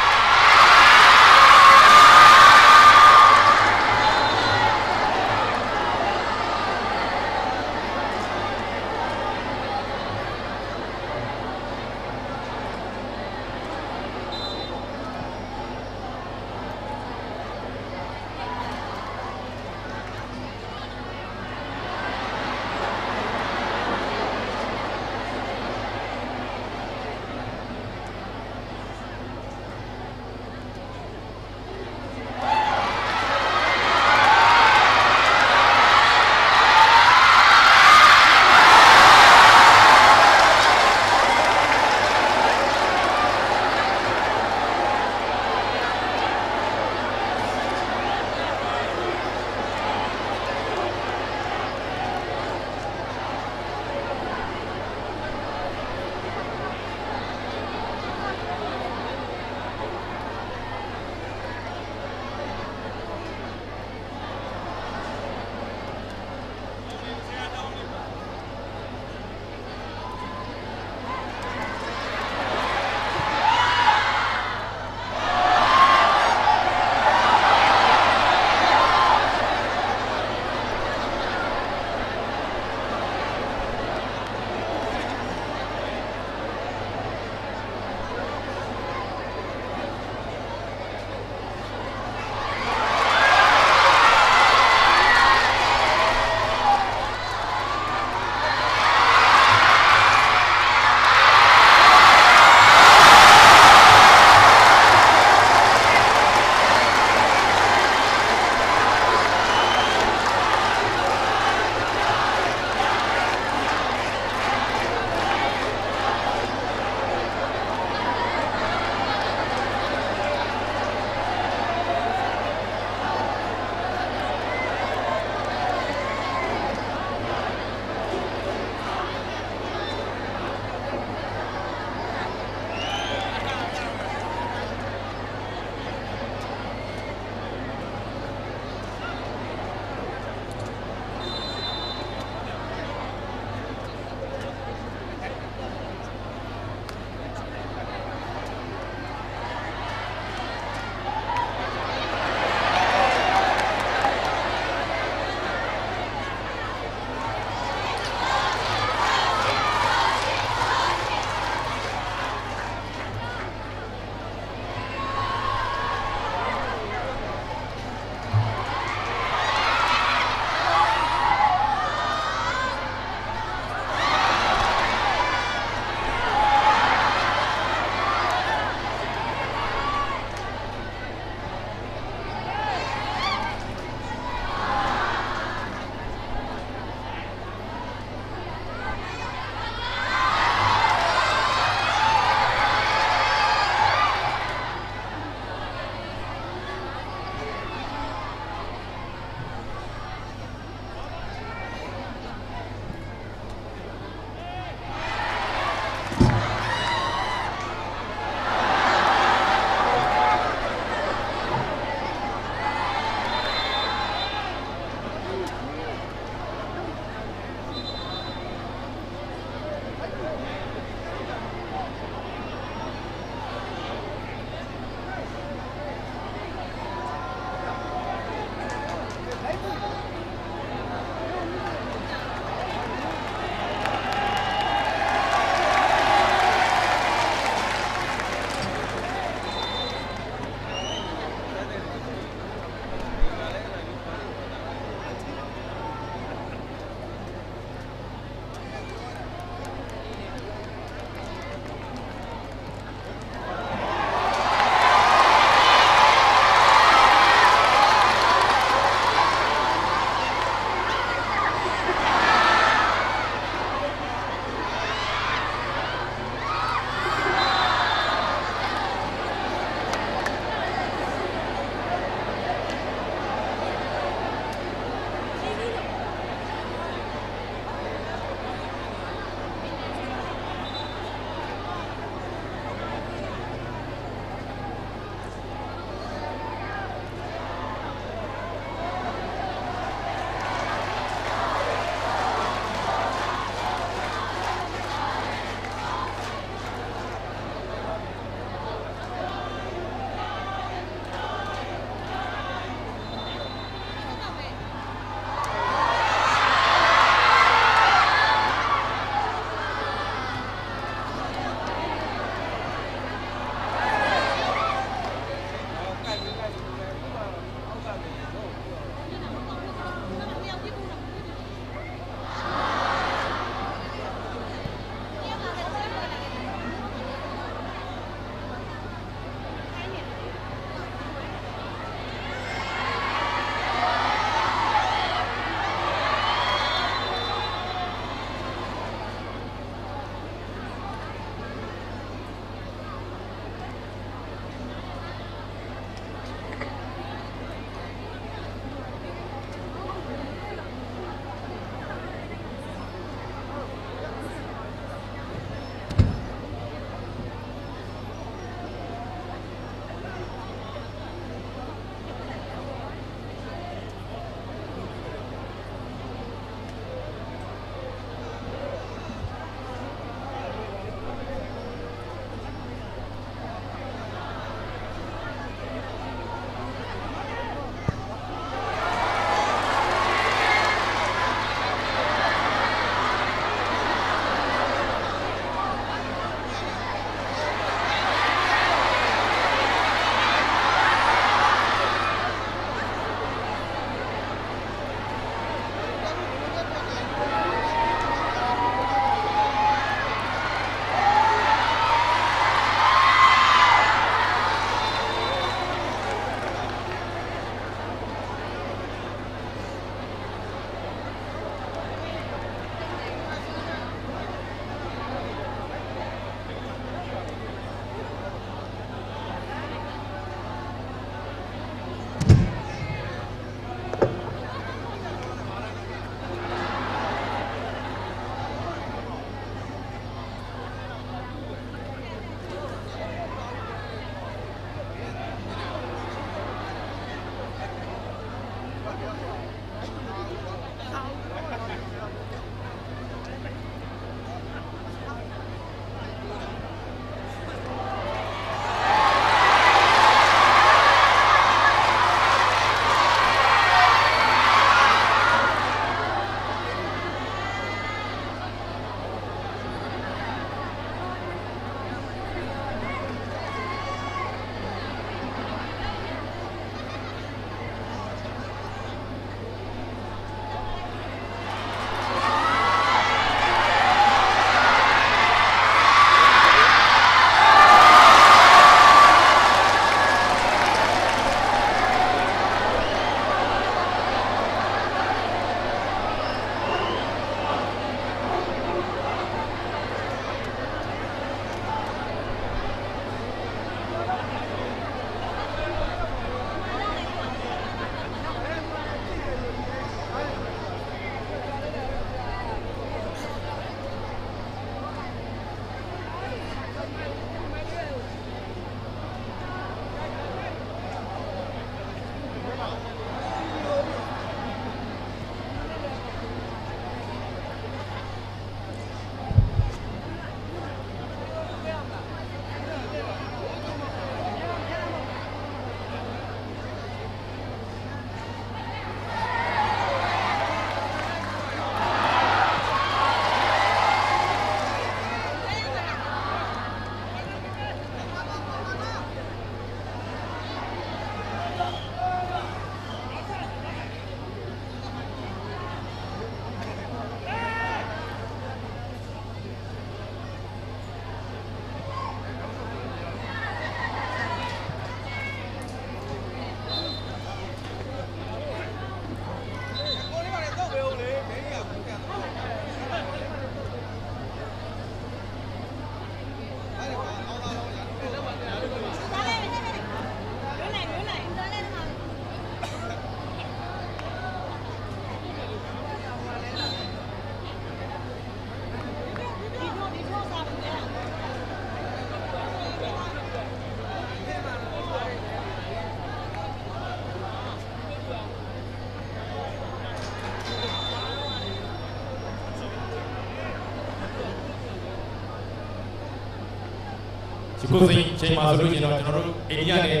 ယခုချိန်ချိန်မှာဆိုလို့ရှိရင်တော့ ကျွန်တော်တို့ အိန္ဒိယနဲ့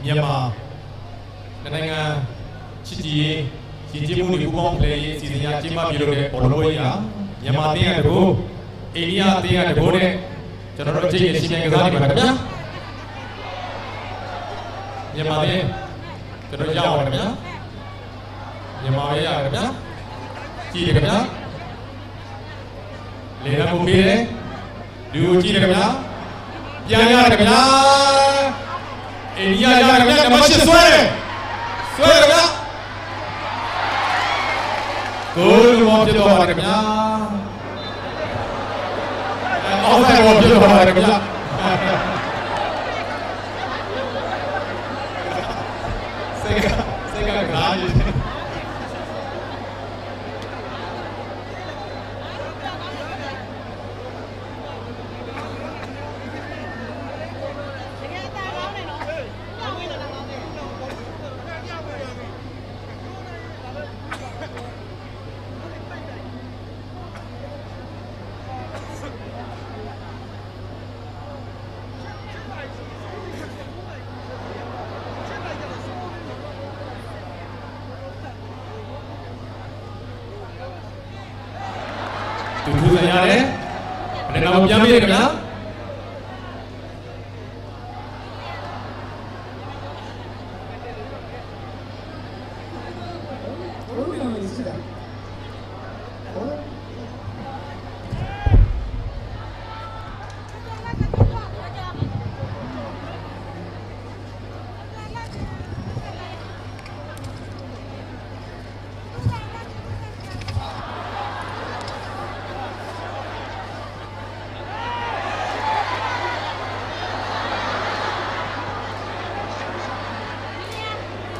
မြန်မာ နှစ်နိုင်ငံ ချစ်ကြည်ရေး ယဉ်ကျေးမှုတွေ ပူးပေါင်းဖလှယ်ရေး အစီအစဉ်အရ ကျင်းပပြုလုပ်တဲ့ ဘောလုံးပွဲကြီးဟာ မြန်မာအသင်းကတစ်ဂိုး အိန္ဒိယအသင်းကတစ်ဂိုးနဲ့ ကျွန်တော်တို့ အကြိတ်အနယ် ယှဉ်ပြိုင်ကစားနေပါတယ်ခင်ဗျာ။ မြန်မာအသင်း ကျွန်တော်ရပါတယ်ခင်ဗျာ။ မြန်မာပဲရတယ်ခင်ဗျာ။ ကြည့်တယ်ခင်ဗျာ။ လေလံကိုပေးတယ်။ လူကိုကြည့်တယ်ခင်ဗျာ။ ပြန်ရတယ်ခင်ဗျာ။ အိန္ဒိယရတယ်ခင်ဗျာ။ နံပါတ်ရှစ် ဆွဲတယ်။ ဆွဲတယ်ခင်ဗျာ။ ဂိုးလုံးဝဖြစ်သွားပါတယ်ခင်ဗျာ။ အဲ offside ကိုဖြစ်သွားပါတယ်ခင်ဗျာ။ စိတ်က စိတ်ကကစားကြီး။ တူတူဆိုင်ရတယ်။ ဘယ်တော့မှပြန်မရခင်ဗျာ။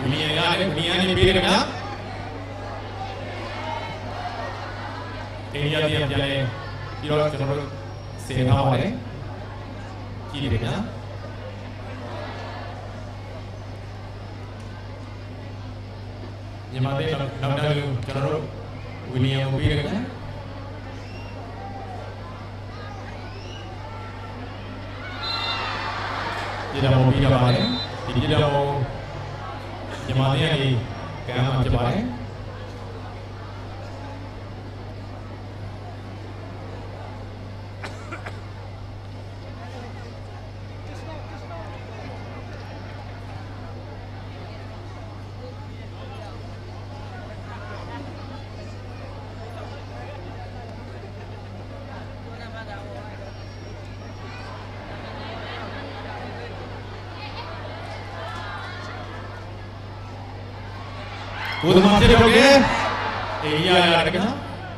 ဝီလီယံရတယ်။ ဝီလီယံနေပေးတယ်ခင်ဗျာ။ အိန္ဒိယပြန်ပြန်လဲပြီးတော့ ကျွန်တော်တို့ ဆင်ထားပါတယ်။ ကြည့်တယ်ခင်ဗျာ။ မြန်မာသင်းနောက်နောက်တန်းလူ ကျွန်တော်တို့ ဝီလီယံကိုပေးတယ်ခင်ဗျာ။ ကျေးဇူးတင်ပါတယ်။ ဒီကျေးဇူးတင်မြန်မာနိုင်ငံကမ်းမှာဖြစ်ပါတယ်။ ကိုသမထက်ထုတ်တယ်။ အေး ရရတယ်ခင်ဗျာ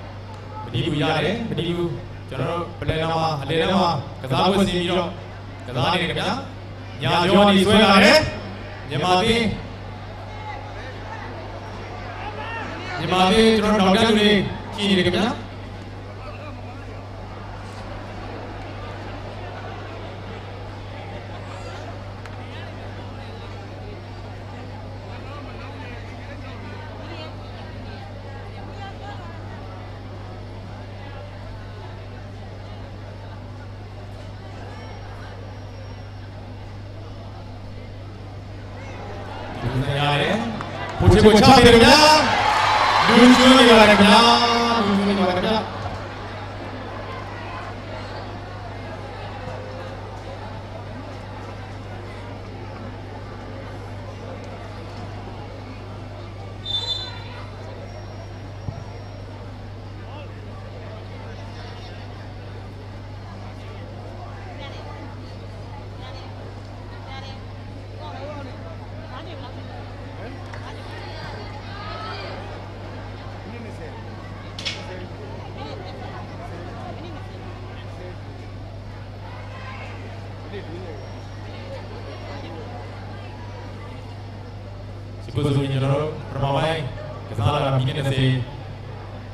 ။ မဏိပူရတယ်။ မဏိပူ ကျွန်တော်တို့ပလဲလမ်းမှာ အလဲလမ်းမှာကစားကွင်းဆင်းပြီးတော့ကစားနေတယ်ခင်ဗျာ။ ညာကျောကနေဆွဲလာတယ်။ မြန်မာသင်း၊ မြန်မာသင်း ကျွန်တော်တို့နောက်တန်းလူတွေကြည့်နေတယ်ခင်ဗျာ။ ဒုတိယရတယ်။ ကိုချစ်ကိုချပေးတယ်ခင်ဗျာ။ လူကျိုးနေပါတယ်ခင်ဗျာ။ လူကျိုးနေပါတယ်ခင်ဗျာ။ စစ်ပွဲဆိုရင် ကျွန်တော်တို့ပထမပိုင်းကစားလာတာမိနစ်နှစ်ဆယ်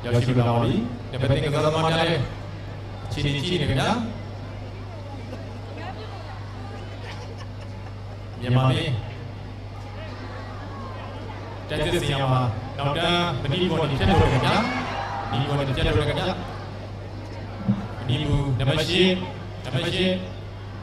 ရောက်ရှိလာပါပြီ။ နှစ်ဖက်သင်းကစားသမားများလည်းအခြေအနေကြည့်နေကြဗျာ။ မြန်မာပြည် တိုက်စစ်ဆင်မှာနောက်တန်းမဏိပူကနေဖြတ်ထုတ်တယ်ခင်ဗျာ။ မဏိပူကနေဖြတ်ထုတ်တယ်ခင်ဗျာ။ မဏိပူနံပါတ်ရှစ်၊ နံပါတ်ရှစ်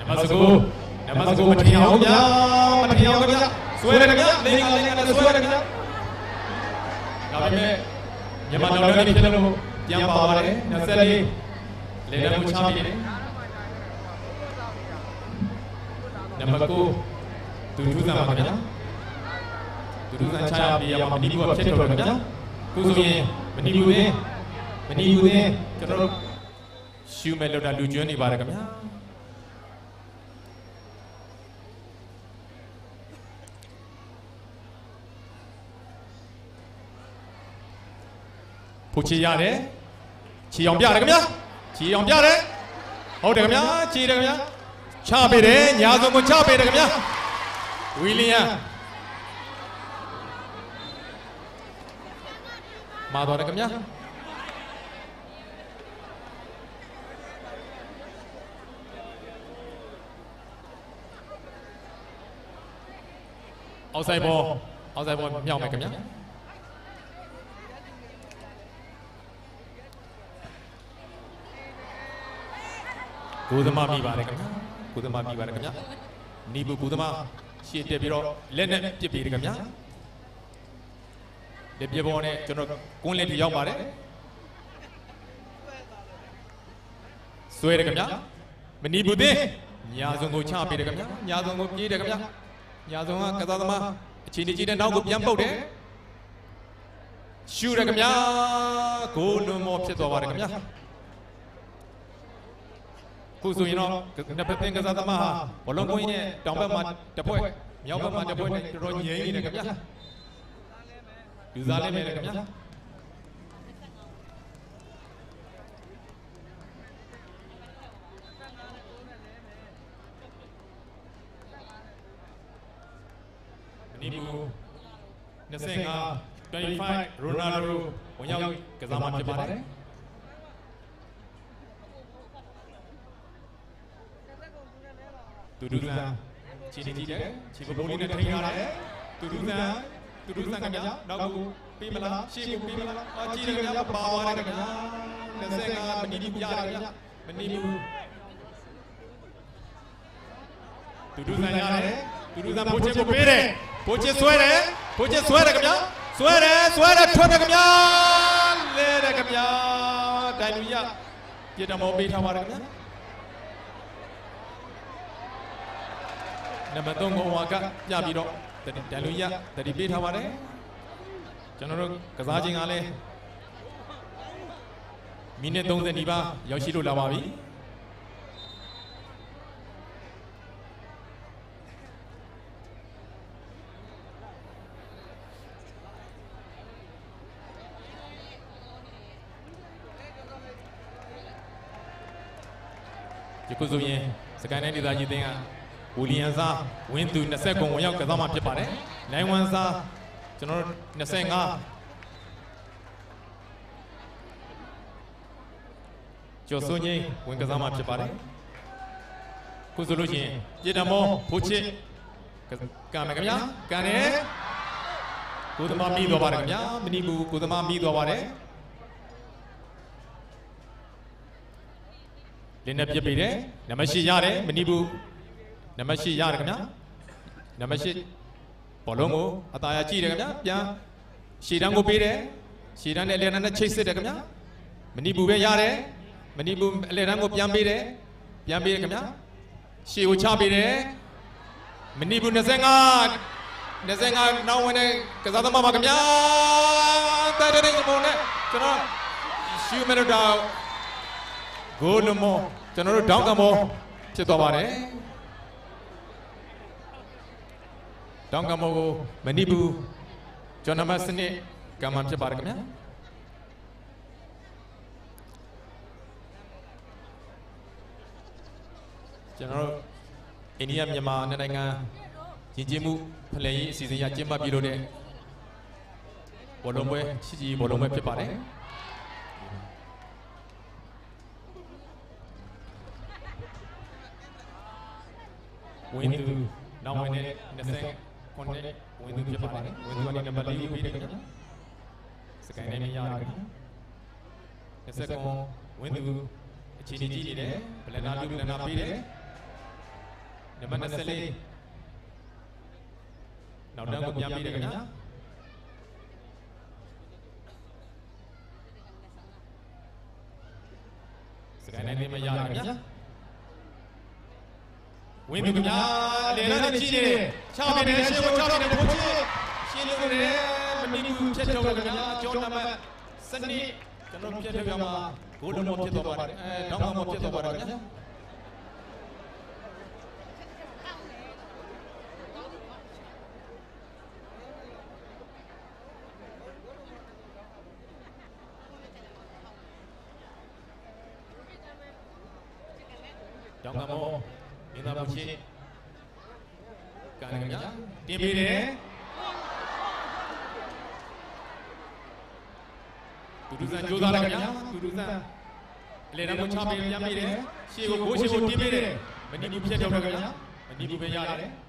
နံပါတ်ဆယ့်ကိုး၊ နံပါတ်ဆယ့်ကိုး၊ မထင်အောင်ဗျာ၊ မထင်အောင်ဗျာ၊ ဆွဲတယ်ခင်ဗျာ၊ လေးငါလေးငါနဲ့ဆွဲတယ်ခင်ဗျာ။ ဒါပေမဲ့ မြန်မာနောက်တန်းဖြစ်လို့ပြန်ပါပါတယ်။ နှစ်ဆယ့်လေး၊ လေတံခွန်ချပြီးတယ်။ နံပါတ်ကိုး၊ သူထူးဆန်းပါခင်ဗျာ။ သူထူးဆန်းချပြီးရမှာ မဏိပူကဖြစ်ထွက်တယ်ခင်ဗျာ။ အခုဆိုရင် မဏိပူသင်း၊ မဏိပူသင်း၊ ကျွန်တော်တို့ ရှူမယ်လို့ဒါလူကျွမ်းနေပါတယ်ခင်ဗျာ။ ဖူချီရတယ်။ ချီအောင်ပြတယ်ခင်ဗျာ။ ချီအောင်ပြတယ်။ ဟုတ်တယ်ခင်ဗျာ။ ချီတယ်ခင်ဗျာ။ ချပေးတယ်။ ညာစုံကိုချပေးတယ်ခင်ဗျာ။ ဝီလီယံ၊ မှားသွားတယ်ခင်ဗျာ။ အောက်ဆိုင်ဘော၊ အောက်ဆိုင်ဘောမြောက်မယ်ခင်ဗျာ။ ကိုသမားမိပါတယ်ခင်ဗျာ။ ကိုသမားမိပါတယ်ခင်ဗျာ။ နီပူကိုသမားရှေ့တက်ပြီးတော့ လက်နဲ့ပစ်ပေးတယ်ခင်ဗျာ။ လက်ပစ်ဘောနဲ့ ကျွန်တော်ကွင်းလယ်ထိရောက်ပါတယ်။ ဆွဲတယ်ခင်ဗျာ။ မဏိပူသင်း၊ ညာစုံကိုချပေးတယ်ခင်ဗျာ။ ညာစုံကိုပြေးတယ်ခင်ဗျာ။ ညာစုံကကစားသမား အခြေအနေကြီးတဲ့နောက်ကိုပြန်ပုတ်တယ်။ ရှူတယ်ခင်ဗျာ။ ဂိုးလွန်မော်ဖြစ်သွားပါတယ်ခင်ဗျာ။ အခုဆိုရင်တော့ နှစ်ဖက်သင်းကစားသမားဟာ ဘောလုံးကွင်းရဲ့တောင်ဘက်မှာတစ်ဖွဲ့၊ မြောက်ဘက်မှာတစ်ဖွဲ့နဲ့ တော်တော်ငြိမ်နေတယ်ခင်ဗျာ။ လူစားလဲမယ်ခင်ဗျာ။ မဏိပူ နှစ်ဆယ့်ငါး၊ twenty-five Ronaldo ဝင်ရောက်ကစားမှာဖြစ်ပါတယ်။ သူဒူးသန်၊ ခြေနေကြည့်တယ်။ ခြေပပိုးလေးနဲ့ထိန်းထားတယ်။ သူဒူးသန်၊ သူဒူးသန်ခင်ဗျာ။ နောက်ကိုပေးမလား၊ ရှေ့ကိုပေးမလား။ အာ၊ ကြည့်တယ်ခင်ဗျာ၊ ပါသွားတယ်ခင်ဗျာ။ နှစ်ဆယ့်ငါး၊ မဏိပူရတယ်ခင်ဗျာ။ မဏိပူ သူဒူသန်ရတယ်။ သူဒူသန် ဖိချစ်ကိုပေးတယ်။ ဖိချစ်ဆွဲတယ်။ ဖိချစ်ဆွဲတယ်ခင်ဗျာ။ ဆွဲတယ်။ ဆွဲတယ်။ ထွက်တယ်ခင်ဗျာ။ လဲတယ်ခင်ဗျာ။ ဒိုင်လူရပြစ်ဒဏ်မောင်းပေးထားပါတယ်ခင်ဗျာ။ နံပါတ်သုံးကို ဟိုကပြပြီးတော့ ဒိုင်လူရသတိပေးထားပါတယ်။ ကျွန်တော်တို့ကစားချိန်ကလည်း မိနစ်သုံးဆယ်နီးပါး ရောက်ရှိလို့လာပါပြီ။ ယခုဆိုရင် စကိုင်းတိုင်းဒေသကြီးအသင်းက ဝီလီယံစား ဝင်းသူ နှစ်ဆယ့်ကို ဝင်ရောက်ကစားမှာဖြစ်ပါတယ်။ လိုင်းဝမ်စား ကျွန်တော်တို့ နှစ်ဆယ့်ငါး ကျော်စိုးငြိမ်း ဝင်ကစားမှာဖြစ်ပါတယ်။ ခုဆိုလို့ရှိရင် ပြစ်ဒဏ်မောင်း ဖိချစ် က- ကန်မယ်ခင်ဗျာ။ ကန်တယ်။ ကိုသမားမိသွားပါတယ်ခင်ဗျာ။ မဏိပူကိုသမားမိသွားပါတယ်။ လင်းနဲ့ပြစ်ပေးတယ်။ နံပါတ်ရှစ်ရတယ်။ မဏိပူ နံပါတ်ရှစ်ရတယ်ခင်ဗျာ။ နံပါတ်ရှစ် ဘောလုံးကို အသာရကြည့်တယ်ခင်ဗျာ။ ပြန်ရှေ့တန်းကိုပေးတယ်။ ရှေ့တန်းနဲ့ အလယ်တန်းနဲ့ ချိတ်ဆက်တယ်ခင်ဗျာ။ မဏိပူပဲရတယ်။ မဏိပူ အလယ်တန်းကို ပြန်ပေးတယ်။ ပြန်ပေးတယ်ခင်ဗျာ။ ရှေ့ကိုချပေးတယ်။ မဏိပူ နှစ်ဆယ့်ငါး၊ နှစ်ဆယ့်ငါး နောက်ဝင်တဲ့ကစားသမားပါခင်ဗျာ။ သန်းထွန်းနဲ့ ကျွန်တော် ရှူးမဲလိုတာ ဂိုးလွန်မော် ကျွန်တော်တို့ ဒေါင်းကမော် ဖြစ်သွားပါတယ်။ ဒေါင်းကမော်ကို မဏိပူ ကျော်နံပါတ် စနစ် ကမ်းမှာဖြစ်ပါတယ်ခင်ဗျာ။ ကျွန်တော်တို့ အိန္ဒိယ-မြန်မာ နှစ်နိုင်ငံယဉ်ကျေးမှုဖလှယ်ရေးအစီအစဉ်အရ ကျင်းပပြုလုပ်တဲ့ ဘောလုံးပွဲ ချစ်ကြည်ရေးဘောလုံးပွဲဖြစ်ပါတယ်။ ဝင်းသူ နောက်ဝင်တဲ့ နှစ်ဆယ့်ခုနစ် ဝင်းသူဖြစ်ပါတယ်။ ဝင်းသူကနေ နံပါတ်လေးကိုပေးတယ်ခင်ဗျာ။ စကိုင်းတိုင်းမင်းရတယ်ခင်ဗျာ။ နှစ်ဆယ့်ခုနစ် ဝင်းသူ အခြေအနေကြည့်နေတယ်။ ပလန်နာဒုပလန်နာပေးတယ်။ နံပါတ်နှစ်ဆယ့်လေး နောက်တန်းကိုပြန်ပေးတယ်ခင်ဗျာ။ စကိုင်းတိုင်းမရခင်ဗျာ။ ဝင်းသူခင်ဗျာ လေလန်းနဲ့ကြည့်နေတယ်။ ချောက်နေတယ် ရှေ့ကိုချောက်နေတယ် ဖိုးချစ်။ ရှေ့လိုနေတယ်။ မဏိပူဖြတ်ကျော်တယ်ခင်ဗျာ။ ကျောင်းနံပါတ်စနစ် ကျွန်တော်ဖြတ်ကျော်ရမှာ ဂိုးလုံးမဖြစ်သွားပါတယ်။ အဲ ထောင်းမဖြစ်သွားပါတယ်ခင်ဗျာ။ တောင်ကမောမင်းသားပူချစ် ကံကံတင်ပေးတယ်။ သူတူစံကြိုးစားတယ်ခင်ဗျာ။ သူတူစံအလဲနောက်ကိုချပေးပြန်ပေးတယ်။ ရှေ့ကိုဘိုးရှေ့ကိုတင်ပေးတယ်။ မဏိပူဖြတ်ကျော်တယ်ခင်ဗျာ။ မဏိပူပဲရတယ်။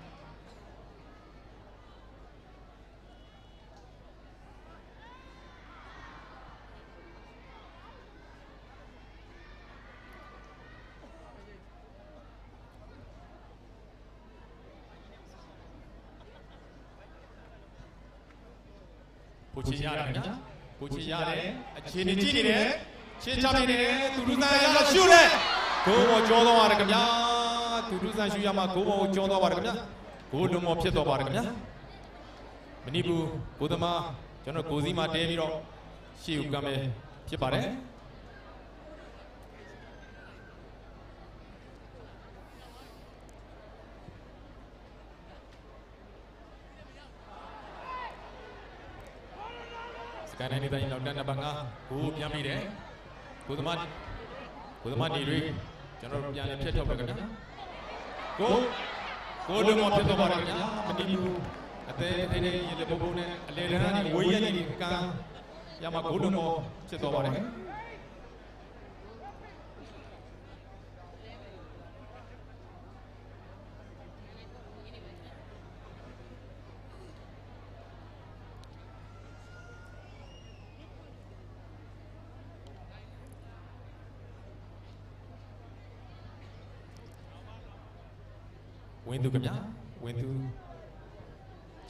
ကိုချစ်ရတယ်ခင်ဗျာ။ ကိုချစ်ရတယ်။ အခြေအနေကြည့်နေတယ်။ ချစ်ချနေတယ်။ သူတူစံရရှုတယ်။ ဂိုးပေါ်ကျော်သွားပါတယ်ခင်ဗျာ။ သူတူစံရှုရမှာ ဂိုးပေါ်ကျော်သွားပါတယ်ခင်ဗျာ။ ဂိုးလုံးမဖြစ်သွားပါတယ်ခင်ဗျာ။ မဏိပူကိုသမား ကျွန်တော်ကိုယ်စီမှာတဲပြီးတော့ ရှေ့ကိုကမ်းပဲဖြစ်ပါတယ်။ စကိုင်းတိုင်းဒေသကြီးနောက်တန်းနံပါတ်ငါး ဂိုးပြန်မိတယ်။ ကိုသမားကိုသမားနေရွေး ကျွန်တော်တို့ပြန်လည်ဖြတ်ထုတ်မယ်ခင်ဗျာ။ ကိုကိုလုံးမဖြစ်သွားပါတယ်ခင်ဗျာ။ မဏိပူအသေးသေးလေးရေလပိုးပိုးနဲ့အလဲတန်းကနေဝေးရက်နေကမ်းရမှာကိုလုံးမဖြစ်သွားပါတယ်။ မ ဝင်းသူခင်ဗျာ။ ဝင်းသူ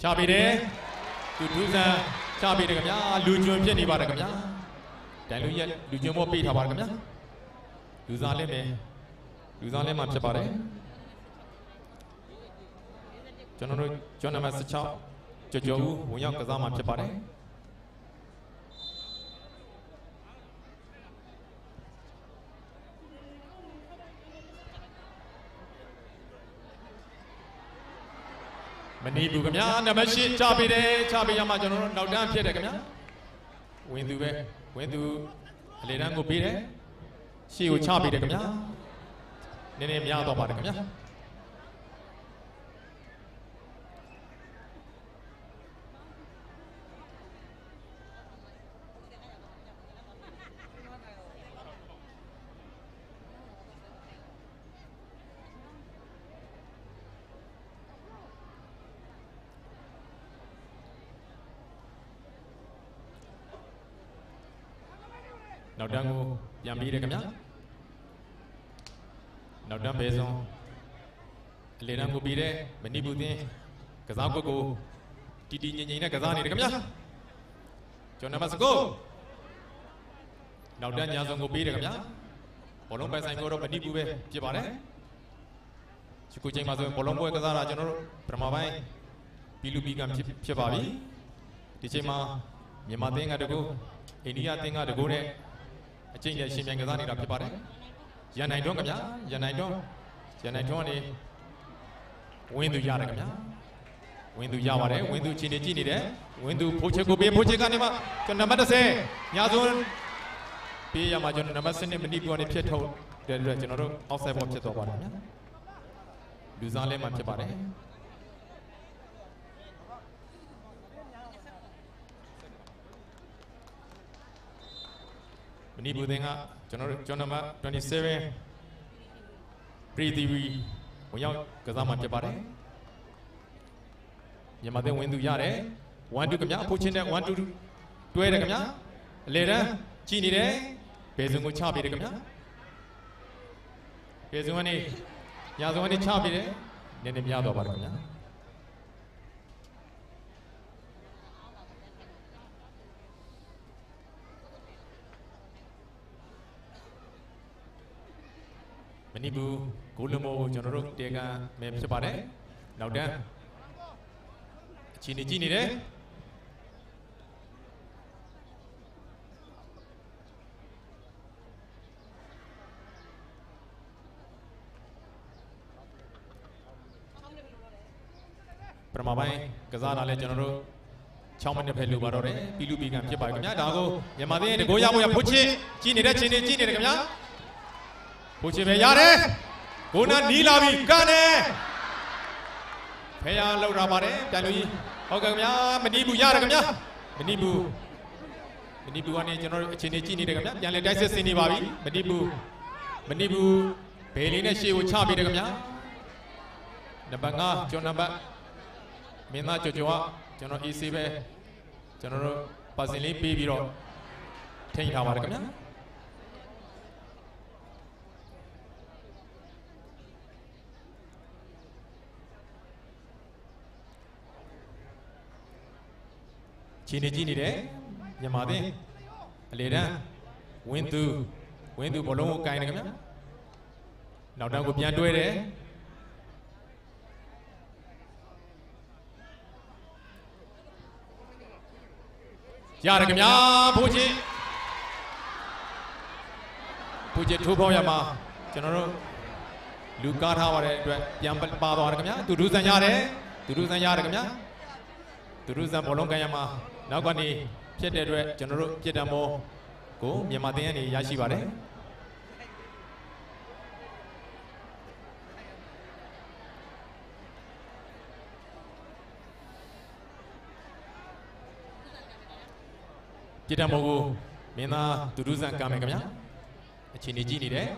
ချပေးတယ်။ သူထူးဆန်းချပေးတယ်ခင်ဗျာ။ လူကျွန်ဖြစ်နေပါတယ်ခင်ဗျာ။ တိုင်လို့ရက်လူကျွန်မို့ပေးထားပါတယ်ခင်ဗျာ။ လူစားလဲမယ်။ လူစားလဲမှာဖြစ်ပါတယ်။ ကျွန်တော်တို့ကျောင်းနံပါတ်ဆယ့်ခြောက်ကျော်ကျော်ဦးဝင်ရောက်ကစားမှာဖြစ်ပါတယ်။ မနေဘူးခင်ဗျာ။ နံပါတ်ရှစ်ချပေးတယ်။ ချပေးရမှာကျွန်တော်တို့နောက်တန်းဖြစ်တယ်ခင်ဗျာ။ ဝင်းသူပဲ။ ဝင်းသူအလေတန်းကိုပေးတယ်။ ရှေ့ကိုချပေးတယ်ခင်ဗျာ။ နည်းနည်းများသွားပါတယ်ခင်ဗျာ။ နောက်တန်းကိုပြန်ပေးတယ်ခင်ဗျာ။ နောက်တန်းဘယ်စုံအလေတန်းကိုပေးတဲ့မဏိပူသင်းကစားကွက်ကိုတည်တည်ငြိမ်ငြိမ်နဲ့ကစားနေတယ်ခင်ဗျာ။ ကျော်နံပါတ်ဆယ့်ကိုးနောက်တန်းညာစုံကိုပေးတယ်ခင်ဗျာ။ ဘောလုံးပိုင်ဆိုင်မှုတော့မဏိပူပဲဖြစ်ပါတယ်။ ယခုချိန်မှာဆိုရင်ဘောလုံးပွဲကစားတာကျွန်တော်တို့ပထမပိုင်းပြီးလူပြီးကံဖြစ်ဖြစ်ပါပြီ။ ဒီချိန်မှာမြန်မာသင်းကတကူအိန္ဒိယသင်းကတကူနဲ့အချိန်နဲ့ရှင်ပြိုင်ကစားနေတာဖြစ်ပါတယ်။ ရန်နိုင်ထွန်းခင်ဗျာ။ ရန်နိုင်ထွန်း။ ရန်နိုင်ထွန်းကနေဝင်းသူရတယ်ခင်ဗျာ။ ဝင်းသူရပါတယ်။ ဝင်းသူအချိန်နဲ့ကြည့်နေတယ်။ ဝင်းသူဖိုးချစ်ကိုပေး။ ဖိုးချစ်ကနေမှကျွန်တော်နံပါတ်တစ်ဆယ်ညာသွင်းပေးရမှာကျွန်တော်နံပါတ်ဆယ့်နှစ်မဏိပူကနေဖြစ်ထုတ်တဲ့အတွက်ကျွန်တော်တို့ offside ball ဖြစ်သွားပါတယ်ခင်ဗျာ။ လူစားလဲမှာဖြစ်ပါတယ်။ မဏိပူသင်းကကျွန်တော်တို့ကျွန်တော်နံပါတ်twenty-seven ပရီသီဝီဝင်ရောက်ကစားမှာဖြစ်ပါတယ်။ မြန်မာသင်းဝင်းသူရတယ်။ one two ခင်ဗျာ။ အဖိုးချစ်နဲ့one twoတွဲတယ်ခင်ဗျာ။ အလဲတန်းကြည့်နေတယ်။ ဘယ်စုံကိုချပေးတယ်ခင်ဗျာ။ ဘယ်စုံကနေညာစုံကနေချပေးတယ်။ နည်းနည်းများသွားပါတယ်ခင်ဗျာ။ မဏိပူရ်ဂိုးလွှတ်မော်ကိုကျွန်တော်တို့တဲကမ်းမယ်ဖြစ်ပါတယ်။ နောက်တန်းအခြေအနေကြည့်နေတယ်။ ပထမပိုင်းကစားတာလဲကျွန်တော်တို့ခြောက်မိနစ်ပဲလိုပါတော့တယ်။ ပြီးလူပြီးကံဖြစ်ပါတယ်ခင်ဗျာ။ ဒါကိုမြန်မာသင်းတဂိုးရဖို့ရ။ ဖိချစ်ကြည့်နေတဲ့ခြေနေကြည့်နေတယ်ခင်ဗျာ။ ဖိချစ်ပဲရတယ်။ ဂိုးနားနီးလာပြီ။ ကန်းတယ်။ ဖဲရလောက်လာပါတယ်။ ပြန်လူကြီး။ ဟုတ်ကဲ့ခင်ဗျာ။ မဏိပူရရတယ်ခင်ဗျာ။ မဏိပူ မဏိပူကနေကျွန်တော်တို့အခြေအနေကြည့်နေတယ်ခင်ဗျာ။ ပြန်လည်တိုက်စစ်ဆင်နေပါပြီ။ မဏိပူ မဏိပူ ဘယ်လေးနဲ့ရှေ့ကိုချပေးတယ်ခင်ဗျာ။ နံပါတ်ငါး ကျော်နံပါတ် မင်းသားကျော်ကျော်က ကျွန်တော် အေးဆေးပဲ ကျွန်တော်တို့ ပါစင်လေးပေးပြီးတော့ ထိန်းထားပါတယ်ခင်ဗျာ။ ခြေနေကြည့်နေတယ်မြန်မာသင်းအလေတန်းဝင်းသူ ဝင်းသူဘောလုံးကိုကိုင်နေခင်ဗျာ။ နောက်တန်းကိုပြန်တွဲတယ်။ ရတယ်ခင်ဗျာ။ ဖိချစ် ဖိချစ်ထိုးဖောက်ရမှာကျွန်တော်တို့လူကားထားပါတဲ့အတွက်ပြန်ပါသွားတယ်ခင်ဗျာ။ သူဒုစံရတယ်။ သူဒုစံရတယ်ခင်ဗျာ။ သူဒုစံဘောလုံးကိုင်ရမှာနောက်ကနေဖြစ်တဲ့အတွက်ကျွန်တော်တို့ပြစ်ဒဏ်မော်ကိုမြန်မာသင်းကနေရရှိပါတယ်။ ပြစ်ဒဏ်မော်ကိုမင်းသားသူဒုစံကမ်းမယ်ခင်ဗျာ။ အခြေအနေကြည့်နေတယ်။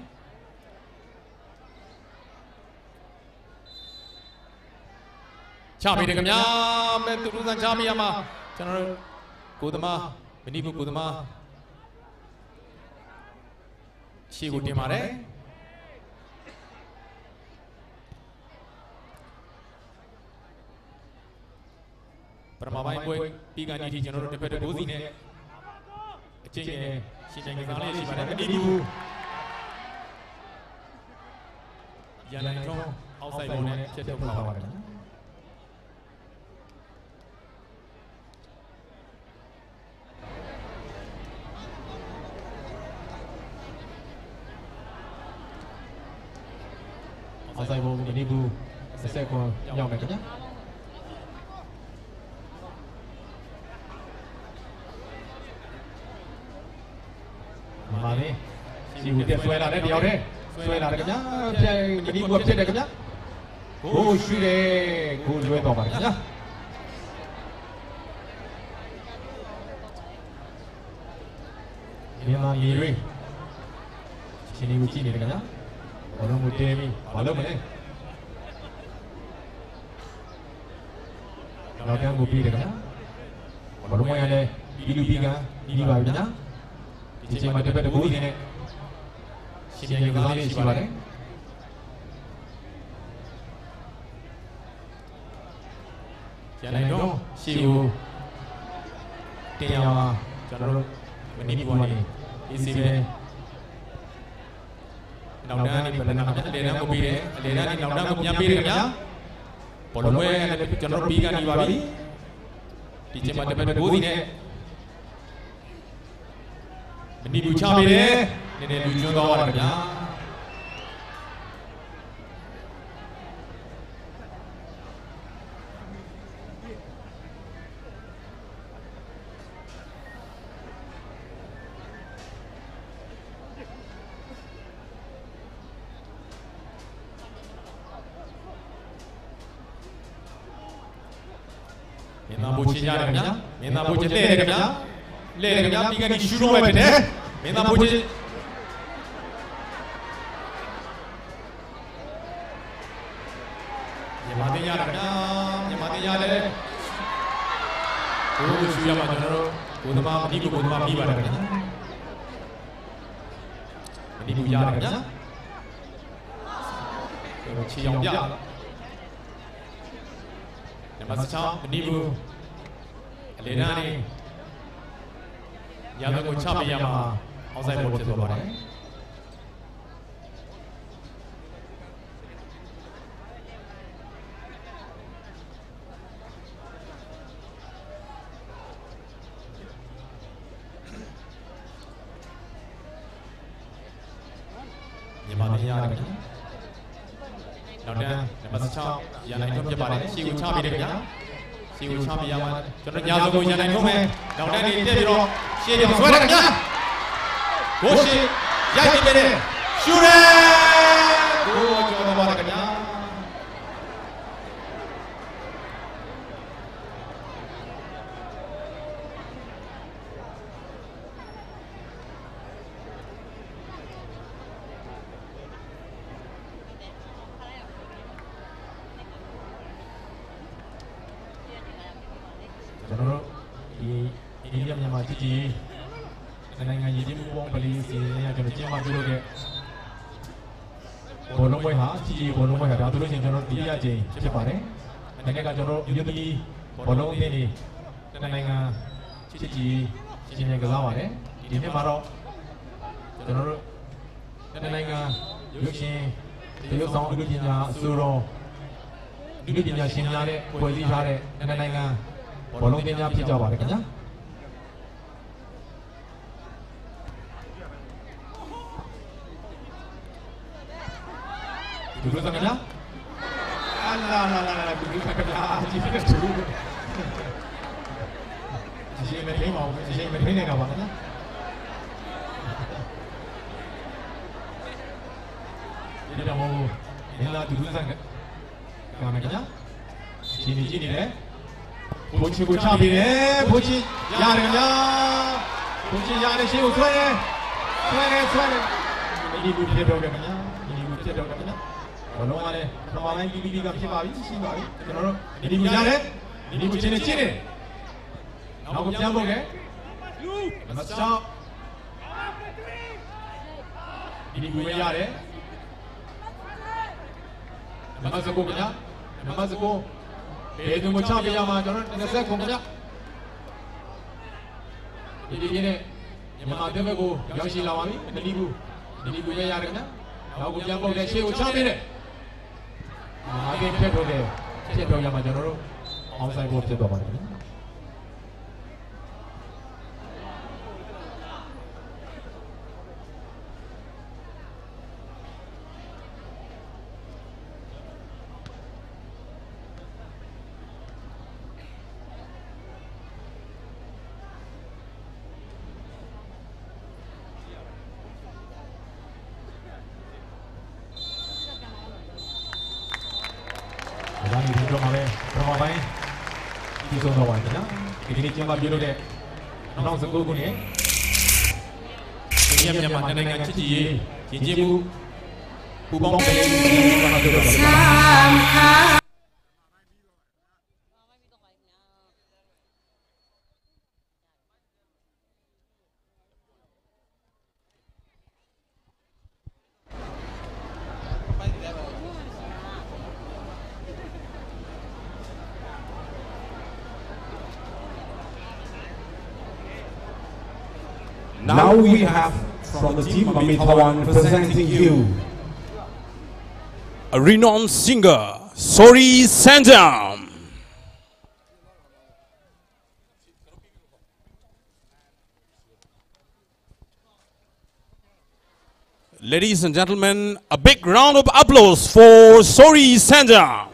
ချပေးတယ်ခင်ဗျာ။ မဲ့သူဒုစံချပေးရမှာကျွန်တော်တို့ကိုသမားမဏိပူရ်ကိုသမားရှေ့ကိုတင်ပါတယ်။ ပထမပိုင်းပွဲပြီးခါနီးထိကျွန်တော်တို့တစ်ဖက်တစ်ဂိုးစီနဲ့အကျိန်နဲ့ယှဉ်ပြိုင်ကစားလျက်ရှိပါတယ်။ မဏိပူရန်နိုင်ထွန်း အောက်ဆိုက်ဘောနဲ့ဖြတ်ထုတ်ထားပါတယ်။ အောင်ဆိုင်ဘုံမဏိပူတစ်ဆယ့်ခွန်ရောက်မယ်ခင်ဗျာ။ မာလေးစီဟူတက်ဆွဲလာတဲ့တယောက်တည်းဆွဲလာတယ်ခင်ဗျာ။ ဖြတ်မဏိပူကဖြစ်တယ်ခင်ဗျာ။ ကိုရွှေတယ်ကိုလွဲတော့ပါတယ်ခင်ဗျာ။ မြန်မာမြေတွင်းရှင်နေကိုကြည့်နေတယ်ခင်ဗျာ။ ဘောလုံးကိုတဲပြီးဘာလုပ်မလဲ။ နောက်တန်းကိုပေးတယ်ခင်ဗျာ။ ဘောလုံးမရလဲပြီးလူပြီးကပြီးပါပြီခင်ဗျာ။ ဒီချိန်မှာတစ်ဖက်တစ်ဂိုးစီနဲ့ရှင်နေကစားလေးရှိပါတယ်။ ရန်နိုင်ထွန်းရှေ့ကိုတင်ရမှာကျွန်တော်တို့မဏိပူကနေအေးဆေးပဲနောက်တန်းကနေပလနာအလဲတန်းကိုပေးတယ်။ အလဲတန်းကနေနောက်တန်းကိုပြန်ပေးတယ်ခင်ဗျာ။ ဘောလုံးဝဲလည်းကျွန်တော်တို့ပြီးကနေပါပြီ။ ဒီချိန်မှာတစ်ဖက်တစ်ဂိုးစီနဲ့မဏိပူချပေးတယ်။ နည်းနည်းလူကျွန်းသွားပါတယ်ခင်ဗျာ။ မင်းသားဘိုးချစ်ရတယ်ခင်ဗျာ။ မင်းသားဘိုးချစ်လဲ့တယ်ခင်ဗျာ။ လဲ့တယ်ခင်ဗျာ။ ပြီးခဲ့တဲ့ရှူတော့ပဲဖြစ်တယ်။ မင်းသားဘိုးချစ်မြန်မာသင်းရတယ်ခင်ဗျာ။ မြန်မာသင်းရတယ်။ ဘိုးဘိုးရှူရမှာကျွန်တော်တို့ဘိုးသမားမဏိပူဘိုးသမားပြီးပါတယ်ခင်ဗျာ။ မဏိပူရတယ်ခင်ဗျာ။ ချီအောင်ပြလာ။ နံပါတ်ဆယ့်ခြောက်မဏိပူ လင်တန်းနေရာသွင်းကိုချပေးရမှာ outside ball ဖြစ်သွားပါတယ်။ မြန်မာသင်းရတကယ်နောက်တန်းနံပါတ်16ရန်နိုင်ထွန်းဖြစ်ပါတယ်။ ရှေ့ကိုချပေးတယ်ခင်ဗျာ။ ရှေ့ကိုချပေးရမှာကျွန်တော်ညာသွင်းကိုရန်နိုင်ထွန်းပဲနောက်တန်းနေတက်ပြီးတော့ရှေ့ပြန်ဆွဲတယ်ခင်ဗျာ။ ကိုရှိရိုက်နေတယ်ရှူတယ်။ ကိုကျော်တော့ပါတယ်ခင်ဗျာ။ ကျွန်တော်တို့ဒီအိန္ဒိယမြန်မာချစ်ကြည်ရေးနိုင်ငံရေးချင်းပူးပေါင်းပလီစီစဉ်ရကျွန်တော်ကျင်းပပြုလုပ်တဲ့ဘောလုံးပွဲဟာချစ်ကြည်ရေးဘောလုံးပွဲဟာဒါဆိုလို့ရှိရင်ကျွန်တော်တို့ဒုတိယအကြိမ်ဖြစ်ပါတယ်။ မနေ့ကကျွန်တော်တို့မြို့သမီးဘောလုံးအသင်းတွေတစ်နိုင်ငံချစ်ကြည်ရေးရှင်ရှင်ကစားပါတယ်။ ဒီနှစ်မှာတော့ကျွန်တော်တို့တစ်နိုင်ငံရုပ်ရှင်သရုပ်ဆောင်အမှုပညာအစိုးရမှုပညာရှင်များနဲ့ဖွဲ့စည်းထားတဲ့တစ်နိုင်ငံဘောလုံးသင်းများဖြစ်ကြပါတယ်ခင်ဗျာ။ ဒုက္ခသခင်ဗျာအလာလာလာလာဒုက္ခသခင်ဗျာအကြည့်နေတူအရင်မထိန်ပါဘူးအရင်မထိန်နေတာပါခင်ဗျာဒီတော့မင်းသားဒုက္ခသခင်ခင်ဗျာရှင်နေကြည့်နေတယ် ဘိုးချစ်ကိုချပေးတယ်ဘိုးချစ်ရတယ်ခင်ဗျာဘိုးချစ်ရတယ်ရှေ့ကိုဆွဲတယ်ဆွဲတယ်ဆွဲတယ်ဒီကူဖြစ်တော့တယ်ခင်ဗျာဒီကူဖြစ်တော့တယ်ခင်ဗျာဘလုံးကလည်းပမာလိုက်ပြီးပြီးကဖြစ်ပါပြီရှိပါပြီကျွန်တော်တို့ဒီကူရတယ်ဒီကူချင်းနဲ့ချင်းနဲ့နောက်ကိုပြန်ဖို့ကဲနံပါတ်6ဒီကူပဲရတယ်နံပါတ်9ခင်ဗျာနံပါတ်9ဘယ်သူကိုချပေးရမှာကျွန်တော်20ခုခင်ဗျာ ဒီနေ့မြန်မာတပ်ဘက်ကိုရောက်ရှိလာပါပြီ။ မဏိပူရ၊ မဏိပူပဲရတယ်ခင်ဗျာ။ နောက်ကိုပြန်ပို့တယ်၊ ရှေ့ကိုချပေးတယ်။ အာ၊ အသင်းဖြတ်ထုတ်တယ်။ ဖြတ်ထုတ်ရမှာ၊ ကျွန်တော်တို့ onside goal ဖြစ်သွားပါတယ်ခင်ဗျာ။ ဒါနဲ့ဒီတော့မှာပဲပထမပိုင်းပြီးဆုံးတော့ပါတယ်ခင်ဗျာ။ ဒီကနေ့ကျင်းပပြုလုပ်တဲ့နှစ်ထောင်ဆယ့်ကိုးခုနှစ် အိန္ဒိယမြန်မာနှစ်နိုင်ငံချစ်ကြည်ရေးယဉ်ကျေးမှုပူးပေါင်းပွဲလေးကိုကျင်းပပြုလုပ်ပါတယ်။ Now we have from the team Mami Thawan presenting you a renowned singer, Sori Sanjam. Ladies and gentlemen, a big round of applause for Sori Sanjam.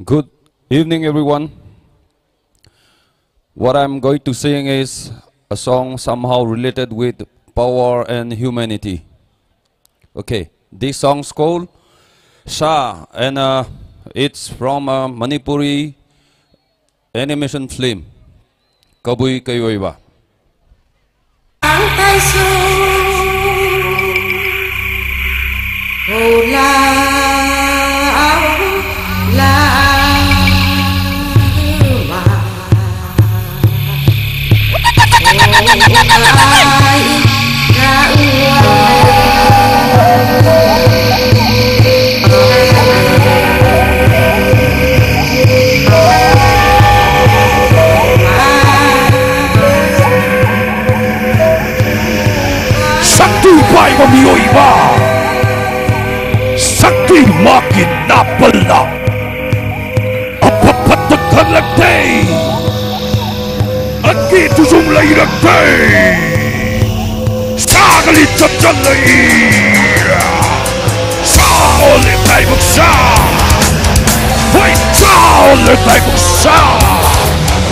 Good evening, everyone. What I'm going to sing is a song somehow related with power and humanity. Okay, this song's called Sha, and uh, it's from a Manipuri animation film, Kabui Kayoiba. ꯁꯛꯇꯤ ꯃꯥꯒꯤ ꯅꯥꯄꯜꯂ꯫ ꯑꯐ ꯐꯠꯇ ꯈꯜꯂꯛꯇꯦ꯫ ꯑꯀꯤꯕꯁꯨ ꯂꯩꯔꯛꯇꯦ꯫ ꯁꯥꯒꯂꯤ ꯆꯞꯆꯜꯂꯛꯏ꯫ ꯁꯥ ꯑꯣꯜꯂꯦ ꯇꯥꯏꯕꯛ ꯁꯥ꯫ ꯍꯣꯏ, ꯁꯥ ꯑꯣꯜꯂꯦ ꯇꯥꯏꯕꯛ ꯁꯥ꯫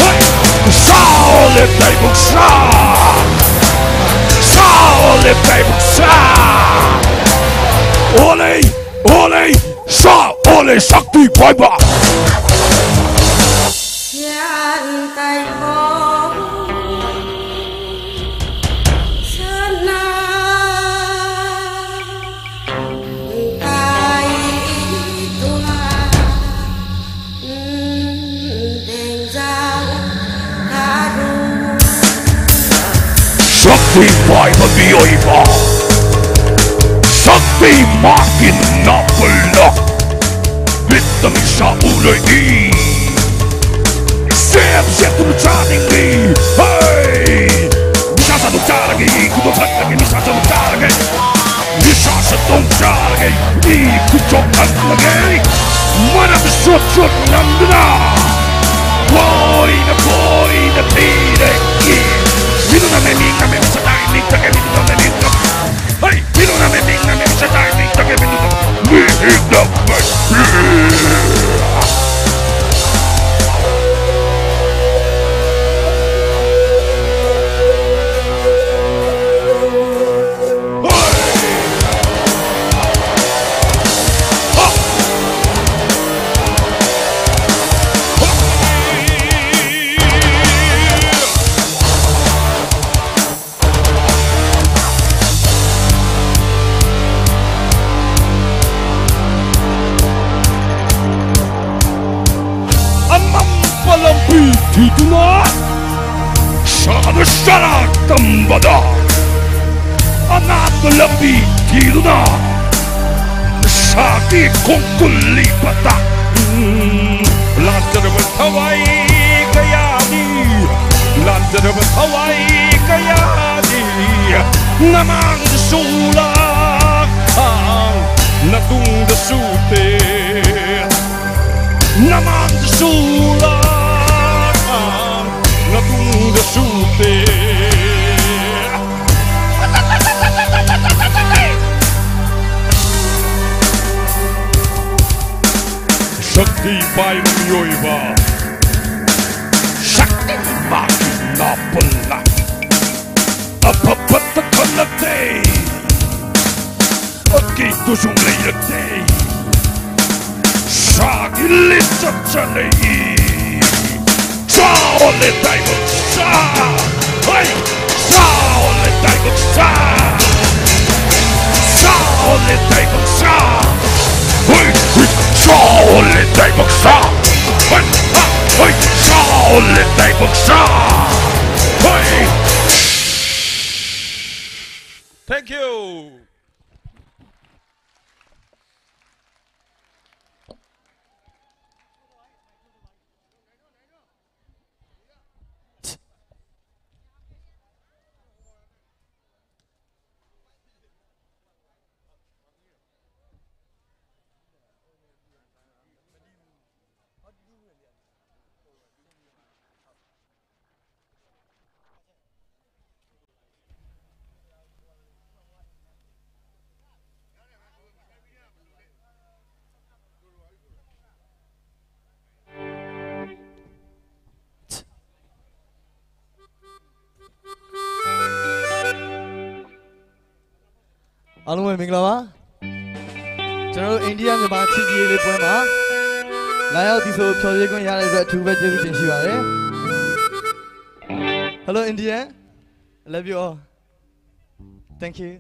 ꯍꯣꯏ, ꯁꯥ ꯑꯣꯜꯂꯦ ꯇꯥꯏꯕꯛ ꯁꯥ꯫ ꯁꯥ ꯑꯣꯜꯂꯦ ꯇꯥꯏꯕꯛ ꯁꯥ꯫ ꯑꯣꯜꯂꯦ, ꯑꯣꯜꯂꯦ, ꯁꯥ ꯑꯣꯜꯂꯦ ꯁꯛꯇꯤ ꯄꯥꯏꯕ꯫ ꯁꯤꯌꯥꯟ ꯇꯥꯏꯕꯣ ꯁꯅꯥ ꯇꯥꯏ ꯇꯨꯍꯥ ꯗꯦꯡꯖꯥꯎ ꯀꯥꯔꯨ꯫ ꯁꯛꯇꯤ ꯄꯥꯏꯕ ꯃꯤꯑꯣꯏꯕ꯫ ꯁꯛꯇꯤ ꯃꯥꯒꯤ ꯅꯥꯄꯜꯂ꯫ ꯃꯤꯠꯇ ꯃꯤꯁꯥ ꯎꯔꯣꯏ ꯏ꯫ ꯁꯦꯝ ꯁꯦꯝꯗꯨꯅ ꯆꯥꯅꯤꯡꯉꯤ꯫ ꯍꯩ! ꯃꯤꯁꯥ ꯆꯥꯗꯨ ꯆꯥꯔꯒꯦ ꯏ꯫ ꯈꯨꯗꯣ ꯊꯛꯂꯒꯦ ꯃꯤꯁꯥ ꯆꯥꯗꯨ ꯆꯥꯔꯒꯦ꯫ ꯅꯤꯁꯥ ꯁꯟꯗꯣꯡ ꯆꯥꯔꯒꯦ, ꯏ ꯈꯨꯆꯣꯛ ꯊꯛꯂꯒꯦ, ꯃꯔꯛꯇ ꯁꯨꯠ ꯁꯨꯠ ꯅꯝꯗꯨꯅ꯫ ꯀꯣꯏꯅ ꯀꯣꯏꯅ ꯊꯤꯔꯦ, ꯏ꯫ ꯃꯤꯅꯨ ꯅꯝꯃꯦ, ꯃꯤ ꯅꯝꯃꯦ, ꯃꯁꯛ ꯅꯥꯏ, ꯃꯤ ꯇꯛꯀꯦ, ꯃꯤꯅꯨ ꯅꯝꯃꯦ, ꯃꯤ ꯅꯝꯃꯦ꯫ ꯍꯩ! ꯃꯤꯅꯨ ꯅꯝꯃꯦ, ꯃꯤ ꯅꯝꯃꯦ, ꯃꯁꯛ ꯅꯥꯏ, ꯃꯤ ꯇꯛꯀꯦ, ꯃꯤꯅꯨ ꯅꯝꯃꯦ꯫ ꯃꯤ ꯅꯝꯃꯦ꯫ ꯑꯃꯝꯕ ꯂꯝꯕꯤ ꯊꯤꯗꯨꯅ ꯁꯥꯅ ꯆꯔꯥ ꯇꯝꯕꯗ ꯑꯅꯥꯟꯕ ꯂꯝꯕꯤ ꯊꯤꯗꯨꯅ ꯁꯥꯒꯤ ꯈꯣꯡꯒꯨꯜ ꯂꯤꯕꯗ ꯂꯥꯟꯖꯔꯕ ꯊꯋꯥꯏ ꯀꯌꯥꯅꯤ, ꯂꯥꯟꯖꯔꯕ ꯊꯋꯥꯏ ꯀꯌꯥꯅꯤ ꯅꯃꯥꯡꯗꯁꯨ ꯂꯥꯛꯈꯥꯡ, ꯅꯇꯨꯡꯗ ꯆꯨꯂꯥꯛ ꯉꯥ ꯇꯨꯡꯗ ꯆꯨꯗꯦ꯫ ꯁꯛꯇꯤ ꯄꯥꯏꯕ ꯃꯤꯑꯣꯏꯕ, ꯁꯛꯇꯤ ꯃꯥꯒꯤ ꯅꯥꯄꯜꯂ꯫ ꯑꯐꯕꯇ ꯈꯜꯂꯛꯇꯦ, ꯑꯀꯤꯕꯁꯨ ꯂꯩꯔꯛꯇꯦ꯫ ꯁꯥꯒꯤ ꯂꯤꯆꯠ ꯆꯠꯂꯛꯏ꯫ ꯆꯥꯎꯂꯦ ꯇꯥꯏꯕꯪ ꯁꯥ꯫ ꯍꯩ! ꯆꯥꯎꯂꯦ ꯇꯥꯏꯕꯪ ꯁꯥ꯫ ꯆꯥꯎꯂꯦ ꯇꯥꯏꯕꯪ ꯁꯥ꯫ ꯍꯩ! ꯍꯩ! ꯆꯥꯎꯂꯦ ꯇꯥꯏꯕꯪ ꯁꯥ꯫ ꯍꯩ! ꯍꯥ! ꯍꯩ! ꯆꯥꯎꯂꯦ ꯇꯥꯏꯕꯪ ꯁꯥ꯫ ꯍꯩ! Thank you.အားလုံးပဲမင်္ဂလာပါ။ ကျွန်တော်တို့ India မြန်မာချစ်ကြည်ရေးပွဲမှာလာရောက်သီဆိုဖျော်ဖြေခွင့်ရတဲ့အတွက်အထူးပဲကျေးဇူးတင်ရှိပါတယ်။ Hello India, I love you all. Thank you.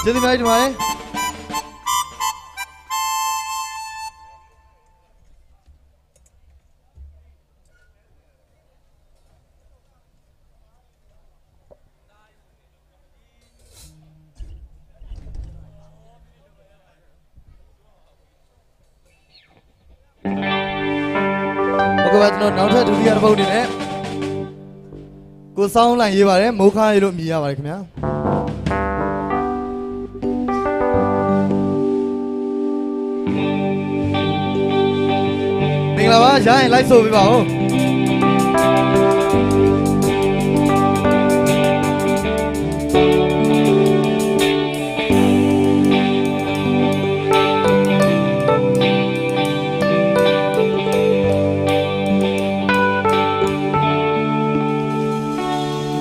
ကျေးဇူးများကြီးတင်ပါတယ်။ ဟုတ်ကဲ့ပါ ကျွန်တော်နောက်ထပ်ဒုတိယတစ်ပုဒ်အနေနဲ့ ကိုစောင်းလှိုင်ရေးပါတယ်။ မိုးခါရေလို့အမည်ရပါတယ်ခင်ဗျာ။ မင်္ဂလာပါ။ ရရင်လိုက်ဆိုပေးပါဦး။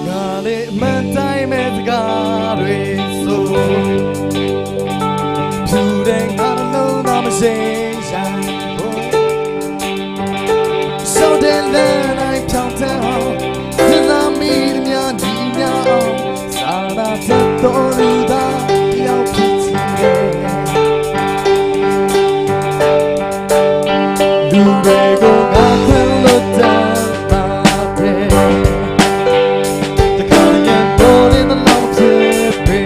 ငါလည်းအမှန်တိုင်းပဲစကားတွေဆို သူတဲ့ငါတစ်လုံးသားမရှိရဘူး So then then I count down စဉ်းစားမိသမျှညီမျှအောင် စာနာထက်တော်လူသားတစ်ယောက်ဖြစ်ချင်တယ်။ လူတွေကိုငါခွင့်လွှတ်တတ်ပါတယ်။ တခါတည်းရန်ကုန်လေးတစ်လုံးဖြစ်ပေ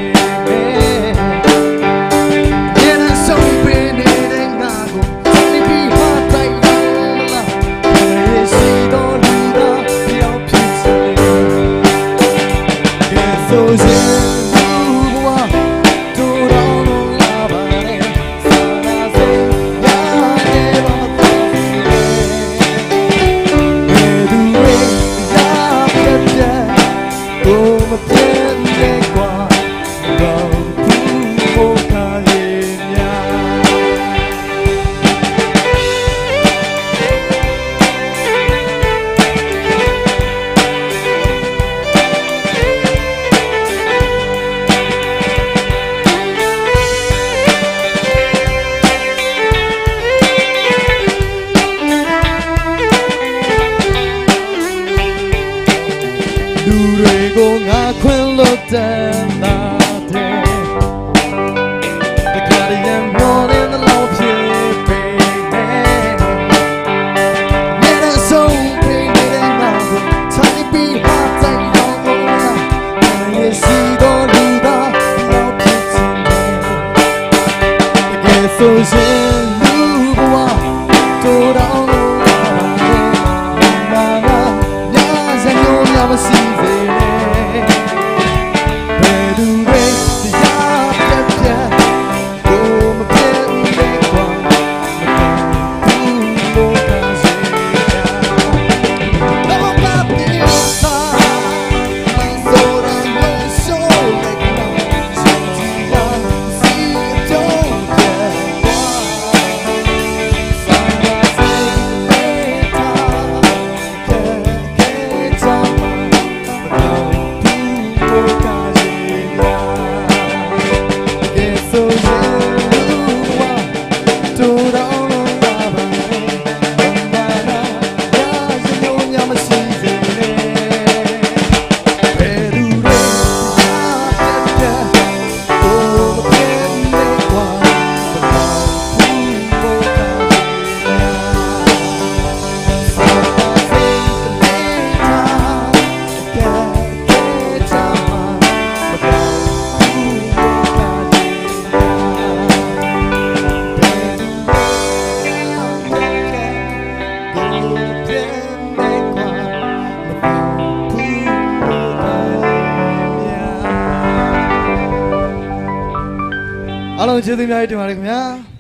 He sido ayuda, no pienso en él. Que soy el lugar, toda honra, hermana, ya Señor, ya me sirve. Pero este ya, ya, ya, como pierde cuandoအားလုံးကျေးဇူးများကြီးတင်ပါတယ်ခင်ဗျာ။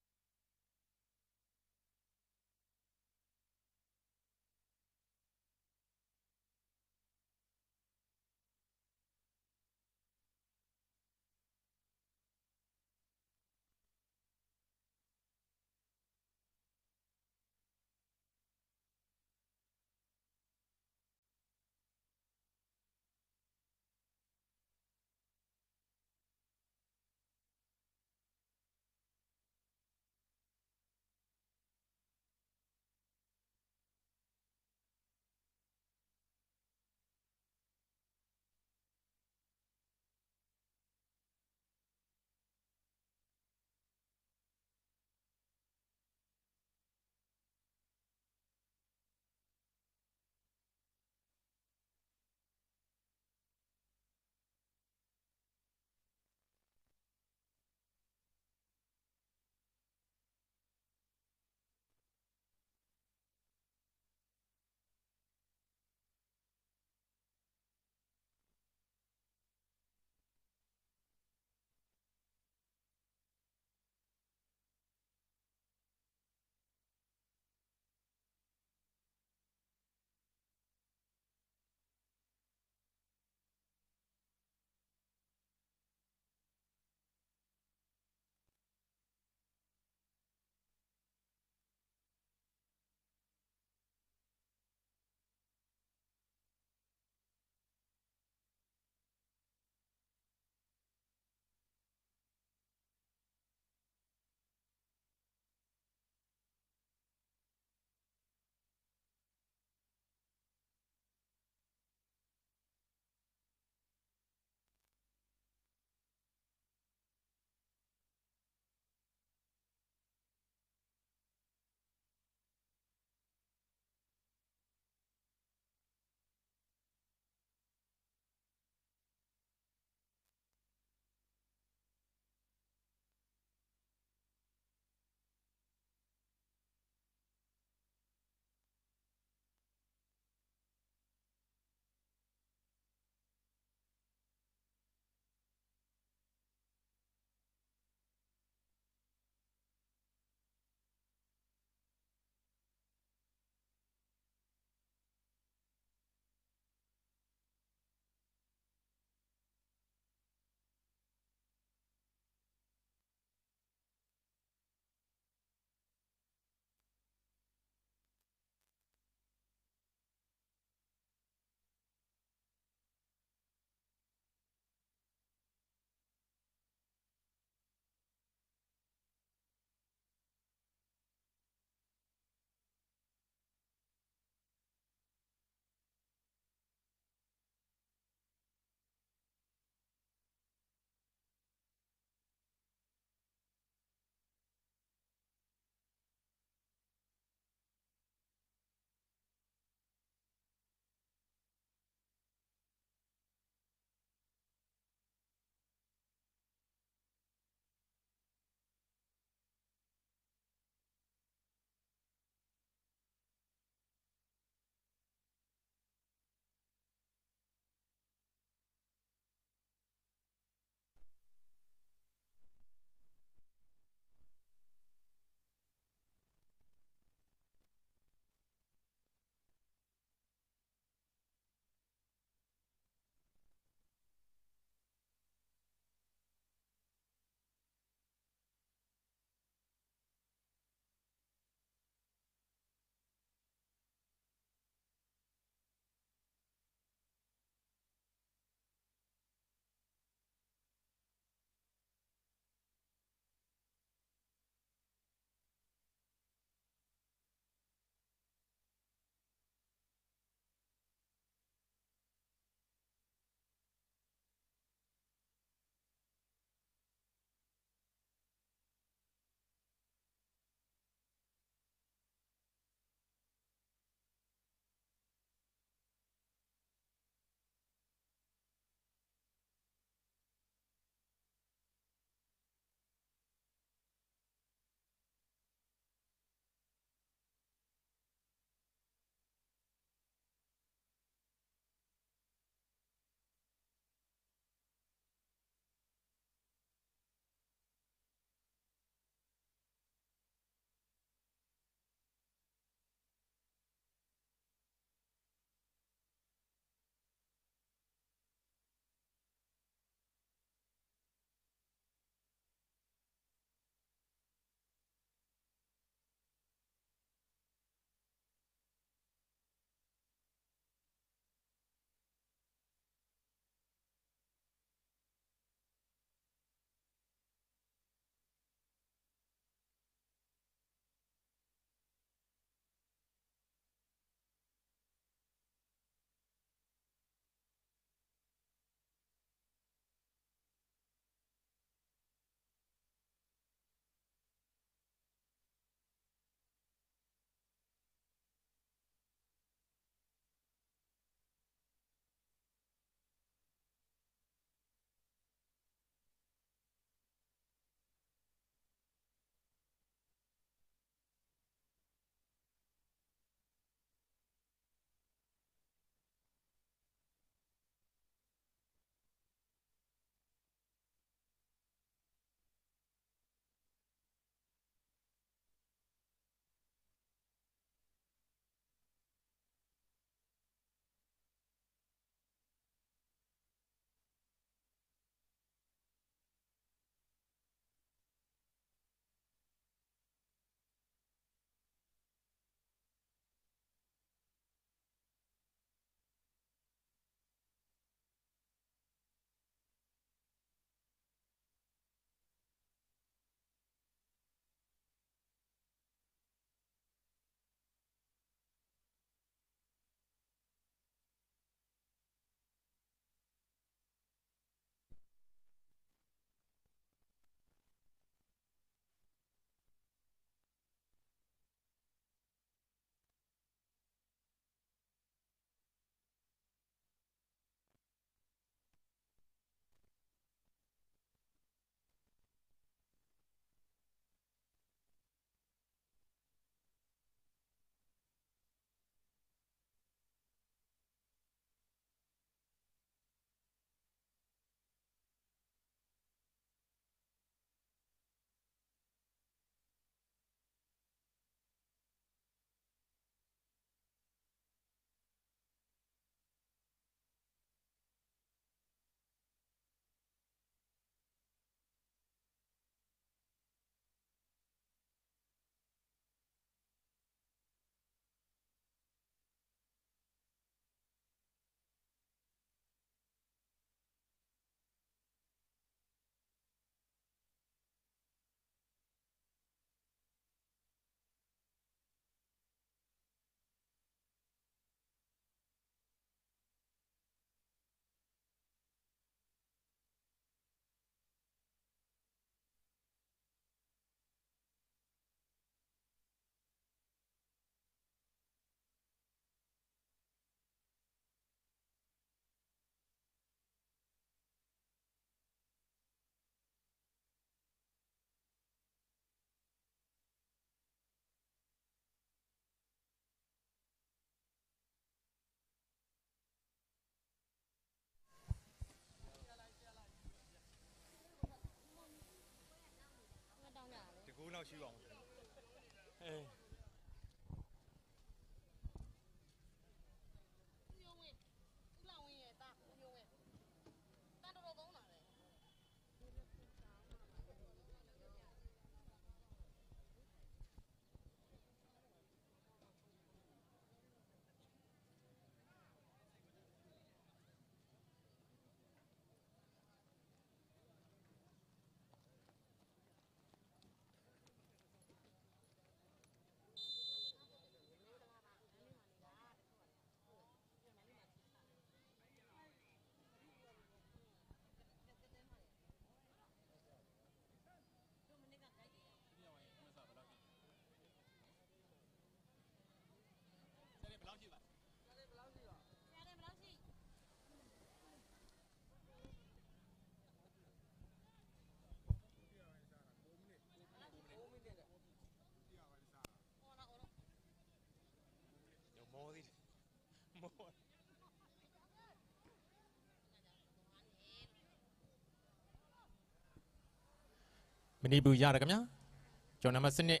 မဏိပူရရခင်ဗျာ။ ကျော်နံပါတ်စနစ်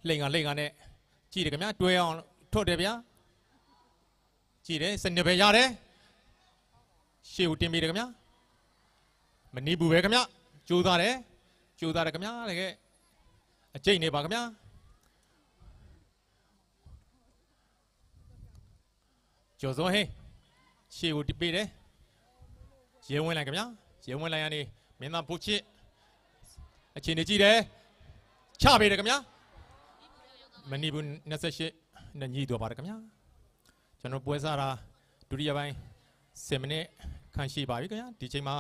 လက်ငါလက်ငါနဲ့ ကြည့်တယ်ခင်ဗျာ။ တွဲအောင်ထုတ်တယ်ဗျာ။ ကြည့်တယ်။ စနစ်ပဲရတယ်။ ရှေ့ကိုတင်ပေးတယ်ခင်ဗျာ။ မဏိပူပဲခင်ဗျာ။ ကြိုးစားတယ်။ ကြိုးစားတယ်ခင်ဗျာ။ တကယ်အကျိတ်နေပါခင်ဗျာ။ ကျော်စောဟိန်း ရှေ့ကိုတင်ပေးတယ်။ ရဲဝင်းလှိုင်ခင်ဗျာ။ ရဲဝင်းလှိုင်ကနေ မင်းသားဘိုးချစ် အခြေအနေကြည့်တယ်။ ချပေးတယ်ခင်ဗျာ။ မဏိပူနှစ်ဆယ့်ရှစ်နဲ့ ညီသွားပါတယ်ခင်ဗျာ။ ကျွန်တော်ပွဲစားတာ ဒုတိယပိုင်း ဆယ်မိနစ်ခန့်ရှိပါပြီခင်ဗျာ။ ဒီချိန်မှာ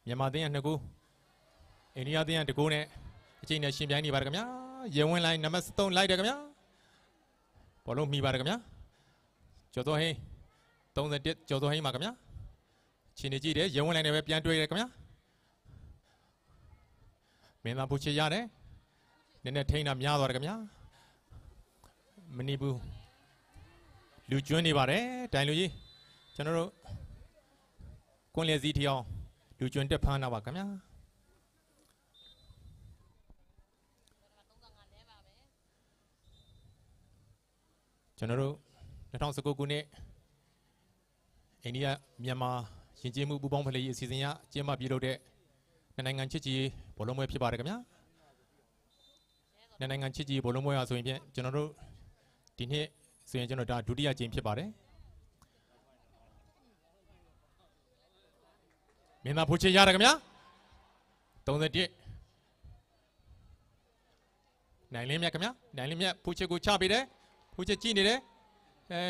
မြန်မာသင်းကနှစ်ဂိုး အိန္ဒိယသင်းကတစ်ဂိုးနဲ့ အကျိတ်နဲ့ယှဉ်ပြိုင်နေပါတယ်ခင်ဗျာ။ ရဲဝင်းလှိုင် နံပါတ်သုံး လိုက်တယ်ခင်ဗျာ။ ဘောလုံးမှီပါတယ်ခင်ဗျာ။ ကျော်စောဟိန်း သုံးဆယ့်တစ် ကျော်စောဟိန်းပါခင်ဗျာ။ ခြေနေကြည့်တယ်။ ရဲဝင်းလှိုင်နဲ့ပဲ ပြန်တွေ့တယ်ခင်ဗျာ။ မင်းသားဘိုးချစ်ရတယ်။ နည်းနည်းထိန်းတာများသွားတယ်ခင်ဗျာ။ မဏိပူ လူကျွင်းနေပါတယ်။ တိုင်လူကြီး ကျွန်တော်တို့ ကွင်းလယ်စီထီအောင် လူကျွင်းတက်ဖမ်းတာပါခင်ဗျာ။ ကျွန်တော်တို့နှစ်ထောင်ဆယ့်ကိုးခုနှစ် အိန္ဒိယမြန်မာယဉ်ကျေးမှုပူးပေါင်းဖလှယ်ရေးအစီအစဉ်အရကျင်းပပြုလုပ်တဲ့နှစ်နိုင်ငံချစ်ကြည်ရေးဘောလုံးပွဲဖြစ်ပါတယ်ခင်ဗျာ။ နှစ်နိုင်ငံချစ်ကြည်ရေးဘောလုံးပွဲဟာဆိုရင်ဖြင့်ကျွန်တော်တို့ဒီနှစ်ဆိုရင်ကျွန်တော်ဒါဒုတိယကြိမ်ဖြစ်ပါတယ်။ မင်းသားဖိုးချစ်ရတယ်ခင်ဗျာ။ သုံးဆယ့်တစ် နိုင်လင်းမြတ်ခင်ဗျာ။ နိုင်လင်းမြတ်ဖိုးချစ်ကိုချပေးတယ်။ ဖိုးချစ်ကြည့်နေတယ်။ အဲ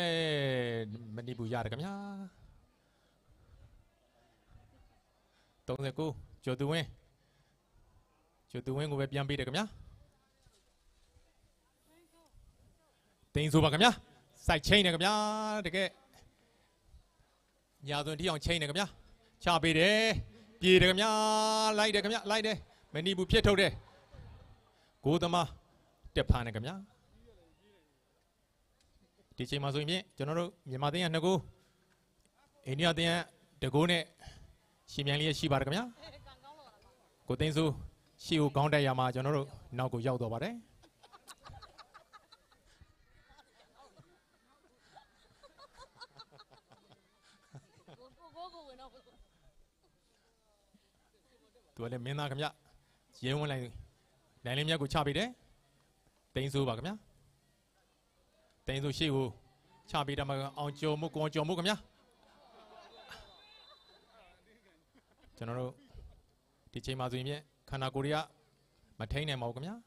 မဏိပူရရတယ်ခင်ဗျာ။ သုံးဆယ့်ကိုး ကျော်သူဝင်း၊ ကျော်သူဝင်းကိုပဲပြန်ပေးတယ်ခင်ဗျာ။ သိန်းစိုးပါခင်ဗျာ။ စိုက်ချိန်းတယ်ခင်ဗျာ။ တကယ် ညာသွင်းထီအောင်ချိန်းတယ်ခင်ဗျာ။ ချပေးတယ်။ ပြေးတယ်ခင်ဗျာ။ လိုက်တယ်ခင်ဗျာ။ လိုက်တယ်။ မဏိပူဖြစ်ထုတ်တယ်။ ကိုသမားတက်ဖန်တယ်ခင်ဗျာ။ ဒီချိန်မှာဆိုရင်ဖြင့်ကျွန်တော်တို့မြန်မာသင်းကနှစ်ဂိုး၊ အိန္ဒိယသင်းကတစ်ဂိုးနဲ့ယှဉ်ပြိုင်လျက်ရှိပါတယ်ခင်ဗျာ။ ကိုသိန်းစိုးရှေ့ကိုခေါင်းတိုက်ရမှာကျွန်တော်တို့နောက်ကိုရောက်သွားပါတယ်။ သူကလည်းမင်းသားခင်ဗျ။ ရဲဝင်းလှိုင်၊ နိုင်လင်းမြတ်ကိုချပေးတယ်။ သိန်းစိုးပါခင်ဗျာ။ သိန်းစိုးရှေ့ကိုချပေးတာမှအောင်ကျော်မိုး၊ ကိုအောင်ကျော်မိုးခင်ဗျာ။ ကျွန်တော်တို့ဒီချိန်မှာဆိုရင်ဖြင့်ခန္ဓာကိုယ်တွေကမထိန်းနိုင်ပါဘူးခင်ဗျာ။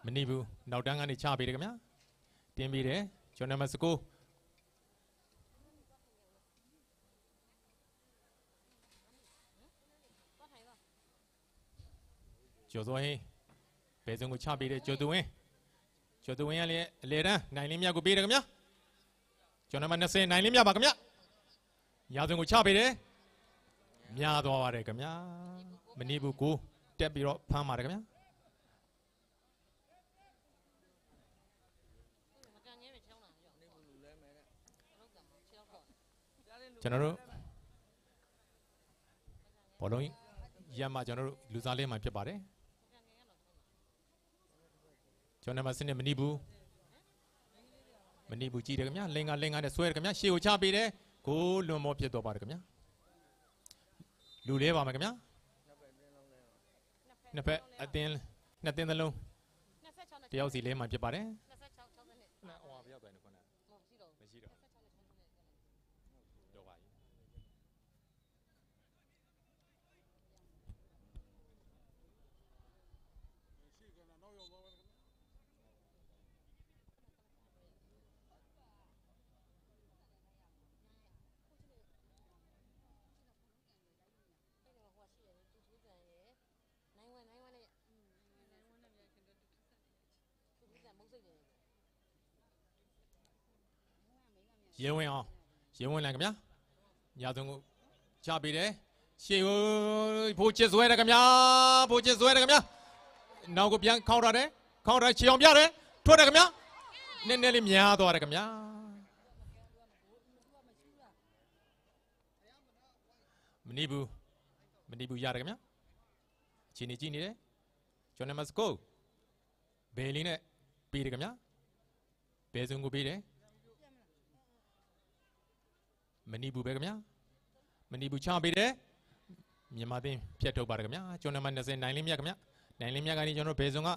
မဏိပူနောက်တန်းကနေချပေးတယ်ခင်ဗျာ။ တင်ပေးတယ်။ ကျော်နံပါတ်ဆယ့်ကိုး ကျော်စောဟိန်း၊ ဘယ်စုံကိုချပေးတယ်။ ကျော်သူဝင်း၊ ကျော်သူဝင်းကလည်းအလဲတန်း၊ နိုင်လင်းမြတ်ကိုပေးတယ်ခင်ဗျာ။ ကျော်နံပါတ်နှစ်ဆယ်၊ နိုင်လင်းမြတ်ပါခင်ဗျာ။ ညာသွင်းကိုချပေးတယ်။ များသွားပါတယ်ခင်ဗျာ။ မဏိပူကိုတက်ပြီးတော့ဖမ်းပါတယ်ခင်ဗျာ။ ကျွန်တော်တို့ဘောလုံးရမ်းမှာကျွန်တော်တို့လူစားလဲမှာဖြစ်ပါတယ်။ ကျော်နံပါတ်ဆယ့်နှစ် မဏိပူရ်၊ မဏိပူရ်ကြည့်တယ်ခင်ဗျာ။ လင်္ကာလင်္ကာနဲ့ဆွဲတယ်ခင်ဗျာ။ ရှေ့ကိုချပေးတယ်။ ဂိုးလွန်မောဖြစ်သွားပါတယ်ခင်ဗျာ။ လူလဲပါမယ်ခင်ဗျာ။ နှစ်ဖက်အသင်းနှစ်သင်းသလုံးတယောက်စီလဲမှဖြစ်ပါတယ်။ နှစ်ဆယ့်ခြောက်ခြောက်ဆယ့်နှစ်။ ဟိုဟာဘယ်ရောက်သွားလဲခုနက။ မရှိတော့ဘူး။ မရှိတော့ဘူး။ တော့ပါပြီ။ ရဲဝင်းအောင်၊ ရဲဝင်းလှိုင်ခင်ဗျာ။ ရာသွင်းကိုချပေးတယ်။ ရှေ့ကိုဖိုးချစ်စွဲတယ်ခင်ဗျာ။ ဖိုးချစ်စွဲတယ်ခင်ဗျာ။ နောက်ကိုပြန်ခေါက်ထားတယ်။ ခေါက်ထားတယ်။ ခြေအောင်ပြတယ်။ ထွက်တယ်ခင်ဗျာ။ နည်းနည်းလေးများသွားတယ်ခင်ဗျာ။ မဏိပူရ်၊ မဏိပူရ်ရတယ်ခင်ဗျာ။ အခြေအနေကြည့်နေတယ်။ ကျော်နံပါတ်ကိုး၊ ဘယ်လေးနဲ့ပေးတယ်ခင်ဗျာ။ ဘယ်စုံကိုပေးတယ်။ မဏိပူရ်ပဲခင်ဗျာ။ မဏိပူရ်ချပေးတယ်။ မြန်မာအသင်းဖျက်ထုတ်ပါတယ်ခင်ဗျာ။ ကျော်နံပါတ်နှစ်ဆယ့် နိုင်လင်းမြတ်ခင်ဗျာ။ နိုင်လင်းမြတ်ကနေကျွန်တော်တို့ဘယ်စုံက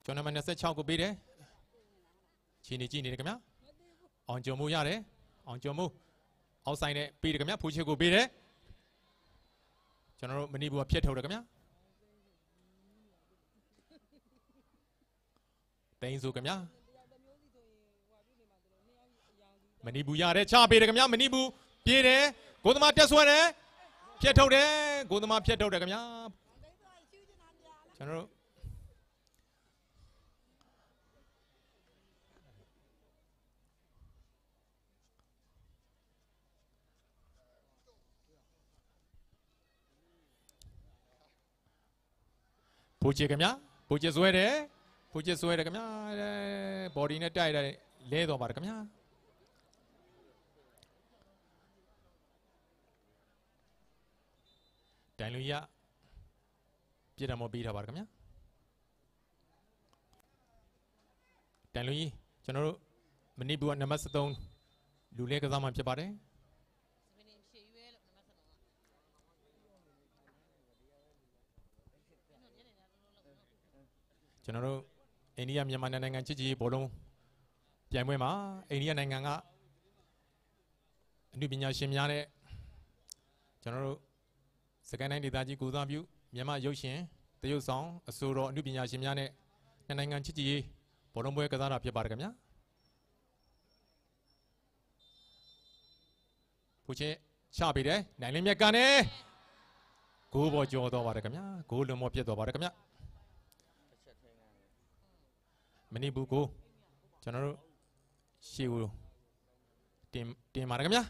ကျော်နံပါတ်နှစ်ဆယ့်ခြောက်ကိုပေးတယ်။ ခြေနေကြည့်နေတယ်ခင်ဗျာ။ အောင်ကျော်မိုးရတယ်။ အောင်ကျော်မိုးအောက်ဆိုင်နဲ့ပေးတယ်ခင်ဗျာ။ ဖိုးချစ်ကိုပေးတယ်။ ကျွန်တော်တို့မဏိပူရ်ကဖျက်ထုတ်တယ်ခင်ဗျာ။ သိန်းစိုးခင်ဗျာ။ မဏိပူရ်ရတယ်။ ချပေးတယ်ခင်ဗျာ။ မဏိပူရ်ပြေးတယ်။ ဂိုးသမားတက်ဆွဲတယ်။ ဖျက်ထုတ်တယ်။ ဂိုးသမားဖျက်ထုတ်တယ်ခင်ဗျာ။ ကျွန်တော်တို့ဖိုးချစ်ခင်ဗျာ။ ဖိုးချစ်စွဲတယ်။ ဖိုးချစ်စွဲတယ်ခင်ဗျာ။ body နဲ့တိုက်တယ်။ လဲသွားပါတယ်ခင်ဗျာ။ တိုင်လူရပြစ်ဒဏ်မပေးထားပါတယ်ခင်ဗျာ။ တိုင်လွင်ကြီးကျွန်တော်တို့မဏိပူရ်နံပါတ်73လူလဲကစားမှာဖြစ်ပါတယ်ကျွန်တော်တို့အိန္ဒိယမြန်မာနှစ်နိုင်ငံချစ်ကြည်ရေးဘောလုံးပြိုင်ပွဲမှာအိန္ဒိယနိုင်ငံကအနုပညာရှင်များနဲ့ကျွန်တော်တို့စကိုင်းတိုင်းဒေသကြီးကိုယ်စားပြုမြန်မာရုပ်ရှင်သရုပ်ဆောင်အဆိုတော်အနုပညာရှင်များနဲ့နှစ်နိုင်ငံချစ်ကြည်ရေးဘောလုံးပွဲကစားတာဖြစ်ပါတယ်ခင်ဗျာ။ ဖူချစ်ချပေးတယ်နိုင်လင်းမြတ်ကနဲ့ဂိုးပေါ်ကျော်သွားပါတယ်ခင်ဗျာဂိုးလွန်ပေါ်ပြတ်သွားပါတယ်ခင်ဗျာမဏိပူကိုကျွန်တော်တို့ရှေ့ကိုတင်တင်ပါတယ်ခင်ဗျာ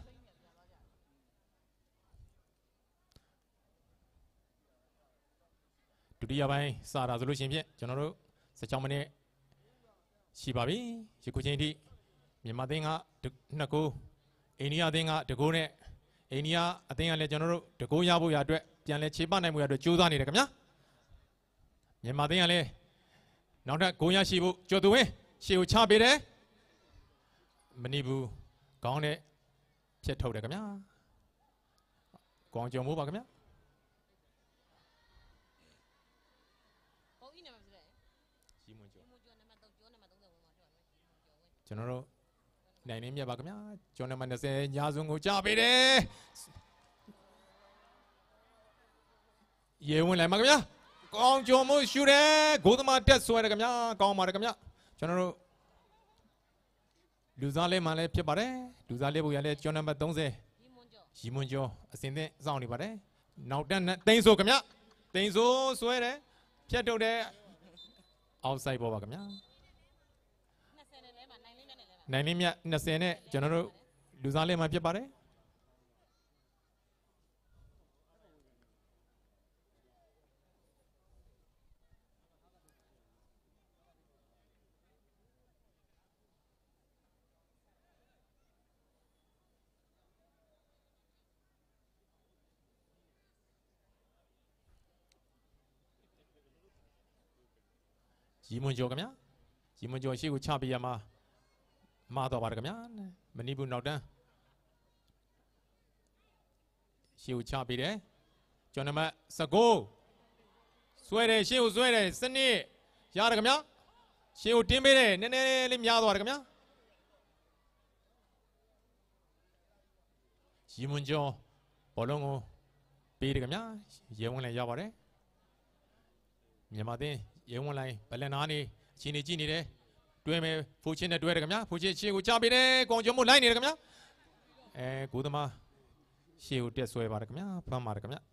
ဒုတိယပိုင်းစတာဆိုလို့ရှိရင်ဖြင့်ကျွန်တော်တို့16မိနစ်ရှိပါပြီယခုချိန်ထိမြန်မာသင်းကနှစ်ဂိုးအိန္ဒိယသင်းကတဂိုးနဲ့အိန္ဒိယအသင်းကလည်းကျွန်တော်တို့တဂိုးရဖို့ရအတွက်ပြန်လည်ခြေပနိုင်မှုရအတွက်ကြိုးစားနေတယ်ခင်ဗျာမြန်မာသင်းကလည်းနောက်ထပ်ဂိုးရရှိဖို့ကျော်သူဝင်းရှေ့ကိုချပေးတယ်မဏိပူခေါင်းနဲ့ဖြတ်ထုတ်တယ်ခင်ဗျာကောင်းကြုံမှုပါခင်ဗျာကျွန်တော်တို့နိုင်နေမြတ်ပါခင်ဗျာကျောင်းထဲမှာ20ရာစုံကိုကြားပေးတယ်ရေဝင်လိုက်မှာခင်ဗျာကောင်းကြုံမှုရှူတယ်ဂိုးသမားတက်ဆွဲတယ်ခင်ဗျာကောင်းပါတယ်ခင်ဗျာကျွန်တော်တို့လူစားလဲမှာလည်းဖြစ်ပါတယ်လူစားလဲဖို့ရလဲကျောင်းနံပါတ်30ရီမွန်ကျော်အစင်သင့်စောင့်နေပါတယ်နောက်တန်းနဲ့တင်းဆိုခင်ဗျာတင်းဆိုဆွဲတယ်ဖြတ်ထုတ်တယ်အောက်ဆိုင်ပေါ်ပါခင်ဗျာနိုင်လင်းမြတ်20နဲ့ကျွန်တော်တို့လူစားလဲမှာဖြစ်ပါတယ်ရီမွန်ကျော်ခင်ဗျာ ရေမွန်ကျော်ရှေ့ကိုချပေးရမှာ မှားသွားပါတယ်ခင်ဗျာ။ မဏိပူရ်နောက်တန်း ရှေ့ကိုချပေးတယ်။ ကျော်နံပါတ်ဆယ့်ကိုး ဆွဲတယ်၊ ရှေ့ကိုဆွဲတယ်၊ စနစ်ရတယ်ခင်ဗျာ။ ရှေ့ကိုတင်းပေးတယ်၊ နည်းနည်းလေးများသွားတယ်ခင်ဗျာ။ ရေမွန်ကျော် ဘောလုံးကိုပေးတယ်ခင်ဗျာ။ ရဲဝင်းလည်းရပါတယ်။ မြန်မာသင်း ရဲဝင်းလိုင် ပလက်နားနေ အခြေအနေကြည့်နေတယ်။ တွဲမယ်၊ ဖူချစ်နဲ့တွဲတယ်ခင်ဗျာ။ ဖူချစ်ရှေ့ကိုချပေးတယ်။ ကိုအောင်ကျော်မိုးလိုက်နေတယ်ခင်ဗျာ။ အဲ၊ ကိုသမား ရှေ့ကိုတက်ဆွဲပါတယ်ခင်ဗျာ။ ဖမ်းပါတယ်ခင်ဗျာ။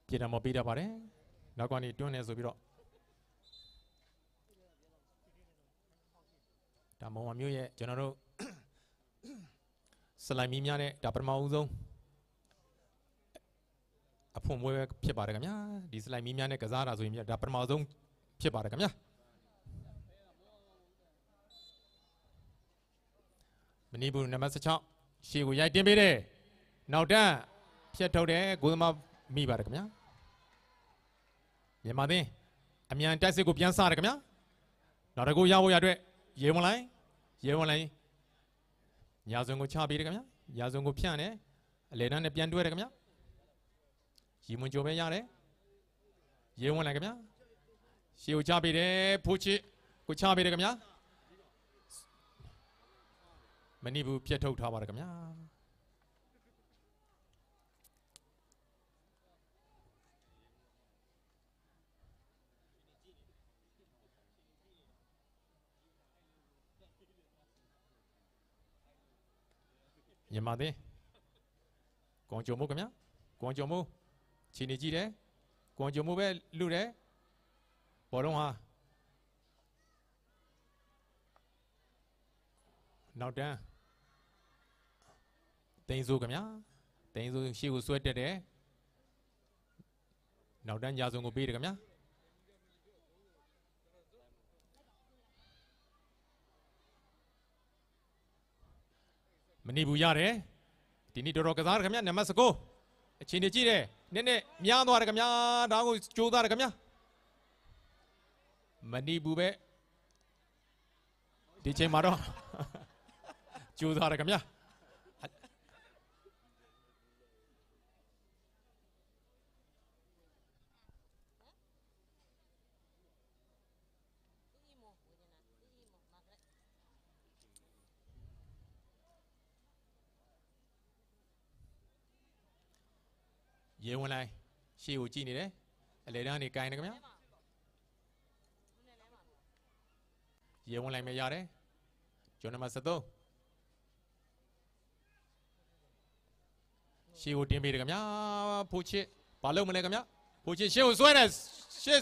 ပြည်ထောင်မော်ပေးတတ်ပါတယ်။ နောက်ကနေတွန်းနေဆိုပြီးတော့ ဒါမုံဝါမျိုးရဲ့ ကျွန်တော်တို့ စလိုက်မီးများနဲ့ ဒါပထမဦးဆုံးအဖွင့်ပွဲပဲဖြစ်ပါတယ်ခင်ဗျာ။ ဒီစလိုက်မီးများနဲ့ကစားတာဆိုရင် ဒါပထမဆုံးဖြစ်ပါတယ်ခင်ဗျာ။ မဏိပူရ်နံပါတ်ဆယ့်ခြောက် ရှေ့ကိုရိုက်တင်ပေးတယ်။ နောက်တန်းဖြတ်ထုတ်တယ်။ ကိုသမားမိပါတယ်ခင်ဗျာ။ မြန်မာသင်းအမြန်တိုက်စစ်ကိုပြန်စတယ်ခင်ဗျာ။ နောက်တစ်ခုရဖို့ရအတွက် ရဲဝင်းလိုင်၊ ရဲဝင်းလိုင်၊ ညာစွင်ကိုချပေးတယ်ခင်ဗျာ။ ညာစွင်ကိုဖြန့်တယ်။ အလဲတန်းနဲ့ပြန်တွဲတယ်ခင်ဗျာ။ ရေမွန်ကျော်ပဲရတယ်။ ရဲဝင်းလိုင်ခင်ဗျာ။ ရှေ့ကိုချပေးတယ်။ ဖူချစ်ကိုချပေးတယ်ခင်ဗျာ။ မဏိပူရ်ဖြတ်ထုတ်ထားပါတယ်ခင်ဗျာ။ မြန်မာသင်း၊ ကိုအောင်ကျော်မိုးခင်ဗျာ။ ကိုအောင်ကျော်မိုး ခြေနေကြည့်တယ်။ ကိုအောင်ကျော်မိုးပဲလုတယ်။ ဘောလုံးဟာ နောက်တန်း သိန်းစိုးခင်ဗျာ။ သိန်းစိုးရှေ့ကိုဆွဲတက်တယ်။ နောက်တန်းညာစွင်ကိုပေးတယ်ခင်ဗျာ။ မဏိပူရရတယ်။ ဒီနေ့တော်တော်ကစားတယ်ခင်ဗျာ နံပါတ်ဆယ့်ကိုး။ အခြေအနေကြည့်တယ်။ နည်းနည်းများသွားတယ်ခင်ဗျာ။ ဒါကိုကြိုးစားတယ်ခင်ဗျာ။ မဏိပူပဲ။ ဒီချိန်မှာတော့ ကြိုးစားတယ်ခင်ဗျာ။ ရဲဝင်းလှိုင် ရှေ့ကိုကြည့်နေတယ်။ အလဲတန်းကနေကိုင်တယ်ခင်ဗျာ။ ရဲဝင်းလှိုင်ပဲရတယ်။ ကျော်နံပါတ်ဆယ့်သုံး။ ရှေ့ကိုတင်ပေးတယ်ခင်ဗျာ။ ဖိုးချစ်ဘာလုပ်မလဲခင်ဗျာ။ ဖိုးချစ်ရှေ့ကိုဆွဲတယ်။ ရှေ့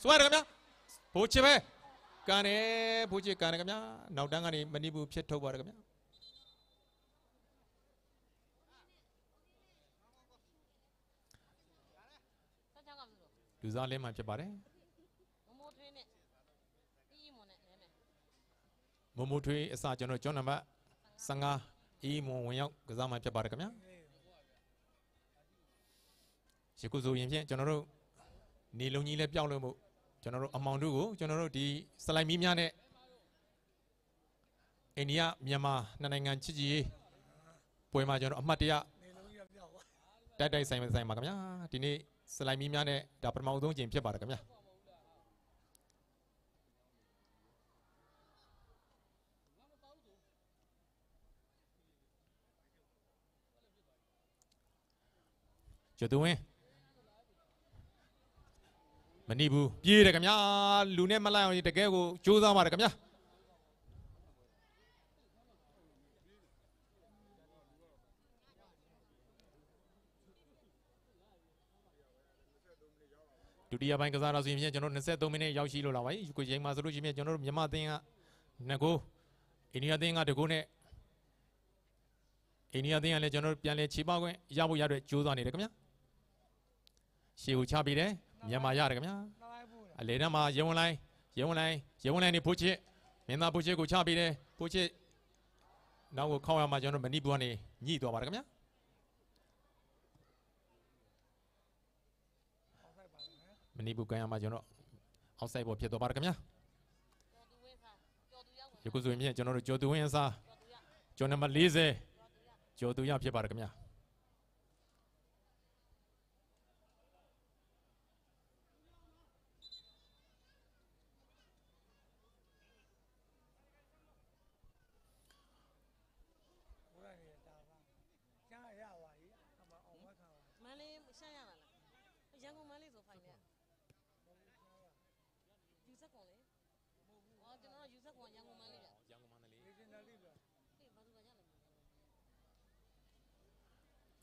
ဆွဲတယ်ခင်ဗျာ။ ဖိုးချစ်ပဲ။ ကန်တယ်။ ဖိုးချစ်ကန်တယ်ခင်ဗျာ။ နောက်တန်းကနေမဏိပူဖြတ်ထုတ်သွားတယ်ခင်ဗျာ။ လူစားလဲမှာဖြစ်ပါတယ်။ မမိုးထွေးအစ ကျွန်တော်ကျောင်းနံပါတ်ဆယ့်ငါး အီးမွန်ဝင်ရောက်ကစားမှာဖြစ်ပါတယ်ခင်ဗျာ။ ယခုဆိုရင်ဖြင့်ကျွန်တော်တို့နေလုံးကြီးလည်းပျောက်လို့မို့ ကျွန်တော်တို့အမောင်တို့ကို ကျွန်တော်တို့ဒီစလိုက်မီးများနဲ့ အိန္ဒိယမြန်မာနှစ်နိုင်ငံချစ်ကြည်ရေးပွဲမှာ ကျွန်တော်အမှတ်တရတိုက်တိုက်ဆိုင်ဆိုင်ပါခင်ဗျာ။ ဒီနေ့စလိုက်မီးများနဲ့ဒါပထမဦးဆုံးအကြိမ်ဖြစ်ပါတယ်ခင်ဗျာ။ ကျော်သူဝင်း မဏိပူပြေးတယ်ခင်ဗျာ။ လူနဲ့မလိုက်အောင်တကယ်ကိုကြိုးစားပါတယ်ခင်ဗျာ။ ဒုတိယပိုင်းကစားတော့ဆိုရင်ဖြင့်ကျွန်တော်နှစ်ဆယ့်သုံးမိနစ်ရောက်ရှိလို့လာပါပြီ။ ယခုချိန်မှာဆိုလို့ရှိရင်ဖြင့်ကျွန်တော်တို့မြန်မာသင်းကနှစ်ဂိုး၊ အိန္ဒိယသင်းကတစ်ဂိုးနဲ့ အိန္ဒိယသင်းကလည်းကျွန်တော်တို့ပြန်လည်ခြေပခွင့်ရဖို့ရတဲ့ကြိုးစားနေတယ်ခင်ဗျာ။ ရှေ့ကိုချပေးတယ်။ မြန်မာရတယ်ခင်ဗျာ။ အလဲတန်းမှာရဲဝင်းလှိုင်၊ ရဲဝင်းလှိုင်၊ ရဲဝင်းလှိုင်နေဖိုးချစ်၊ မင်းသားဖိုးချစ်ကိုချပေးတယ်။ ဖိုးချစ် နောက်ကိုခေါက်ရမှာကျွန်တော်မဏိပူကနေညှိသွားပါတယ်ခင်ဗျာ။ မဏိပူကန်ရမှာကျွန်တော် outside ပေါ်ဖြစ်သွားပါတယ်ခင်ဗျာ။ ယခုဆိုရင်ဖြင့်ကျွန်တော်တို့ကျော်သူဝင်းအစားကျော်နံပါတ်40ကျော်သူရဖြစ်ပါတယ်ခင်ဗျာ။ မန္တလေးရှမ်းရပါလား။ ရန်ကုန်မန္တလေးဆိုဖိုင်နဲ့ယူဆက်ကွန်လေ။ ဟောကျွန်တော်ယူဆက်ကွန်ရန်ကုန်မန္တလေးဗျာ။ ရန်ကုန်မန္တလေး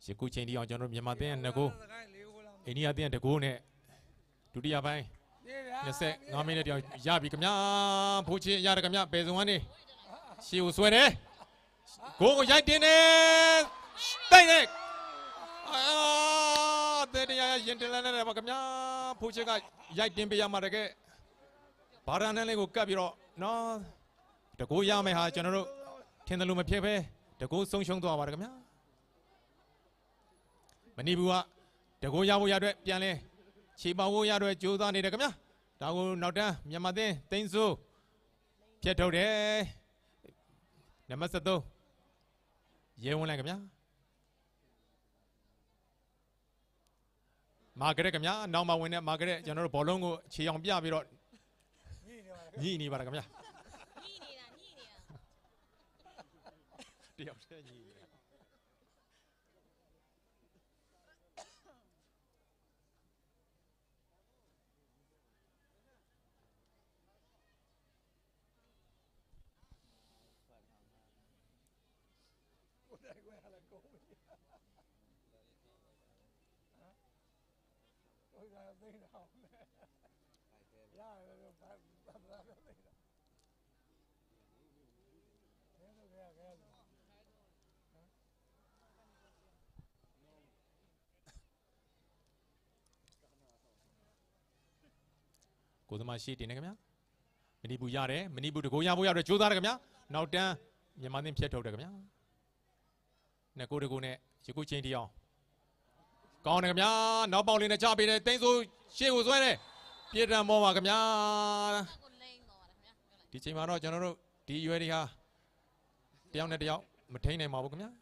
။ ယခုချိန်ထိအောင်ကျွန်တော်တို့မြန်မာသင်းအနှစ်ကိုအိန္ဒိယသင်းတစ်ကိုနဲ့ဒုတိယပိုင်းနှစ်ဆယ့်ငါးမိနစ်တောင်ရပြီခင်ဗျာ။ ဖိုးချစ်ရတယ်ခင်ဗျာ။ ဘယ်စုံကနေရှေ့ကိုဆွဲတယ်။ ဂိုးကိုရိုက်တင်တယ်။ တိုက်တယ်။ အာတဲတရားရင်တင်လာတယ်ပါခင်ဗျာ။ ဖိုးချစ်ကရိုက်တင်ပေးရမှာတကယ်ဘာရန်နယ်လေးကိုကပ်ပြီးတော့နော်တကူရမယ်ဟာကျွန်တော်တို့ထင်တယ်လို့မဖြစ်ပဲတကူဆုံးရှုံးသွားပါတယ်ခင်ဗျာ။ မဏိပူကတကူရဖို့ရအတွက်ပြန်လဲခြေပေါက်ဖို့ရအတွက်ကြိုးစားနေတယ်ခင်ဗျာ။ ဒါကိုနောက်တန်းမြန်မာသင်းသိန်းစိုးဖျက်ထုတ်တယ်။ နံပါတ်73ရဲဝင်းလိုင်ခင်ဗျာ။ မာကရက်ခင်ဗျာနောက်မှာဝင်တဲ့မာကရက်ကျွန်တော်တို့ဘောလုံးကိုခြေအောင်ပြပြီးတော့ညှိနေပါတယ်ခင်ဗျာ။ ညှိနေတာညှိနေတာတယောက်တည်းညှိနေတာ။ ကိုယ်တိုင်ဝဲလာကိုယ်ကြီးဟမ်ကိုယ်တိုင်သိတာအောင်လေရတယ်ဘာဘာဘာသိတာလဲတော့ကြရတယ်ဟမ်ကိုသမားရှိတင်နေခင်ဗျာမဏိပူရတယ်မဏိပူတကူရဖို့ရအတွက်ကြိုးစားတယ်ခင်ဗျာနောက်တန်း မြန်မာသင်း ဖြတ်ထုတ်တယ်ခင်ဗျာ။ နှစ်ကိုတကူနဲ့ ယခုချိန်ထိအောင် ကောင်းတယ်ခင်ဗျာ။ နောက်ပေါက်လေးနဲ့ ချပေးတယ်။ သိန်းစိုး ရှေ့ကိုဆွဲတယ်။ ပြစ်ဒဏ်မောပါခင်ဗျာ။ ဒီချိန်မှာတော့ ကျွန်တော်တို့ ဒီအရွယ်တွေဟာ တယောက်နဲ့တယောက် မထိန်းနိုင်ပါဘူးခင်ဗျာ။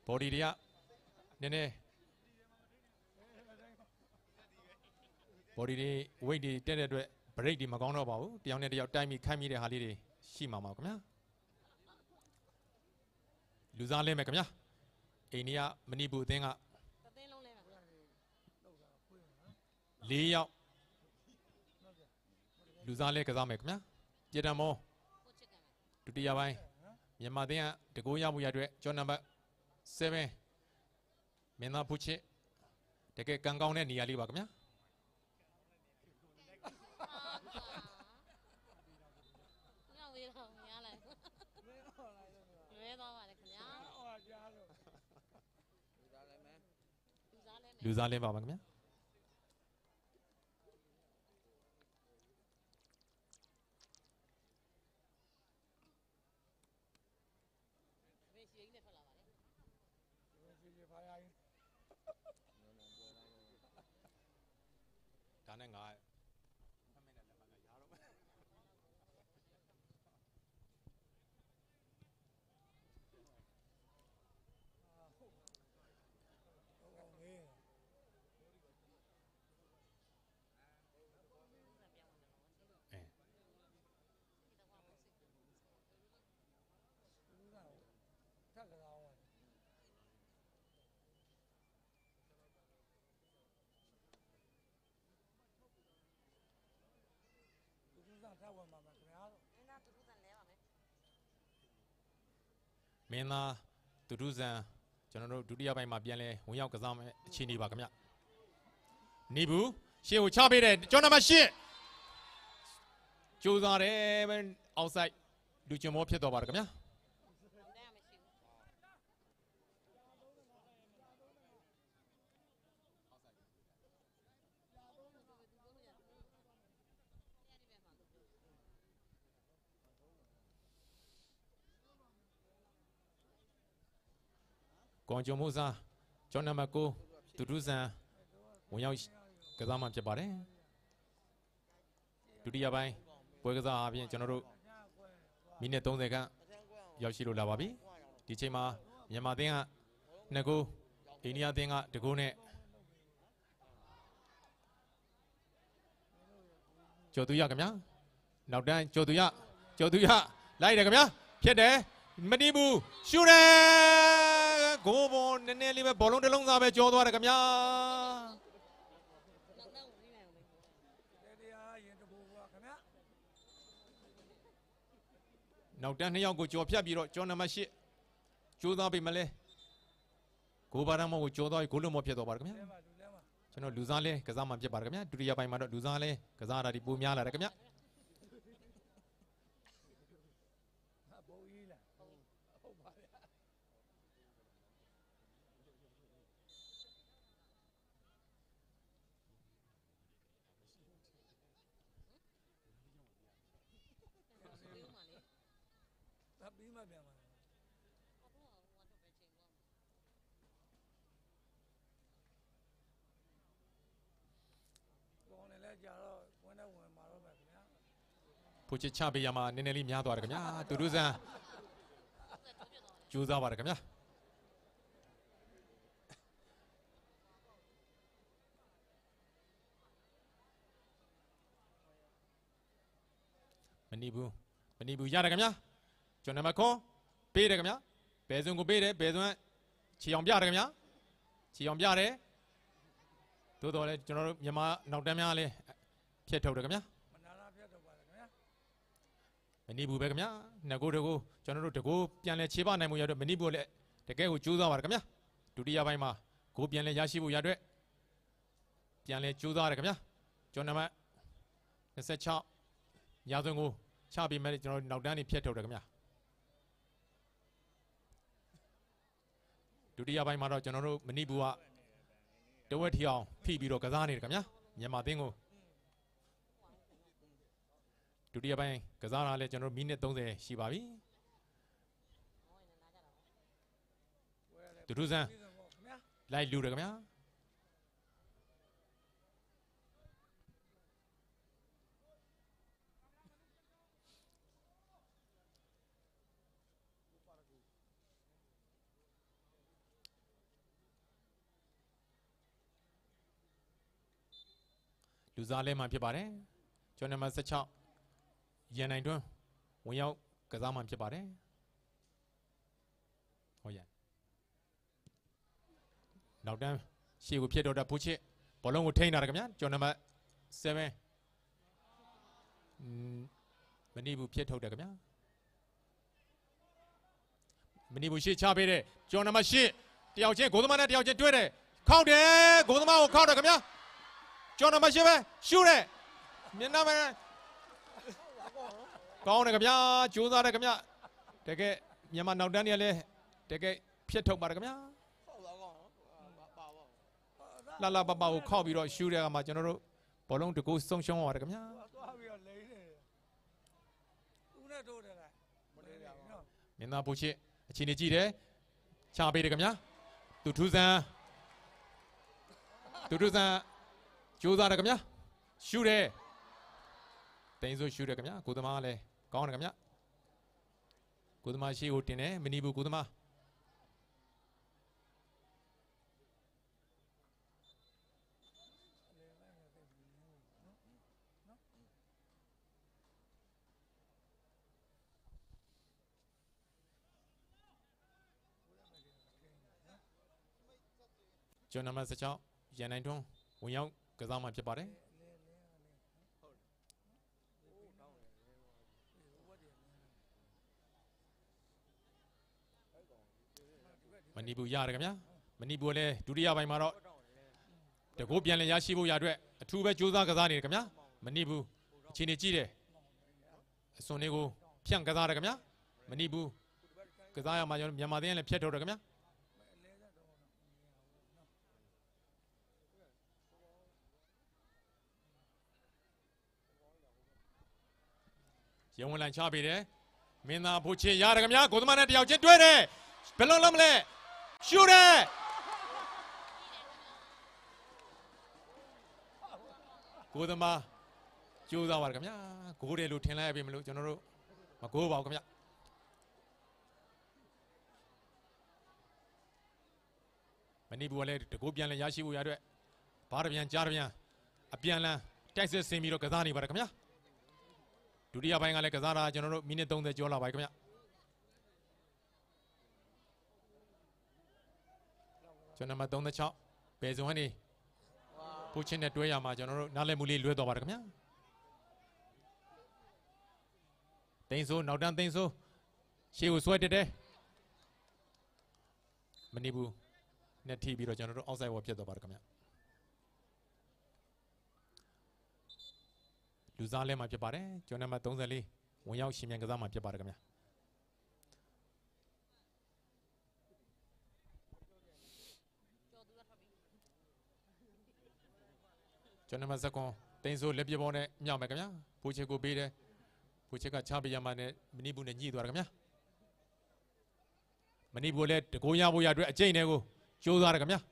body တွေက နည်းနည်း body တွေ weight တွေ တက်တဲ့အတွက် break တွေ မကောင်းတော့ပါဘူး။ တယောက်နဲ့တယောက် တိုက်မိခိုက်မိတဲ့ဟာလေးတွေ ရှိမှာပါခင်ဗျာ။ လူစားလဲမယ်ခင်ဗျာ။ အိန္ဒိယ မဏိပူရ်အသင်းက လေးယောက် လူစားလဲကစားမယ်ခင်ဗျာ။ ပြစ်ဒဏ်မော ဒုတိယပိုင်း မြန်မာသင်းက တကူရဖို့ရအတွက် ကျော်နံပါတ် seven မင်းသားဖူးချစ် တကယ်ကံကောင်းတဲ့နေရာလေးပါခင်ဗျာ။ ရောက်ပြီးတော့မရလိုက်ဘူး။ လွဲသွားပါတယ်ခင်ဗျာ။ လူစားလဲပါမယ်ခင်ဗျာ။ ဒါနဲ့ငါ အဲ မင်းသားသူထုဇံ ကျွန်တော်တို့ ဒုတိယပိုင်းမှာ ပြန်လည်ဝင်ရောက်ကစားမယ့် အခြေအနေပါခင်ဗျ။ နီပူ ရှေ့ကိုချပေးတယ်။ ကျော်နံပါတ်ရှစ် ကြိုးစားတယ်။ outside ဒုချေမောဖြစ်သွားပါတယ်ခင်ဗျာ။ မ ကိုအောင်ကျော်မိုးစား ကျောင်းနံပါတ်ကို သူဒူးစံ ဝင်ရောက်ကစားမှာဖြစ်ပါတယ်။ ဒုတိယပိုင်းပွဲကစားအားဖြင့် ကျွန်တော်တို့မိနစ်သုံးဆယ်ခန့်ရောက်ရှိလို့လာပါပြီ။ ဒီချိန်မှာမြန်မာသင်းကနှစ်ဂိုး၊ အိန္ဒိယသင်းကတစ်ဂိုးနဲ့ ကျော်သူရခင်ဗျာ။ နောက်တန်းကျော်သူရ၊ ကျော်သူရ၊ လိုက်တယ်ခင်ဗျာ။ ဖြစ်တယ်။ မဏိပူရ်၊ ရှူတယ်။ ဂိုးပေါ်နည်းနည်းလေးပဲ၊ ဘောလုံးတစ်လုံးသာပဲကျော်သွားတယ်ခင်ဗျာ။ နောက်တန်းနှစ်ယောက်ကိုကျော်ဖြတ်ပြီးတော့ ကျောင်းနံပါတ်ရှစ် ကြိုးစားပေမဲ့လည်း ဂိုးပါတန်းမော်ကိုကျော်သွားပြီး ဂိုးလုံးမော်ဖြစ်သွားပါတယ်ခင်ဗျာ။ ကျွန်တော်လူစားလဲကစားမှာဖြစ်ပါတယ်ခင်ဗျာ။ ဒုတိယပိုင်းမှာတော့လူစားလဲကစားတာတွေပိုများလာတယ်ခင်ဗျာ။ ဖိချစ်ချပေးရမှာနည်းနည်းလေးများသွားတယ်ခင်ဗျာ။ သူတို့စံကြိုးစားပါတယ်ခင်ဗျာ။ မဏိပူရ်၊ မဏိပူရ်ရတယ်ခင်ဗျာ။ ကျောင်းနံပါတ်ခွန်ပေးတယ်ခင်ဗျာ။ ဘယ်စွန်းကိုပေးတယ်၊ ဘယ်စွန်းကခြေထောက်ပြတယ်ခင်ဗျာ။ ခြေထောက်ပြတယ်။ သို့တော်လည်းကျွန်တော်တို့မြန်မာနောက်တန်းများလည်းဖျက်ထုတ်တယ်ခင်ဗျာ။ မဏိပူရ်ပဲခင်ဗျာ။ နှစ်ဂိုးတစ်ဂိုး၊ ကျွန်တော်တို့တစ်ဂိုးပြန်လည်ခြေပနိုင်မှုရတော့ မဏိပူရ်လည်းတကယ်ကိုကြိုးစားပါတယ်ခင်ဗျာ။ ဒုတိယပိုင်းမှာဂိုးပြန်လည်ရရှိဖို့ရအတွက်ပြန်လည်ကြိုးစားရတယ်ခင်ဗျာ။ ကျောင်းနံပါတ်နှစ်ဆယ့်ခြောက် ရာသွင်းကိုချပေးမဲ့ကျွန်တော်တို့နောက်တန်းနေဖျက်ထုတ်တယ်ခင်ဗျာ။ ဒုတိယပိုင်းမှာတော့ကျွန်တော်တို့မဏိပူရ်ကတဝက်ထီအောင်ဖိပြီးတော့ကစားနေတယ်ခင်ဗျာ။ မြန်မာသင်းကို ဒုတိယပိုင်းကစားတာလည်းကျွန်တော်တို့မိနစ်သုံးဆယ်ရှိပါပြီ။ သူထူးစမ်း လိုက်လူတယ်ခင်ဗျာ။ လူစားလဲမှဖြစ်ပါတယ်။ ကျော်နံပါတ်ဆယ့်ခြောက် ရန်နိုင်ထွန်း ဝင်ရောက်ကစားမှဖြစ်ပါတယ်။ ဟုတ်ရဲ့။ နောက်တန်းရှေ့ကိုဖြတ်ထုတ်တဲ့ ဖူချစ် ဘောလုံးကိုထိန်းထားတယ်ခင်ဗျာ။ ကျော်နံပါတ်ဆယ့်ကိုက် မဏိပူဖြတ်ထုတ်တယ်ခင်ဗျာ။ မဏိပူရှေ့ချပေးတယ်။ ကျော်နံပါတ်ရှစ် တယောက်ချင်း ဂိုးသမားနဲ့တယောက်ချင်းတွဲတယ်။ ခေါက်တယ်။ ဂိုးသမားကိုခေါက်တယ်ခင်ဗျာ။ ကျော်နံပါတ်ရှစ်ပဲ။ ရှူတယ်။ မျက်နှာပဲ။ ကောင်းတယ်ခင်ဗျာ။ ကြိုးစားတယ်ခင်ဗျာ။ တကယ်မြန်မာနောက်တန်းတွေကလည်း တကယ်ဖြတ်ထုတ်ပါတယ်ခင်ဗျာ။ လှလှပပကိုခေါက်ပြီးတော့ ရှူတဲ့အခါမှာ ကျွန်တော်တို့ ဘောလုံးတစ်ဂိုးဆုံးရှုံးသွားပါတယ်ခင်ဗျာ။ မင်းသားဖူချစ် အခြေအနေကြည့်တယ်။ ချပေးတယ်ခင်ဗျာ။ သူထူးစမ်း သူထူးစမ်း ကြိုးစားတယ်ခင်ဗျာ။ ရှူတယ်။ သိန်းစိုးရှူတယ်ခင်ဗျာ။ ဂိုးသမားလည်းကောင်းတယ်ခင်ဗျာ။ ဂိုးသမားရှေ့ကိုတင်တယ်။ မဏိပူဂိုးသမား။ ကျော်နံပါတ်ဆယ့်ခြောက် ရန်နိုင်ထွန်း ဝင်ရောက်ကစားမှဖြစ်ပါတယ်။ မဏိပူရတယ်ခင်ဗျာ။ မဏိပူလည်းဒုတိယပိုင်းမှာတော့ တဂိုးပြန်လည်ရရှိဖို့ရအတွက် အထူးပဲကြိုးစားကစားနေတယ်ခင်ဗျာ။ မဏိပူ အခြေအနေကြည့်တယ်။ အစွန်လေးကို ဖြန့်ကစားတယ်ခင်ဗျာ။ မဏိပူ ကစားရမှာကြောင့် မြန်မာသင်းလည်းဖြတ်ထုတ်တယ်ခင်ဗျာ။ ရဲဝင်းလှိုင်ချပေးတယ်။ မင်းသားအဖိုးချစ်ရတယ်ခင်ဗျာ။ ဂိုးသမားနဲ့တစ်ယောက်ချင်းတွဲတယ်။ ဘယ်လိုလုပ်မလဲ။ ရှုံးတယ်။ ကိုယ်သမား ကြိုးစားပါတယ်ခင်ဗျာ။ ကိုယ်တယ်လို့ထင်လိုက်ပြီမလို့ ကျွန်တော်တို့မကိုးပါဘူးခင်ဗျာ။ မဏိပူကလည်းတကူပြန်လည်ရရှိဖို့ရအတွက် ဘားတစ်ပြန်ကြားတစ်ပြန် အပြန်အလှန်တိုက်စစ်ဆင်ပြီးတော့ကစားနေပါတယ်ခင်ဗျာ။ ဒုတိယပိုင်းကလည်းကစားတာ ကျွန်တော်တို့မိနစ်သုံးဆယ်ကျော်လာပါပြီခင်ဗျာ။ ကျွန်တော်နံပါတ်သုံးဆယ့်ခြောက် ဘယ်စုံကနေ ဖူးချင်းနဲ့တွဲရမှာ ကျွန်တော်တို့နားလည်မှုလေးလွဲသွားပါတယ်ခင်ဗျာ။ သိန်းစိုး နောက်တန်းသိန်းစိုး ရှေ့ကိုဆွဲတက်တယ်။ မဏိပူနဲ့ထိပြီးတော့ ကျွန်တော်တို့ outside ဝေါ်ဖြစ်သွားပါတယ်ခင်ဗျာ။ လူစားလဲမှာဖြစ်ပါတယ်။ ကျွန်တော်နံပါတ်သုံးဆယ့်လေး ဝင်ရောက်ရှင်ပြန်ကစားမှာဖြစ်ပါတယ်ခင်ဗျာ။ ကျွန်တော်နံပါတ်ဆယ့်ကိုး သိန်းစိုး လက်ပစ်ဘေါ်နဲ့မြောက်မယ်ခင်ဗျာ။ ဖူးချစ်ကိုပေးတယ်။ ဖူးချစ်ကချပေးရမှာနဲ့ မဏိပူနဲ့ညှိသွားတယ်ခင်ဗျာ။ မဏိပူလည်းတကူရဖို့ရအတွက်အကျိန်းနဲ့ကိုကြိုးစားတယ်ခင်ဗျာ။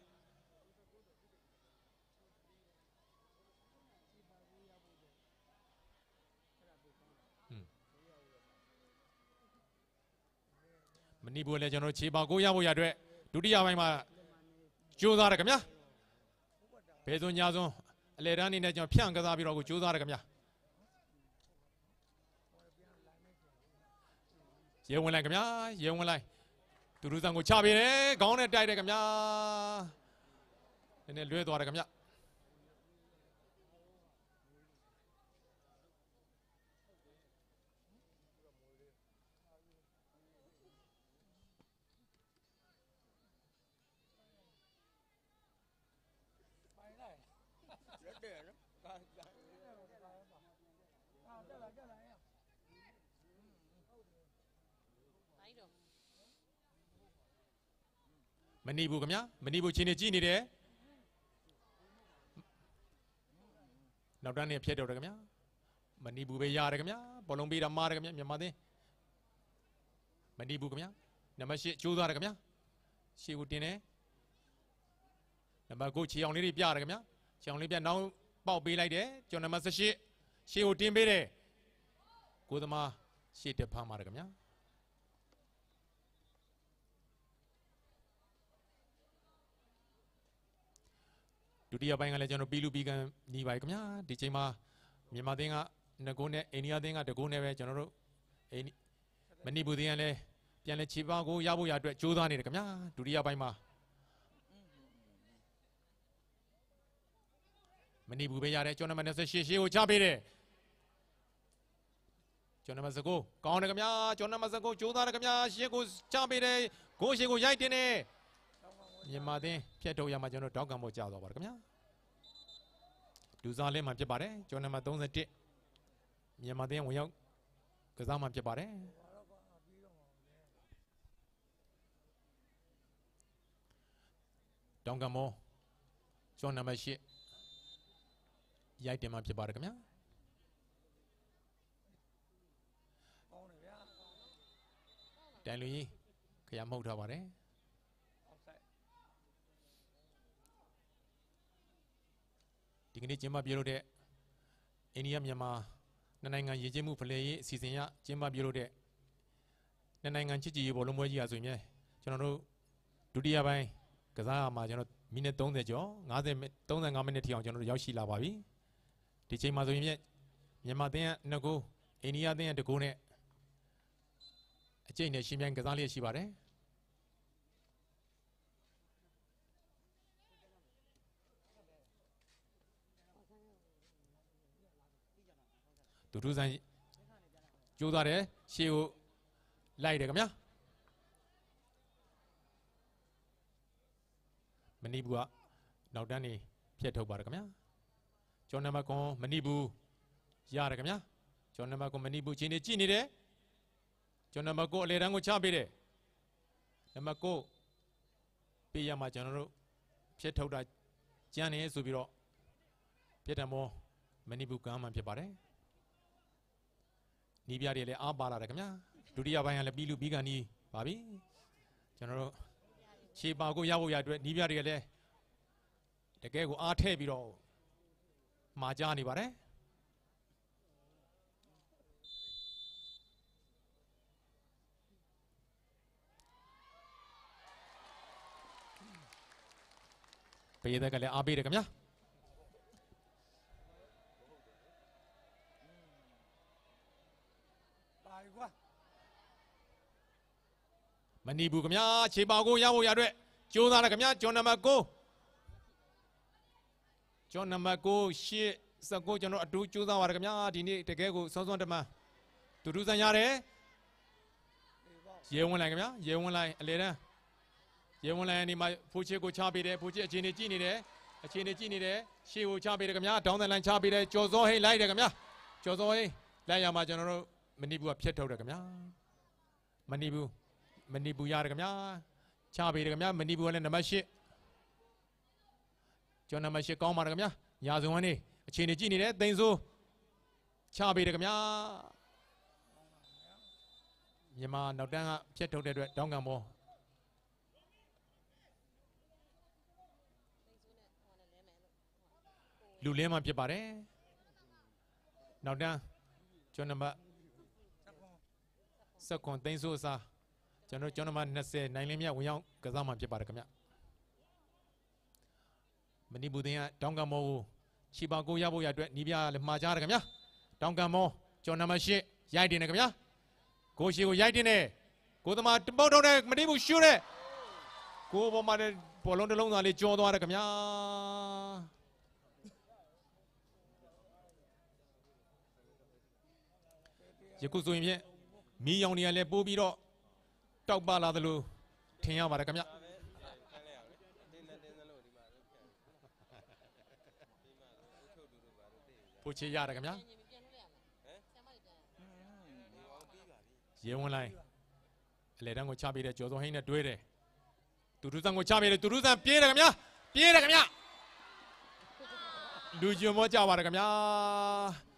မဏိပူလည်းကျွန်တော်တို့ခြေပါကိုရဖို့ရအတွက်ဒုတိယပိုင်းမှာကြိုးစားတယ်ခင်ဗျာ။ ဘယ်စုံညာစုံအလဲတန်းအနေနဲ့ကျွန်တော်ဖြန့်ကစားပြီးတော့ကိုကြိုးစားတယ်ခင်ဗျာ။ ရဲဝင်လိုက်ခင်ဗျာ။ ရဲဝင်လိုက်။ သူတို့သံကိုချပေးတယ်။ ခေါင်းနဲ့တိုက်တယ်ခင်ဗျာ။ နည်းနည်းလွဲသွားတယ်ခင်ဗျာ။ မဏိပူခင်ဗျာ။ မဏိပူချင်းနေကြည့်နေတယ်။ နောက်တန်းနဲ့ဖျက်တော့တယ်ခင်ဗျာ။ မဏိပူပဲရတယ်ခင်ဗျာ။ ဘောလုံးပေးတာမှားတယ်ခင်ဗျာ။ မြန်မာသင်း။ မဏိပူခင်ဗျာ။ နံပါတ်ရှစ်ကြိုးစားတယ်ခင်ဗျာ။ ရှေ့ကိုတင်တယ်။ နံပါတ်ကို ခြေအောင်လေးတွေပြတယ်ခင်ဗျာ။ ခြေအောင်လေးပြ နောက်ပေါက်ပေးလိုက်တယ်။ ကျော်နံပါတ်ဆယ့်ရှစ် ရှေ့ကိုတင်ပေးတယ်။ ကိုသမား ရှေ့တက်ဖမ်းပါတယ်ခင်ဗျာ။ ဒုတိယပိုင်းကလည်း ကျွန်တော် ပြီးလူပြီးကမ်းနီးပါပြီခင်ဗျာ။ ဒီချိန်မှာ မြန်မာသင်းက နှစ်ဂိုးနဲ့ အိန္ဒိယသင်းက တစ်ဂိုးနဲ့ပဲ ကျွန်တော်တို့ အိန္ဒိ- မဏိပူရ်သင်းကလည်း ပြန်လည်ခြေပေါက်ကိုရဖို့ရအတွက် ကြိုးစားနေတယ်ခင်ဗျာ။ ဒုတိယပိုင်းမှာ မဏိပူရ်ပဲရတယ်။ ကျော်နံပါတ်နှစ်ဆယ့်ရှစ် ရှေ့ကိုချပေးတယ်။ ကျော်နံပါတ်ဆယ့်ကိုး ကောင်းတယ်ခင်ဗျာ။ ကျော်နံပါတ်ဆယ့်ကိုး ကြိုးစားတယ်ခင်ဗျာ။ ရှေ့ကိုချပေးတယ်။ ဂိုးရှေ့ကိုရိုက်တင်တယ်။ မြန်မာသင်း ဖြတ်ထုတ်ရမှာ ကျွန်တော် တောင်းကံပေါ်ကျသွားပါတယ်ခင်ဗျာ။ ဒုစားလဲမှာဖြစ်ပါတယ်။ ကျော်နံပါတ်သုံးဆယ့်တစ် မြန်မာသင်း ဝင်ရောက်ကစားမှာဖြစ်ပါတယ်။ တောင်းကံမော ကျော်နံပါတ်ရှစ် ရိုက်တင်မှာဖြစ်ပါတယ်ခင်ဗျာ။ တိုင်လူကြီး ခရမုတ်ထားပါတယ်။ ဒီကနေ့ကျင်းပပြုလုပ်တဲ့ အိန္ဒိယ-မြန်မာ နှစ်နိုင်ငံယဉ်ကျေးမှုဖလှယ်ရေးအစီအစဉ်အရ ကျင်းပပြုလုပ်တဲ့ နှစ်နိုင်ငံချစ်ကြည်ရေးဘောလုံးပွဲကြီးဟာဆိုရင် ကျွန်တော်တို့ ဒုတိယပိုင်းကစားရမှာ ကျွန်တော် မိနစ်သုံးဆယ့်ကျော် ငါးဆယ့် မိ- သုံးဆယ့်ငါးမိနစ်ထိအောင် ကျွန်တော်တို့ ရောက်ရှိလာပါပြီ။ ဒီချိန်မှာဆိုရင် မြန်မာသင်းက နှစ်ဂိုး အိန္ဒိယသင်းက တစ်ဂိုးနဲ့ အကျိတ်အနယ်ယှဉ်ပြိုင်ကစားလျက်ရှိပါတယ်။ သူထူးစံ ကြိုးစားတယ်။ ရှေ့ကိုလိုက်တယ်ခင်ဗျာ။ မဏိပူရ်က နောက်တန်းနေ ဖြတ်ထုတ်ပါတယ်ခင်ဗျာ။ ကျော်နံပါတ်ခွန် မဏိပူရ် ရတယ်ခင်ဗျာ။ ကျော်နံပါတ်ခွန် မဏိပူရ် ခြေနေကြည့်နေတယ်။ ကျော်နံပါတ်ကိုး အလဲတန်းကိုချပေးတယ်။ နံပါတ်ကိုး ပေးရမှာ ကျွန်တော်တို့ ဖြတ်ထုတ်တာ ကျန်နေဆိုပြီးတော့ ဖြတ်ထုတ်မှု မဏိပူရ်ကမ်းမှာဖြစ်ပါတယ်။ နီးပြတွေလည်း အားပါလာတယ်ခင်ဗျာ။ ဒုတိယပိုင်းကလည်း ပြီးလူပြီးကမ်းနီးပါပြီ။ ကျွန်တော်တို့ ခြေပါကိုရဖို့ရအတွက်နည်းပြတွေကလည်းတကယ်ကိုအားထည့်ပြီးတော့မှာကြားနေပါတယ်။ ပရိသတ်ကလည်းအားပေးတယ်ခင်ဗျာ။ ပါပြီကွာ။ မဏိပူခင်ဗျာ။ ခြေပါကိုရဖို့ရအတွက်ကြိုးစားတယ်ခင်ဗျာ။ ကျော်နံပါတ်ကိုကျော်နံပါတ်ကိုရှစ်စက်ကိုကျွန်တော်အတူကြိုးစားပါတယ်ခင်ဗျာ။ ဒီနေ့တကယ်ကိုစောစောတမန်သူတူးဆန်းရတယ်။ ရဲဝင်းလိုင်ခင်ဗျာ။ ရဲဝင်းလိုင်အလဲတန်းရဲဝင်းလိုင်နေမှာဖိုးချစ်ကိုချပေးတယ်။ ဖိုးချစ်အခြေအနေကြည့်နေတယ်။ အခြေအနေကြည့်နေတယ်။ ရှေ့ကိုချပေးတယ်ခင်ဗျာ။ တောင်းတဲ့လမ်းချပေးတယ်။ ကျော်စောဟိန်းလိုက်တယ်ခင်ဗျာ။ ကျော်စောဟိန်းလိုက်ရမှာကျွန်တော်တို့မဏိပူကဖျက်ထုတ်တယ်ခင်ဗျာ။ မဏိပူမဏိပူရတယ်ခင်ဗျာ။ ချပေးတယ်ခင်ဗျာ။ မဏိပူကလည်းနံပါတ်ရှစ်ကျော်နံပါတ်ရှစ်ကောင်းပါတယ်ခင်ဗျာ။ ရာဇဝင်ကနေအခြေအနေကြည့်နေတယ်။ သိန်းစိုးချပေးတယ်ခင်ဗျာ။ မြန်မာနောက်တန်းကဖျက်ထုတ်တဲ့အတွက်တောင်းကံမော်လူလဲမှဖြစ်ပါတယ်။ နောက်တန်းကျော်နံပါတ်စက်ခွန်သိန်းစိုးအစားကျွန်တော်ကျော်နံပါတ်နှစ်ဆယ်နိုင်လင်းမြတ်ဝင်ရောက်ကစားမှာဖြစ်ပါတယ်ခင်ဗျာ။ မဏိပူတင်ကတောင်းကံမော်ကိုခြေပါကိုရဖို့ရအတွက်နီးပြလည်းမှာကြားတယ်ခင်ဗျာ။ တောင်းကံမော်ကျော်နံပါတ်ရှစ်ရိုက်တင်တယ်ခင်ဗျာ။ ကိုရှိကိုရိုက်တင်တယ်။ ကိုသမားတပုတ်ထုတ်တယ်။ မဏိပူရှူတယ်။ ကိုပေါ်မှာပေါ်လုံးတစ်လုံးသာလေးကျော်သွားတယ်ခင်ဗျာ။ ယခုဆိုရင်ဖြင့်မီးရောင်တွေကလည်းပိုးပြီးတော့တောက်ပလာသလိုထင်ရပါတယ်ခင်ဗျ။ ဖိုးချေရတယ်ခင်ဗျာ။ ရဲဝင်းလိုင်အလဲတန်းကိုချပေးတဲ့ကျော်စောဟိန်းနဲ့တွဲတယ်။ သူထူးသန့်ကိုချပေးတယ်။ သူထူးသန့်ပြေးတယ်ခင်ဗျာ။ ပြေးတယ်ခင်ဗျာ။ လူညွန့်မောကြပါတယ်ခင်ဗျာ။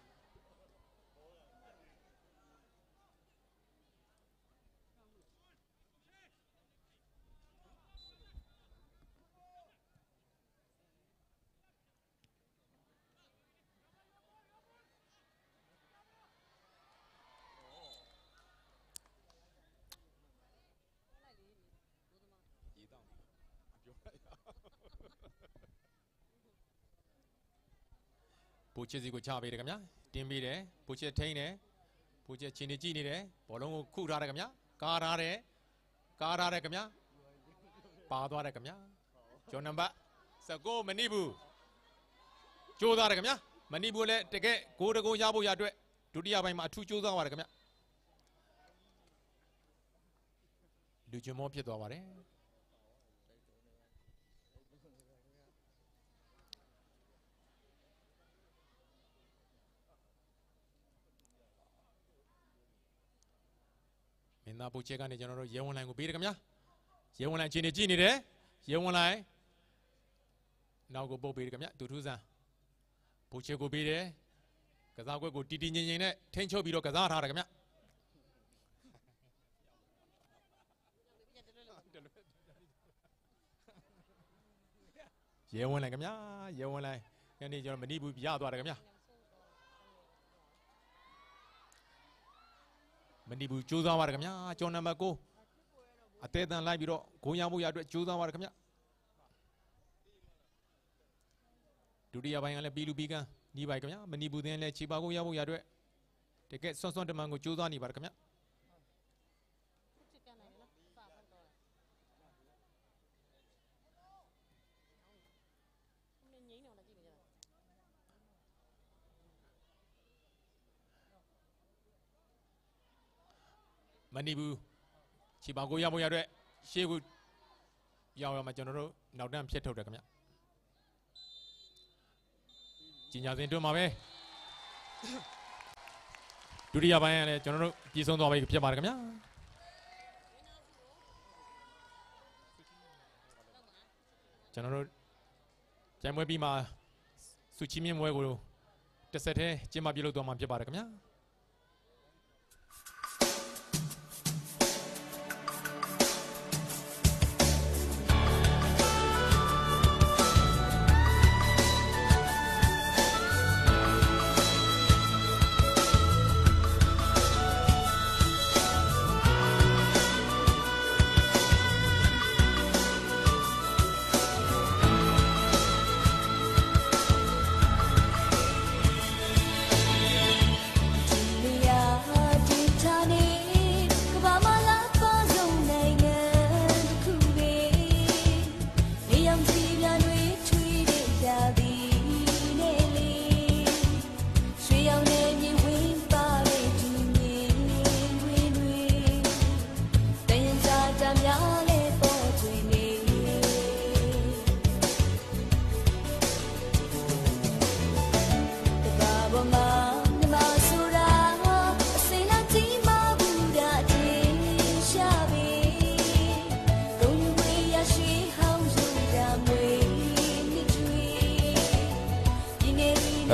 ပူချစ်စီကိုချပေးတယ်ခင်ဗျာ။ တင်ပေးတယ်။ ပူချစ်ထိန်းတယ်။ ပူချစ်ခြေနေကြည့်နေတယ်။ ဘောလုံးကိုခုတ်ထားတယ်ခင်ဗျာ။ ကားထားတယ်။ ကားထားတယ်ခင်ဗျာ။ ပါသွားတယ်ခင်ဗျာ။ ကျော်နံပါတ်ဆယ့်ကိုး မဏိပူရ် ကြိုးစားတယ်ခင်ဗျာ။ မဏိပူရ်လည်းတကယ်ဂိုးတစ်ဂိုးရဖို့ရအတွက်ဒုတိယပိုင်းမှာအထူးကြိုးစားပါတယ်ခင်ဗျာ။ လူချင်မောဖြစ်သွားပါတယ်။ မင်းသားပူချစ်ကနေကျွန်တော်တို့ရဲဝင်းလိုင်ကိုပေးတယ်ခင်ဗျာ။ ရဲဝင်းလိုင်အခြေအနေကြည့်နေတယ်။ ရဲဝင်းလိုင်နောက်ကိုပုတ်ပေးတယ်ခင်ဗျာ။ သူထူးစံ၊ ပူချစ်ကိုပေးတယ်။ ကစားကွက်ကိုတည်တည်ငြိမ်ငြိမ်နဲ့ထိန်းချုပ်ပြီးတော့ကစားထားတယ်ခင်ဗျာ။ ရဲဝင်းလိုင်ခင်ဗျာ။ ရဲဝင်းလိုင်ကနေကျွန်တော်မဏိပူရ်ရသွားတယ်ခင်ဗျာ။ မဏိပူရ်ကြိုးစားပါတယ်ခင်ဗျာ။ ကျော်နံပါတ်ကိုးအသေးအတန်လိုက်ပြီးတော့ဂိုးရဖို့ရအတွက်ကြိုးစားပါတယ်ခင်ဗျာ။ ဒုတိယပိုင်းကလည်းပြီးလူပြီးကမ်းနီးပါပြီခင်ဗျာ။ မဏိပူရ်သင်းလည်းခြေပါဂိုးရဖို့ရအတွက်တကယ်စွမ်းစွမ်းတမန်ကိုကြိုးစားနေပါတယ်ခင်ဗျာ။ မဏိပူရ်ခြေပါဂိုးရဖို့ရအတွက်ရှေ့ကိုရောက်ရမှာကျွန်တော်တို့နောက်တန်းဖြစ်ထုတ်တယ်ခင်ဗျာ။ ကြီးညာသင်းတွင်းမှာပဲ။ ဒုတိယပိုင်းကလည်းကျွန်တော်တို့ပြီးဆုံးသွားပြီဖြစ်ပါတယ်ခင်ဗျာ။ ကျွန်တော်တို့ပြိုင်ပွဲပြီးမှာဆုချီးမြှင့်ပွဲကိုတစ်ဆက်တည်းကျင်းပပြုလုပ်သွားမှာဖြစ်ပါတယ်ခင်ဗျာ။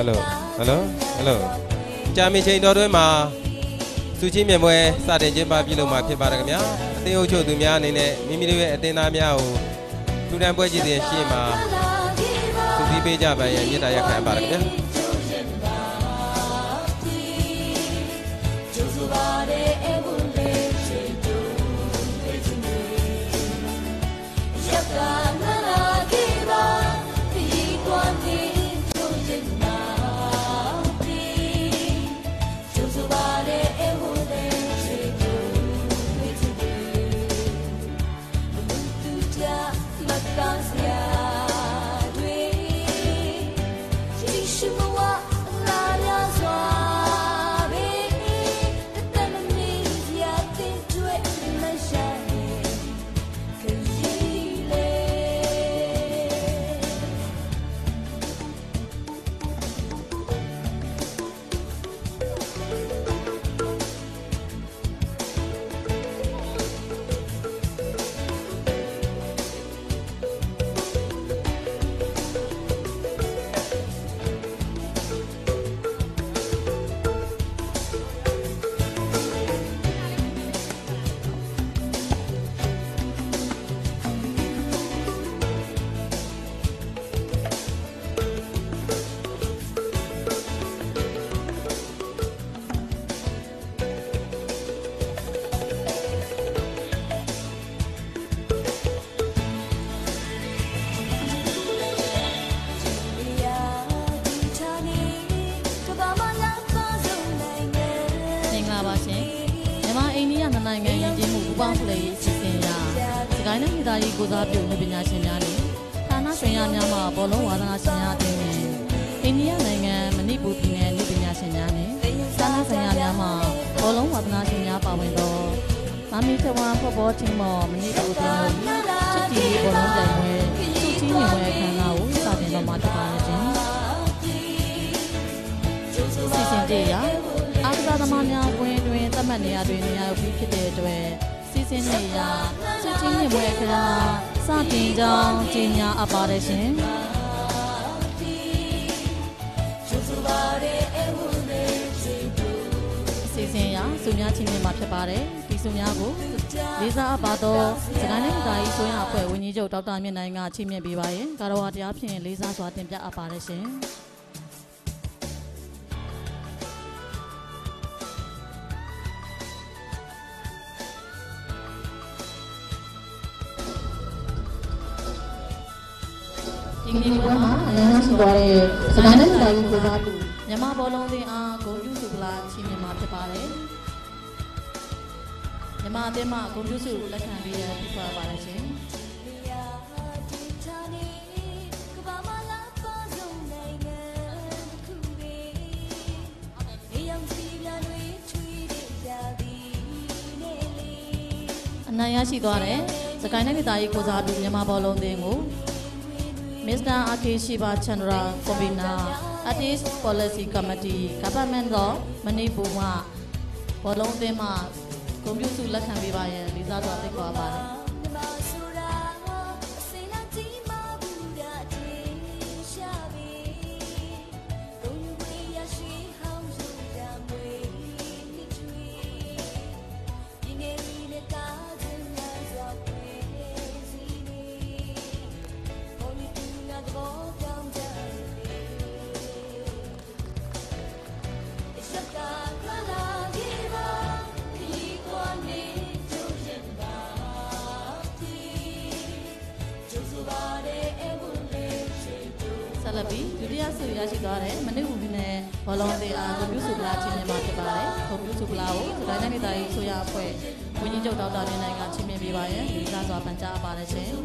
Hello, hello, hello. ကြာမီချိန်တော်တွင်းမှာ ဆုချီးမြှင့်ပွဲ စတင်ကျင်းပပြုလုပ်မှာ ဖြစ်ပါတယ်ခင်ဗျာ။ အသင်းအုပ်ချုပ်သူများအနေနဲ့ မိမိတို့ရဲ့အသင်းသားများကို ထူးတန်းပွဲကြီးတွေရှေ့မှာ ဆုသီးပေးကြပါရန် မေတ္တာရပ်ခံအပ်ပါတယ်ခင်ဗျာ။ Thank you. မင်္ဂလာပါရှင်။ မြန်မာ-အိန္ဒိယနှစ်နိုင်ငံယဉ်ကျေးမှုပူးပေါင်းဖလှယ်ရေးအစီအစဉ်အရ စစ်ကိုင်းတိုင်းဒေသကြီးကိုယ်စားပြုနည်းပညာရှင်များနဲ့ ဌာနဆိုင်ရာများမှဘောလုံးဝါသနာရှင်များအသင်းနဲ့ အိန္ဒိယနိုင်ငံမဏိပူရ်ပြည်နယ်နည်းပညာရှင်များနဲ့ ဌာနဆိုင်ရာများမှဘောလုံးဝါသနာရှင်များပါဝင်သော Mami Taiwan Football Team of မဏိပူရ်အသင်းတို့ချစ်ကြည်ရေးဘောလုံးပြိုင်ပွဲ ဆုချီးမြှင့်ပွဲအခမ်းအနားကို စတင်တော့မှာဖြစ်ပါတယ်ရှင်။ စီစဉ်တည်ရာ အားကစားသမားများအကွင်းအတွင်း သတ်မှတ်နေရာတွင် နေရာယူပြီးဖြစ်တဲ့အတွက် စီစဉ်နေရာ ဆုချီးမြှင့်ပွဲအခမ်းအနား စတင်ကြောင်း ကြေညာအပ်ပါတယ်ရှင်။ အစီအစဉ်အရ ဆုများချီးမြှင့်မှာဖြစ်ပါတယ်။ ဒီဆုများကို လေးစားအပ်ပါသော စကိုင်းတိုင်းဒေသကြီးအစိုးရအဖွဲ့ ဝန်ကြီးချုပ် ဒေါက်တာမြင့်နိုင်က ချီးမြှင့်ပေးပါရန် ဂါရဝတရားဖြင့် လေးစားစွာတင်ပြအပ်ပါတယ်ရှင်။ ဒီကနေ့ပွဲမှာ အနိုင်ရရှိသွားတဲ့ စကိုင်းတိုင်းဒေသကြီးကိုယ်စားပြု မြန်မာဘောလုံးအသင်းအား ဂုဏ်ပြုဆုဖလား ချီးမြှင့်မှာဖြစ်ပါတယ်။ မြန်မာအသင်းမှ ဂုဏ်ပြုဆုလက်ခံပေးရန် ဖိတ်ခေါ်အပ်ပါတယ်ရှင်။ အနိုင်ရရှိသွားတဲ့ စကိုင်းတိုင်းဒေသကြီးကိုယ်စားပြု မြန်မာဘောလုံးအသင်းကို Mister Akishiba Chandra Kobina Artist Policy Committee Government of Manipur မှ ဘောလုံးအသင်းမှ ဂုဏ်ပြုဆုလက်ခံပေးပါရန် လေးစားစွာဖိတ်ခေါ်အပ်ပါတယ်။ ဆက်လက်ပြီး ဒုတိယဆုရရှိသွားတဲ့ မနုၤပူပြည်နယ် ဘောလုံးအသင်းအား ဂုဏ်ပြုဆုဖလား ချီးမြှင့်မှာဖြစ်ပါတယ်။ ဂုဏ်ပြုဆုဖလားကို စကိုင်းတိုင်းဒေသကြီးအစိုးရအဖွဲ့ ဝန်ကြီးချုပ် ဒေါက်တာမြင့်နိုင်က ချီးမြှင့်ပေးပါရန် လေးစားစွာပန်ကြားအပ်ပါတယ်ရှင်။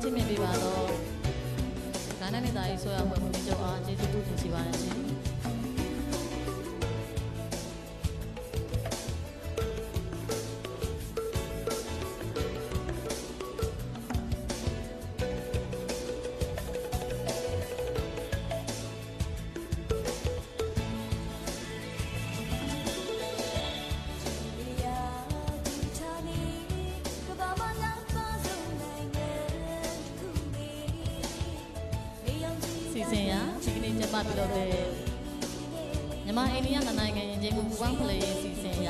ချစ်မြတ်ပေးပါတော့ ကဏ္ဍနဲ့တာအရေးဆိုရအဖွဲ့ဝင်ချုပ်အားကျေးဇူးတင်ရှိပါတယ်ရှင်။ စီစဉ်ရာဒီကနေ့ကျင်းပပြုလုပ်တဲ့မြန်မာ-အိန္ဒိယနှစ်နိုင်ငံယဉ်ကျေးမှုပူးပေါင်းဖလှယ်ရေးအစီအစဉ်အရ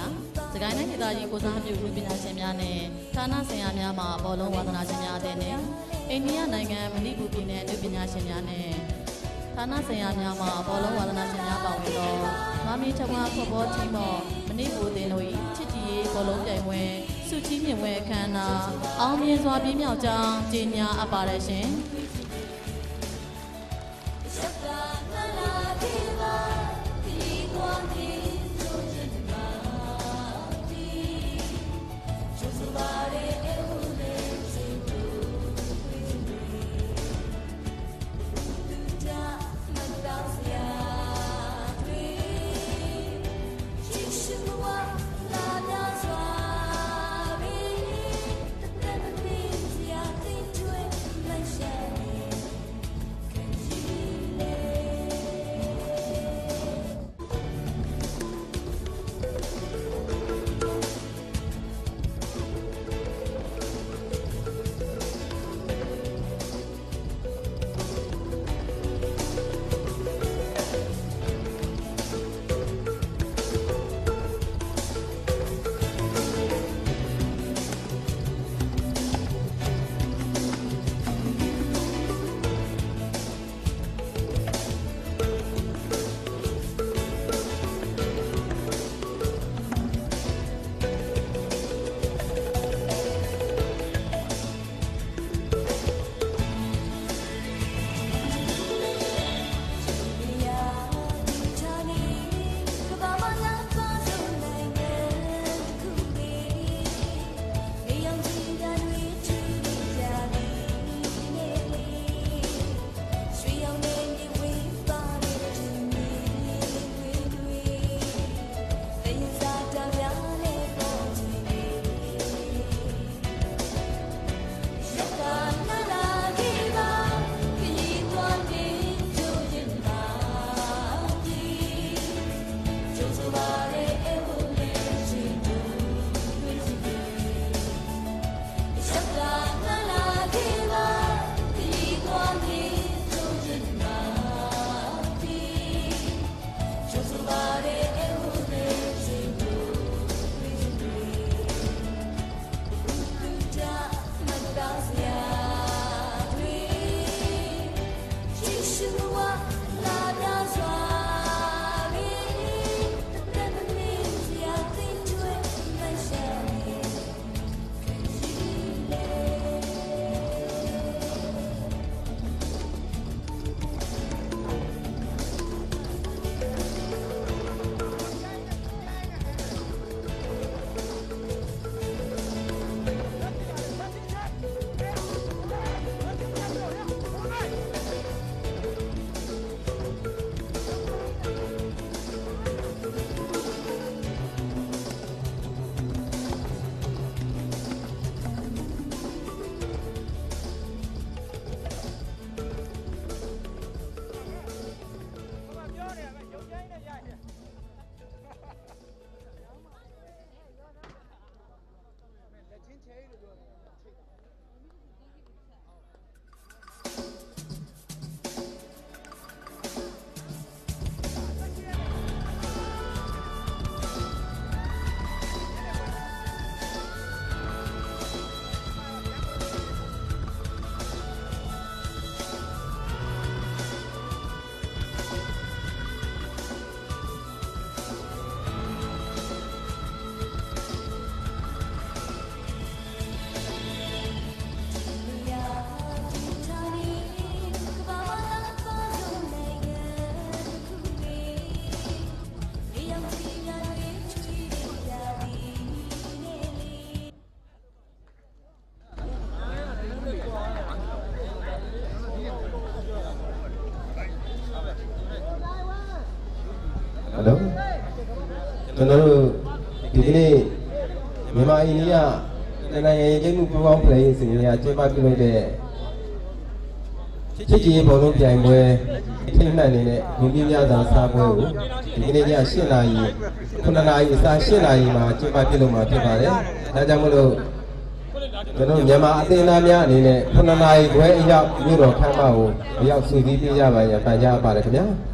စကိုင်းတိုင်းဒေသကြီးကိုယ်စားပြုအနုပညာရှင်များနဲ့ဌာနဆိုင်ရာများမှဘောလုံးဝါသနာရှင်များအသင်းနဲ့အိန္ဒိယနိုင်ငံမဏိပူရ်ပြည်နယ်အနုပညာရှင်များနဲ့ဌာနဆိုင်ရာများမှဘောလုံးဝါသနာရှင်များပါဝင်သောမဟာမိတ် Taiwan Football Team of မဏိပူရ်အသင်းတို့၏ချစ်ကြည်ရေးဘောလုံးပြိုင်ပွဲဆုချီးမြှင့်ပွဲအခမ်းအနားအောင်မြင်စွာပြီးမြောက်ကြောင်းကြေညာအပ်ပါတယ်ရှင်။ ကျွန်တော်တို့ဒီကနေ့မြန်မာအိန္ဒိယနှစ်နိုင်ငံယဉ်ကျေးမှုပူးပေါင်းဖလှယ်ရေးအစီအစဉ်အရကျင်းပပြုလုပ်တဲ့ချစ်ကြည်ရေးဘောလုံးပြိုင်ပွဲအထိမ်းအမှတ်အနေနဲ့ဂုဏ်ပြုမြတ်စွာစားပွဲကိုဒီကနေ့ည7နာရီ9နာရီအစား7နာရီမှာကျင်းပပြုလုပ်မှာဖြစ်ပါတယ်။ဒါကြောင့်မလို့ကျွန်တော်တို့မြန်မာအသင်းသားများအနေနဲ့9နာရီခွဲအရောက်မြို့တော်ခမ်းမကိုအရောက်စုစည်းပေးကြပါရန်ပန်ကြားအပ်ပါတယ်ခင်ဗျာ။